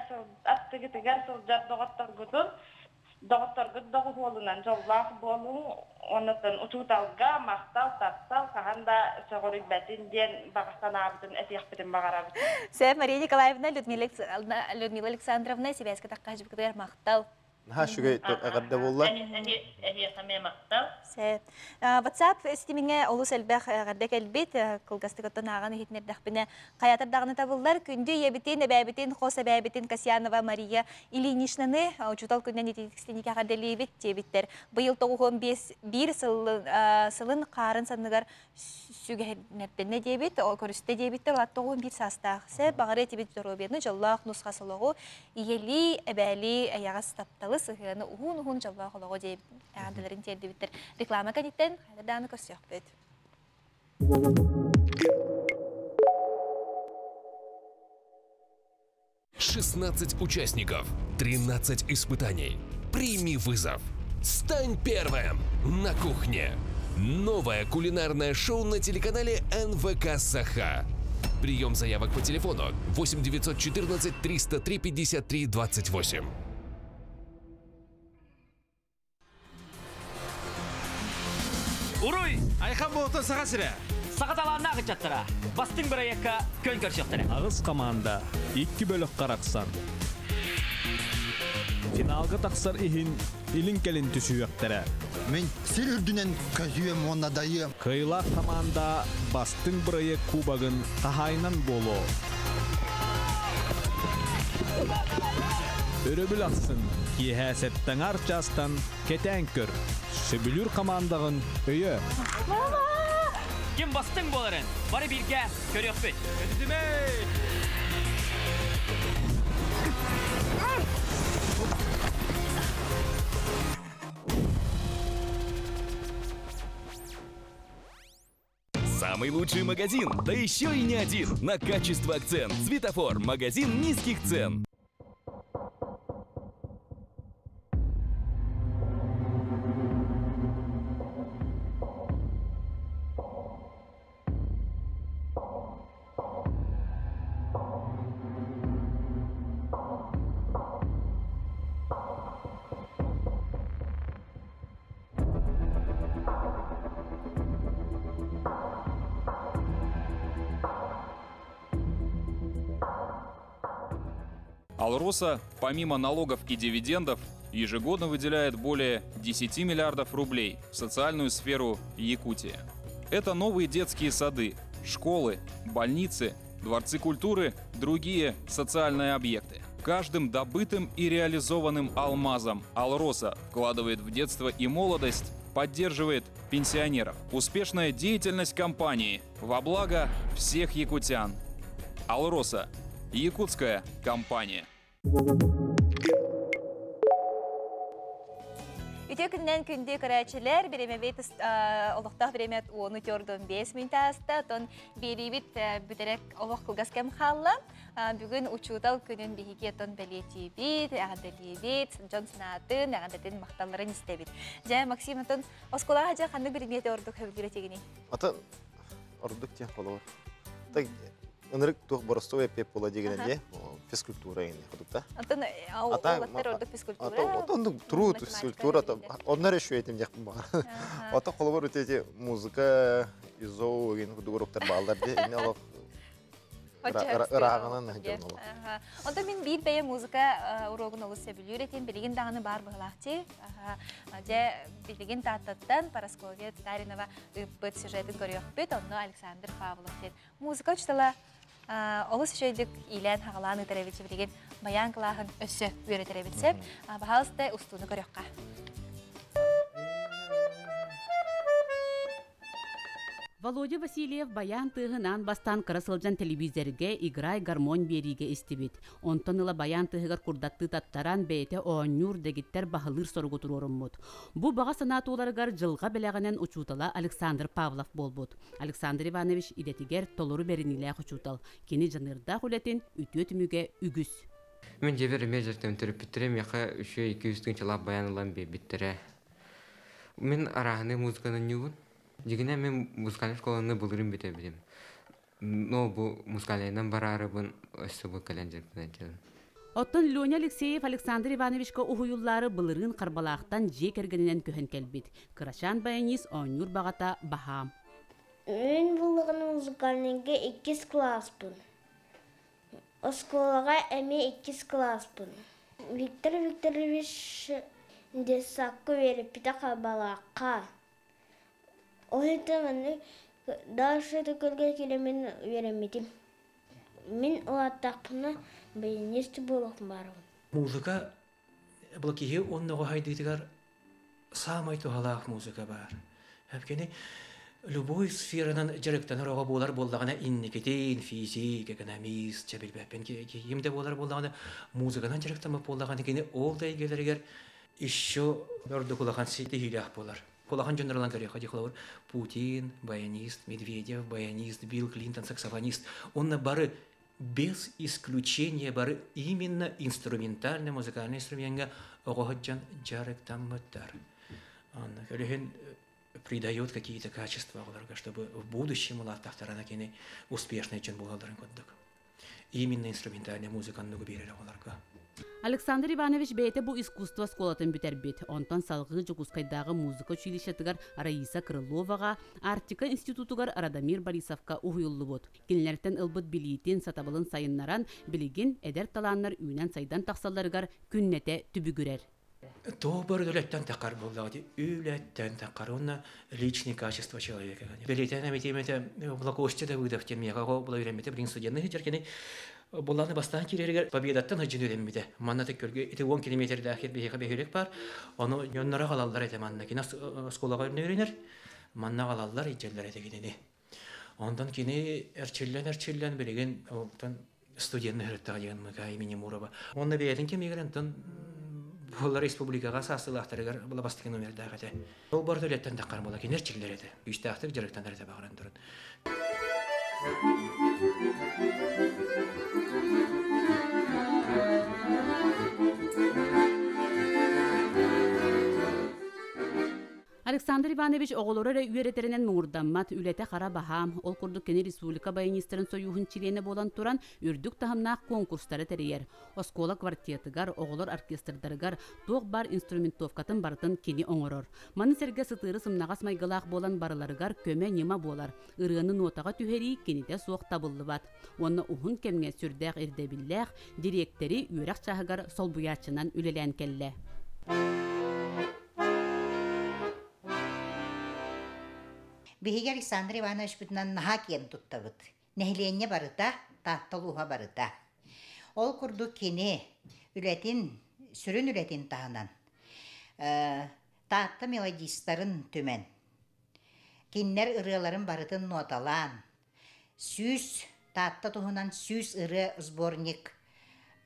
Speaker 7: аттыгытыгар сылдьар доҕотторгутун Доҕотторгут доҕуһуолунан дьоллоох буолуҥ, оннуттан учууталга махтал, таптал хаһан да сөҕүрүйбэтин диэн баҕа санаабытын этиэхпитин баҕарабыт.
Speaker 1: Сөп, Мария Николаевна, Людмила Александровна, сибээскэ таххаһыжбыкытыгар махтал.
Speaker 2: Наһаа үчүгэй эҕэрдэ буолла.
Speaker 8: Эһиэхэ эмиэ махтал.
Speaker 1: Сөп. WhatsApp ситимиҥэ олус элбэх эҕэрдэ кэлбит. Кылгастык оттон ааҕан иһитиннэрдэхпинэ, хайатар даҕаны табыллар. Күндү ийэбитин, эбээбитин, хос эбээбитин Касьянова Мария Ильиничнаны учуутал күнүнэн ититикстиник эҕэрдэлиибит диэбиттэр. Быйыл 95 биир сылын хаарын санныгар сүгэһэрдэннэ диэбит, көрүстэ диэбиттэр, ол 91 саастаах. Сэ баҕары этибит здоровьены, дьоллоох нусхас олоҕу, ийэлии, эбээлии, эйэҕэс тапталы, сыһыаны уһун-уһун дьоллоох олоҕу диэбит эҕэрдэлэрин тиэрдибиттэр. Реклама кэнниттэн хайда даҕаны көрсүөхпүт.
Speaker 4: 16 участников, 13 испытаний. Прими вызов. Стань первым на кухне. Новое кулинарное шоу на телеканале НВК «Саха». Прием заявок по телефону 8 914 303 53 28.
Speaker 25: Уруй! Айхан буолтун Саха сирэ! Саха талааннаах ыччаттара бастыҥ бырайыакка күөн көрсүөхтэрэ.
Speaker 26: Аҕыс команда, икки бөлөх харахсан. Финалга тахсар иһин илин-кэлин түсүһүөхтэрэ.
Speaker 9: Мин сир үрдүнэн көзүөм уонна дайыам.
Speaker 26: Кыайыылаах хамаанда бастыҥ бырайыак кубогын хаһаайынан буолуо. Өрөбүл ахсын киэһэ сэттэҥ чаастан кэтээн көр. Сөбүлүүр хамаандаҕын өйөө.
Speaker 25: Ким бастыҥ буоларын бары бииргэ көрүөхпүт. Көтүтүмэй!
Speaker 12: Самый лучший магазин, да еще и не один. На качество акцент. Светофор. Магазин низких цен.
Speaker 15: Алроса, помимо налогов и дивидендов, ежегодно выделяет более 10 миллиардов рублей в социальную сферу Якутии. Это новые детские сады, школы, больницы, дворцы культуры, другие социальные объекты. Каждым добытым и реализованным алмазом Алроса вкладывает в детство и молодость, поддерживает пенсионеров. Успешная деятельность компании во благо всех якутян. Алроса – якутская компания.
Speaker 1: Үтө күннен күндү көрәчилер, биремебит олохтоох биремет уону төрдөн 5 мүнөт ааста, оттон биэриибит бүтерек олох кылгас кэм хаалла. Бүгүн учуутал күнүн биһиги оттон бэлиэтиибит, эҕэрдэлиибит, дьон санаатын, эҕэрдэтин махталларын истэбит. Дьэ, Максим, оттон оскуолаҕа дьэ ханнык предмети ордук сөбүлүүр этигиний?
Speaker 2: Ата ордук диэн холобур. Так ынырык туох боростуой эппиэт буола дигинэн дии физкультура ини кудукта.
Speaker 1: Антон уолаттар ордук физкультура.
Speaker 2: Оннук труд физкультура онно эрэ үчүгэйтим диэхпин баҕар. Ото холобур ити музыка изо деген кудук уруктар бааллар дии инне олох ырааҕынан дьон олох.
Speaker 1: Онтон мин биир бэйэ музыка урогун олус сөбүлүүр этим. Билигин даҕаны баар быһылаахчы. Дьэ, билигин Тааттаттан Парасковья Татаринова ыыппыт сюжетын көрүөхпүт. Онно Александр Павлов диэн музыка учуутала олус үчүгэйдик иилээн-хаҕалаан ыытар эбит билигин баян кылааһын өссө үөрэтэр эбит сөп. Баһаалыста устууну көрүөххэ.
Speaker 21: Володя Васильев баян тыаһын аан бастаан кыра сылдьан телевизорга «Играй гармонь» биэриигэ истибит. Онтон ыла баян тыаһыгар курдаттыы таттаран, бэйэтэ оонньуур, дэгиттэр баһылыыр соругу туруоруммут. Бу баҕа санаа туоларыгар дьылҕа бэлэҕинэн учуутала Александр Павлов буолбут. Александр Иванович идэтигэр толору бэриниилээх учуутал. Кини дьаныардаах үлэтин үтүө түмүгэ үгүс.
Speaker 22: Мин дьиэбэр эмиэ дьарыктанан төрөппүттэрэ миэхэ үчүгэй 200 тыһыынчалаах баян ылан биэрбиттэрэ. Мин арааһынай музыканы оонньуубун. Дьиҥинэ мин музыкальнай школаны былырыын бүтэрбитим. Но бу музыкальнайынан бараарыбын өссө бу кэлэн дьарыктанан
Speaker 21: Оттон Леня Алексеев Александр Ивановичка уһуйуллаары былырыын Харбалаахтан дьиэ кэргэнинэн көһөн кэлбит. Кырачаан баянист оонньуур баҕата баһаам.
Speaker 24: Мин буллаҕына музыкальныйга иккис кылааспын. Оскуолаҕа эмиэ иккис кылааспын. Виктор Викторович детсадка үөрэппитэ Харбалаахха. Ол иһин маннык дальше көргө киирэммин үөрэммитим. Мин улааттахпына баянист буолуох баарбын.
Speaker 27: Музыка бұл киһи онноҕо хайдыытыгар саамай туһалаах музыка баар. Кини любой сферанан дьарыктанар оҕо буолар буоллаҕына инникитин физик, экономист, чэ билбэппин ким да буолар буоллаҕына музыканан дьарыктаммыт буоллаҕына кини ол да эйгэлэригэр еще ордук улахан ситиһиилээх буолар. Улахан дьоннор ылан көрүөххэ дии Путин, баянист, Медведев, баянист, Билл Клинтон, саксофонист. Онно бары без исключения бары именно инструментальный музыкальный инструментга оҕоһоджан дьарыктаммыттар. Көлөһүн придает какие-то качества оҕолорго, чтобы в будущем улааттахтарына кини успешный дьон буолалларын курдук. Именно инструментальная музыканы биэрэр оҕолорго.
Speaker 21: Александр Иванович бэйэтэ бу искусство оскуолатын бүтэрбит. Онтон салгыы Дьокуускайдааҕы музыка училищетыгар Раиса Крыловаҕа, Арктика институтугар Радомир Борисовка уһуйуллубут. Кинилэртэн ылбыт билиитин, сатабылын сайыннаран, билигин эдэр талааннар үүнэн-сайдан тахсалларыгар күннэтэ түбүгүрэр.
Speaker 27: Туох бары үлэттэн тахар буоллаҕа дии. Үлэттэн тахар уонна личный качество человека. Бэлиэтээн эмитиэмэтэ Блокостя Давыдов диэн миэхэ оҕо була үөрэммитэ билигин студенныы сылдьар кини Буланы бастаан киирэригэр Победаттан сылдьан үөрэммитэ. Манна көргө ити 10 километрдаах сир биһиэхэ бөһүөлэк баар. Ону дьонноро аҕалаллар этэ манна. Кини оскуолаҕа үөрэнэр. Манна аҕалаллар, илдьэллэр этэ кинини. Онтон кини эрчиллэн-эрчиллэн билигин оттон студенны сырыттаҕа диэн МК имени Мурова. Уонна бэйэтин кэмигэр онтон буолар республикаҕа саастыылаахтарыгар була бастакы номердаах этэ. Ол барыта үлэттэн таххар буола кинилэр чиллэр этэ. Күүстээхтик дьарыктанар этэ баҕаран туран.
Speaker 21: Александр Иванович оҕолору эрэ үөрэтэринэн муҥурдаммат, үлэтэ хара баһаам. Ол курдук кини республика баянистарын сойууһун чилиэнэ буолан туран, үрдүк таһымнаах конкурстары тэрийэр. Оскуола квартетыгар, оҕолор оркестрдарыгар туох баар инструментовкатын барытын кини оҥорор. Маны сэргэ сытыары сымнаҕас майгылаах буолан барыларыгар көмө-ньыма буолар. Ырыаны нуотаҕа түһэрии кинитэ суох табыллыбат. Уонна уһун кэмҥэ сүрдээх ирдэбиллээх дириэктэри үөрэх чааһыгар солбуйааччынан үлэлээн кэллэ.
Speaker 5: Биһиги Александр Ивановичпытынан наһаа киэн туттабыт. Нэһилиэнньэ барыта, Таатта улууһа барыта. Ол курдук кини үлэтин, сүрүн үлэтин таһынан Таатта мелодистарын түмэн, кинилэр ырыаларын барытын нуоталаан, 100 Таатта туһунан 100 ырыа сборник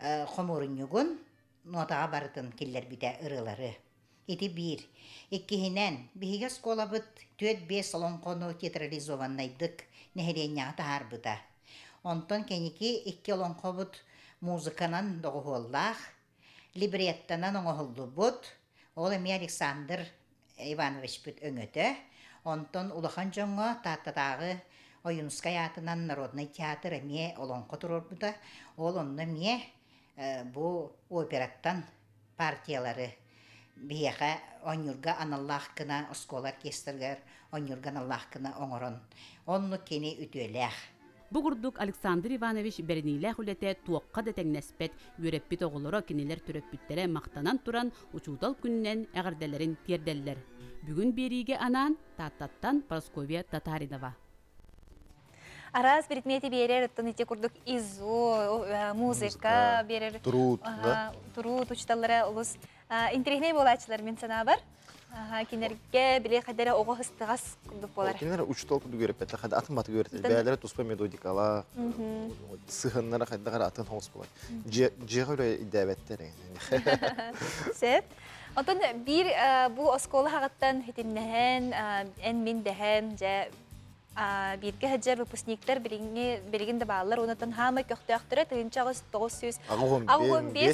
Speaker 5: хомуурунньугун нуотаҕа барытын киллэрбитэ ырыалары. Ити биир. Иккиһинэн, биһиги оскуолабыт түөрт-биэс олоҥхону театрализованнайдык нэһилиэнньэҕэ таһаарбыта. Онтон кэнники икки олоҥхобут музыканан доҕуһуоллаах, либреттонан оҥоһуллубут. Ол эмиэ Александр Ивановичпыт өҥөтө. Онтон улахан дьоҥҥо Тааттатааҕы Ойуунускай аатынан народнай театр эмиэ олоҥхо туруорбута. Ол онно эмиэ бу операттан партиялары биһиэхэ оонньуурга аналлаах гына оскуола оркестрыгар оонньуурга аналлаах гына оҥорон оннук кини үтүөлээх.
Speaker 21: Бу курдук Александр Иванович бэриниилээх үлэтэ туохха да тэҥнэспэт, үөрэппит оҕолоро кинилэр төрөппүттэрэ махтанан туран учуутал күнүнэн эҕэрдэлэрин тиэрдэллэр. Бүгүн биэриигэ анаан Тааттаттан Парасковья Татаринова.
Speaker 1: Араас предмети биэрэр, оттон ити курдук ИЗО, музыка биэрэр.
Speaker 2: Труд, да?
Speaker 1: Труд учуталлара олус интэриэһинэй буолааччылар мин санаабар. Кинилэргэ били хайдара оҕо ыстыгас курдук буолар.
Speaker 2: Кинилэр учутал курдук үөрэппэттэр, хайда атын батык үөрэтэр. Бэйэлэрэ туспа методикалаах, сыһыннара хайдах эрэ атын хоҕус буолар. Дьиэҕэ үлэ идээбэттэр.
Speaker 1: Сөп. Онтон биир бу оскуола хаҕыттан хитимнэһэн, эн мин дэһэн, дьэ бииргэ сылдьар выпускниктар билиҥҥи билигин да бааллар уонна хаамай көхтөөхтөрө 1985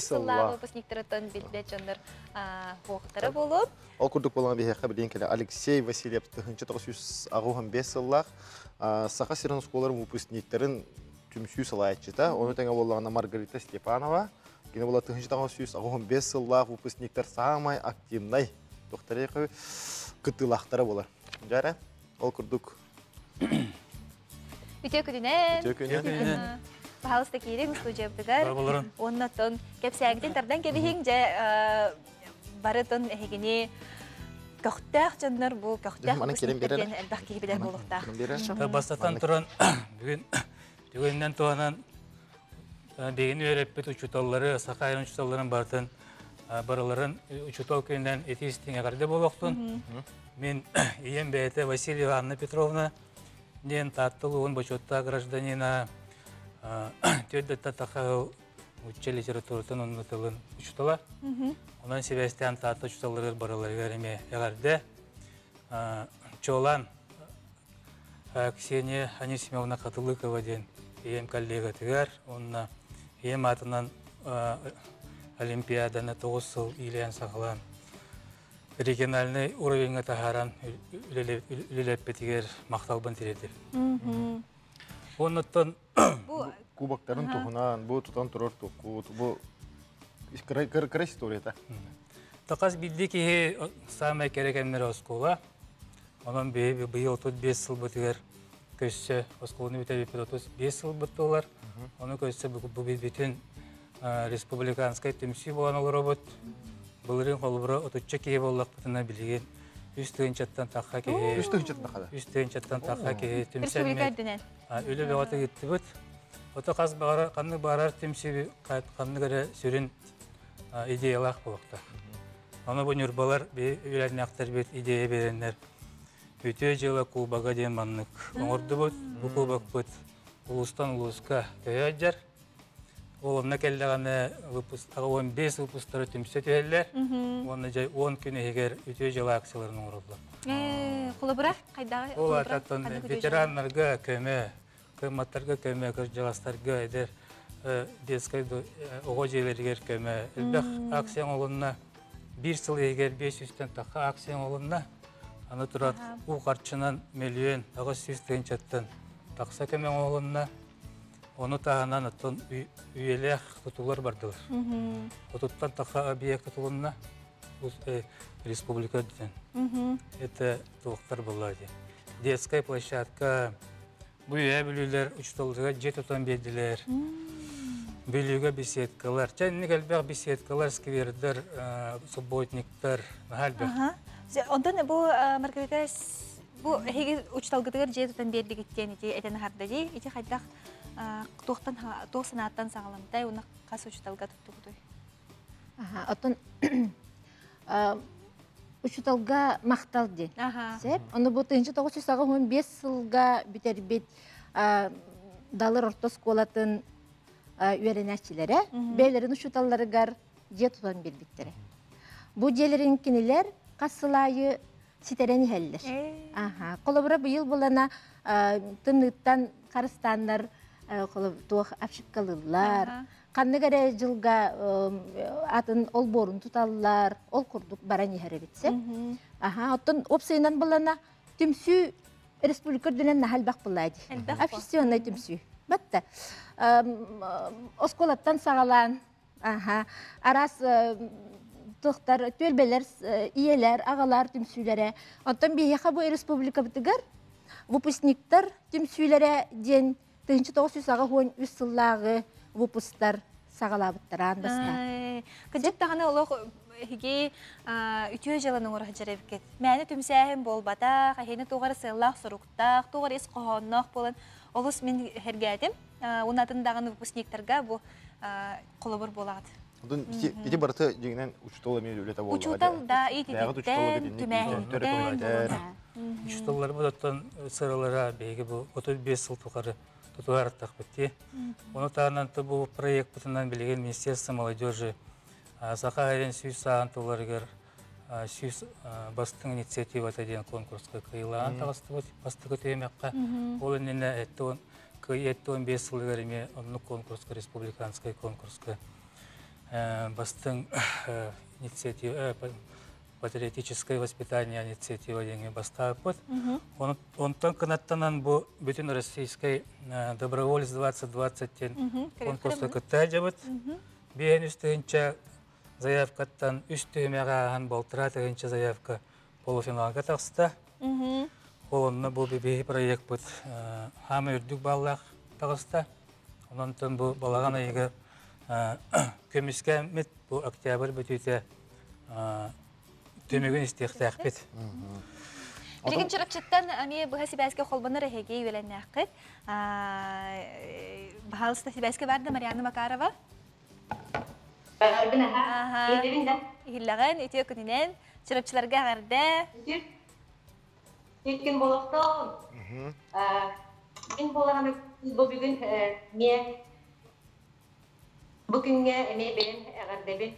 Speaker 1: сыллааҕы выпускниктарыттан билбэт дьоннор хуохтара буолуо.
Speaker 2: Ол курдук буолан биһиэхэ билигин кэлэ Алексей Васильев 1985 сыллаах Саха сирин оскуолаларын выпускниктарын түмсүү салайааччыта, ону тэҥэ буоллаҕына Маргарита Степанова, кини буола 1985 сыллаах выпускниктар саамай активнай докторы кыттыылаахтара буолар. Дьэ Ол курдук.
Speaker 1: Үтүө күнүнэн.
Speaker 2: Үтүө күнүнэн.
Speaker 1: Пожалуйста, киириҥ студиябытыгар. Уонна кэпсээҥитин тардан кэбиһиҥ, дьэ барытын эһигини көхтөөх дьоннор бу көхтөөх выпускниктар диэн элбэх киһи билэр буолуохтаах.
Speaker 10: Бастатан туран бүгүн түгэнинэн туһанан биһигини үөрэппит учууталлары, саха айан учууталларын барытын барыларын учуутал күнүнэн ити истиҥ эҕэрдэ буолуохтун. Мин ийэм бэйэтэ Васильева Анна Петровна диэн Таатта улууһун бочуоттаах гражданина түөрт тахаыл нуучча литературатын уонна тылын учуутала. Онон сибээстээн Таатта учууталларыгар барыларыгар эмиэ эҕэрдэ. Чуолаан Ксения Анисимовна Хатылыкова диэн ийэм коллегатыгар уонна ийэм аатынан Олимпиаданы 9 сыл иилээн-саҕалаан региональнай уровеньга таһааран үлэлэппитигэр махталбын тириэрдэбин. Оннуттан
Speaker 2: кубоктарын туһунан бу тутан турар туккут бу. Кыра историята.
Speaker 10: Тақас билди киһи самай керек кэмнэр оскуола. Онон быйыл 35 сыл бытыгар көссө оскуоланы бүтэ 35 сыл быттылар. Оны көссө бу бүтүн республиканскай түмсүү болан олоробут. Былырын холбура 30 киһи боллақпытына билигин 3 тыынчаттан таққа киһи.
Speaker 2: 3 тыынчаттан таққа.
Speaker 10: 3 тыынчаттан таққа киһи
Speaker 1: Республика үрдүнэн.
Speaker 10: Үлө бөҕөтө гиттибит. Ото қаз бағара қанны барар түмсүү қанны көрө сүрүн идеялах болуқта. Аны бу нюрбалар би үләннәктер бит идея береннер. Үтө жылы кубага ден маннык. Оңорду бут, бу кубак бут. Улустан улуска көйөджер. Ол онна келлегене выпуск, 15 выпусктары түмсө түһэллэр. Онна жай 10 күн эгер үтө жылы акцияларын оңордулар.
Speaker 1: Холобура кайдагы?
Speaker 10: Ол ататтан ветераннарга көмө, кымматтарга көмө, кыржагастарга эдер детской ого жээлергер көмө. Элбэх акция олунна бир сыл эгер 500тен така акция олунна. Аны турат у карчынан миллион агыс жүз тыынчаттан такса көмө олунна. Оны тағынан аттон үйелех тутулар бардылар. Отуттан тақа объект тутулунна республика ден. Это туқтар болады. Детская площадка, бу үйе бүлүлер учтолдуга жет отон бердилер. Бүлүгө беседкалар. Чәнник элбэх беседкалар, сквердер, субботниктар, махалбэх.
Speaker 1: Онтон бу Маргарита бу хеги учталгытыгар жет отон бердигиттен ити этен хардади, ити хайдах туохтан туох санааттан саҕаламтай уна хас учуталга туттугутой?
Speaker 11: Оттон учуталга мактал ди. Сеп, оны бу 1995 сылга бүтербит далыр орто школатын үйренәчиләре, бәйләрен учуталларыгар же тутан бербиттере. Бу желерин кинилер кассылайы ситерен хәллер. Аха, колобра быйыл булана тымныттан карыстаннар туох апшипкалылар. Канны гәрә жылга атын ол борун туталлар, ол курдук баран ехәребитсе. Аха, оттон опсыйнан булана түмсүү республика дүнен нахал бак булайды. Общественный түмсүү. Батта. Осколаттан сагалан, аха, арас тухтар, төлбелер, иелер, агалар түмсүүләре. Оттон бияха бу республика битигер выпускниктар түмсүүләре ден 1993 сыллағы выпусктар сагалабыттар андыста.
Speaker 1: Кыжык тағаны олох хиги үтүө жылын оңор хажаребикет. Мәне түмсәһин болбата, хахини тугар сыллах суруктах, тугар ис кохоннох болан олус мен хергәтим. Унатын даганы выпускниктарга бу колобур болат.
Speaker 2: Онтон ити барыты жеңинен учутал эми үлете болду.
Speaker 1: Учутал да ититтен, түмәһиттен.
Speaker 10: Учуталлар бу доттон сыралара беги бу 35 сыл тухары тутуараттак битти. Оны таанан бу проект бутунан билген Министерство молодежи Саха айрен сүйс саан туларгер сүйс бастың инициатива деген конкурска кыйлаан тагысты бастыгы төмөккө. Ол энене эттон кый эттон 5 сылгар эме онну конкурска республиканский конкурска бастың инициатива патриотическое воспитание инициатива деген бастапыт. Онтон кынаттанан бу бүтүн российской доброволец 2020 тен конкурска кытта жабыт. Биен үстүнчө заявкаттан үч түймөҕө болтура тыгынча заявка полуфиналга тахста. Ол бу биби проект бут хамы үрдүк баллах тагыста. Онон бу балаган айыгы көмүскә мит бу октябрь бүтүтэ төмөгөн истихтәхпит.
Speaker 1: Билигин чырапчыттан ами быха сибәскә холбанар эһеге үеленнәккет. Бахалыста сибәскә барды Марианна Макарова. Ихилләгән үтө күнүнен чырапчыларга гәрдә.
Speaker 13: Үткөн болоктон. Мен болаган бу бүгүн ме бүгүнгө эме бен эгердебин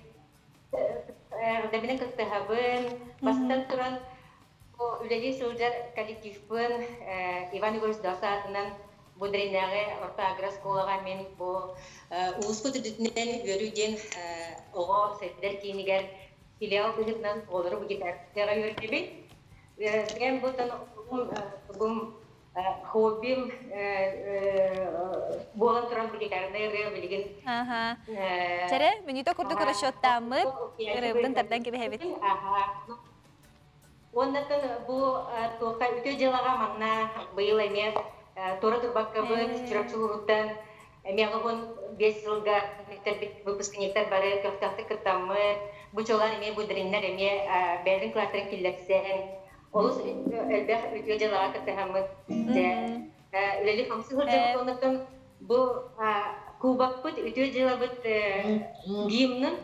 Speaker 13: эгердебин кыттыхабын бастан туран бу үлели сылжар коллективпын Иван Егорович Дасатынан бу дренәге орта агросколага мен бу улуску түтүнен көрүүден ого седдер кийинигер филиал быһытынан олору бу гитар көрдүбүн. Мен бутан тугум Хоббим буолан туран гитарнай ырыа билигин.
Speaker 1: Аха. Чэрэ, мүнүүтэ курдук расчеттааммыт, ырыабытын тардан кэбиһэбит.
Speaker 13: Уоннаттан бу туохха үтүө дьыалаҕа манна быйыл эмиэ туора турбаккабыт Чурапчы улууһуттан эмиэ 85 сылга выпускниктар бары көхтөөхтүк кыттаммыт, бу чуолаан эмиэ Будриннар эмиэ бэйэлэрин кылааттарын киллэрсэн олус элбэх үтүө дьыалаҕа кыттыһаммыт дьэ үлэлии хамсыы сылдьабыт. Оннуттан бу кубокпыт үтүө дьыалабыт гимнын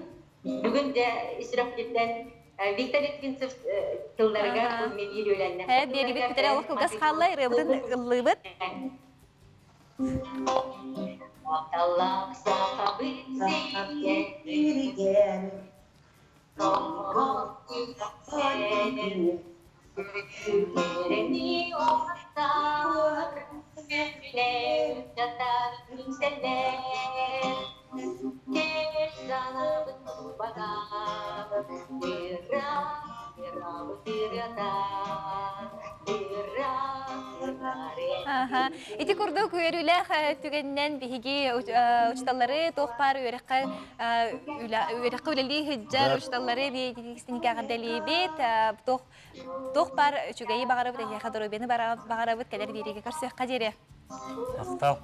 Speaker 13: бүгүн дьэ ис сүрэхпититтэн Виктор Литвинцев тылларыгар биир үөлэннэ.
Speaker 1: Э, биэрибит бүтэрэ олох кылгас хаалла, ырыабытын ыллыыбыт.
Speaker 13: Таллах сахабыт сиригэр
Speaker 1: Ити курдук үөрүүлээх түгэнинэн биһиги учууталлары туох баар үөрэххэ үөрэххэ үлэлии сылдьар учууталлары биэдииксиникэ эҕэрдэлиибит. Туох туох баар үчүгэйи баҕарабыт, эһиэхэ доруобуйаны баҕарабыт, кэлэр биэриигэ көрсүөххэ диэри.
Speaker 10: Махтал.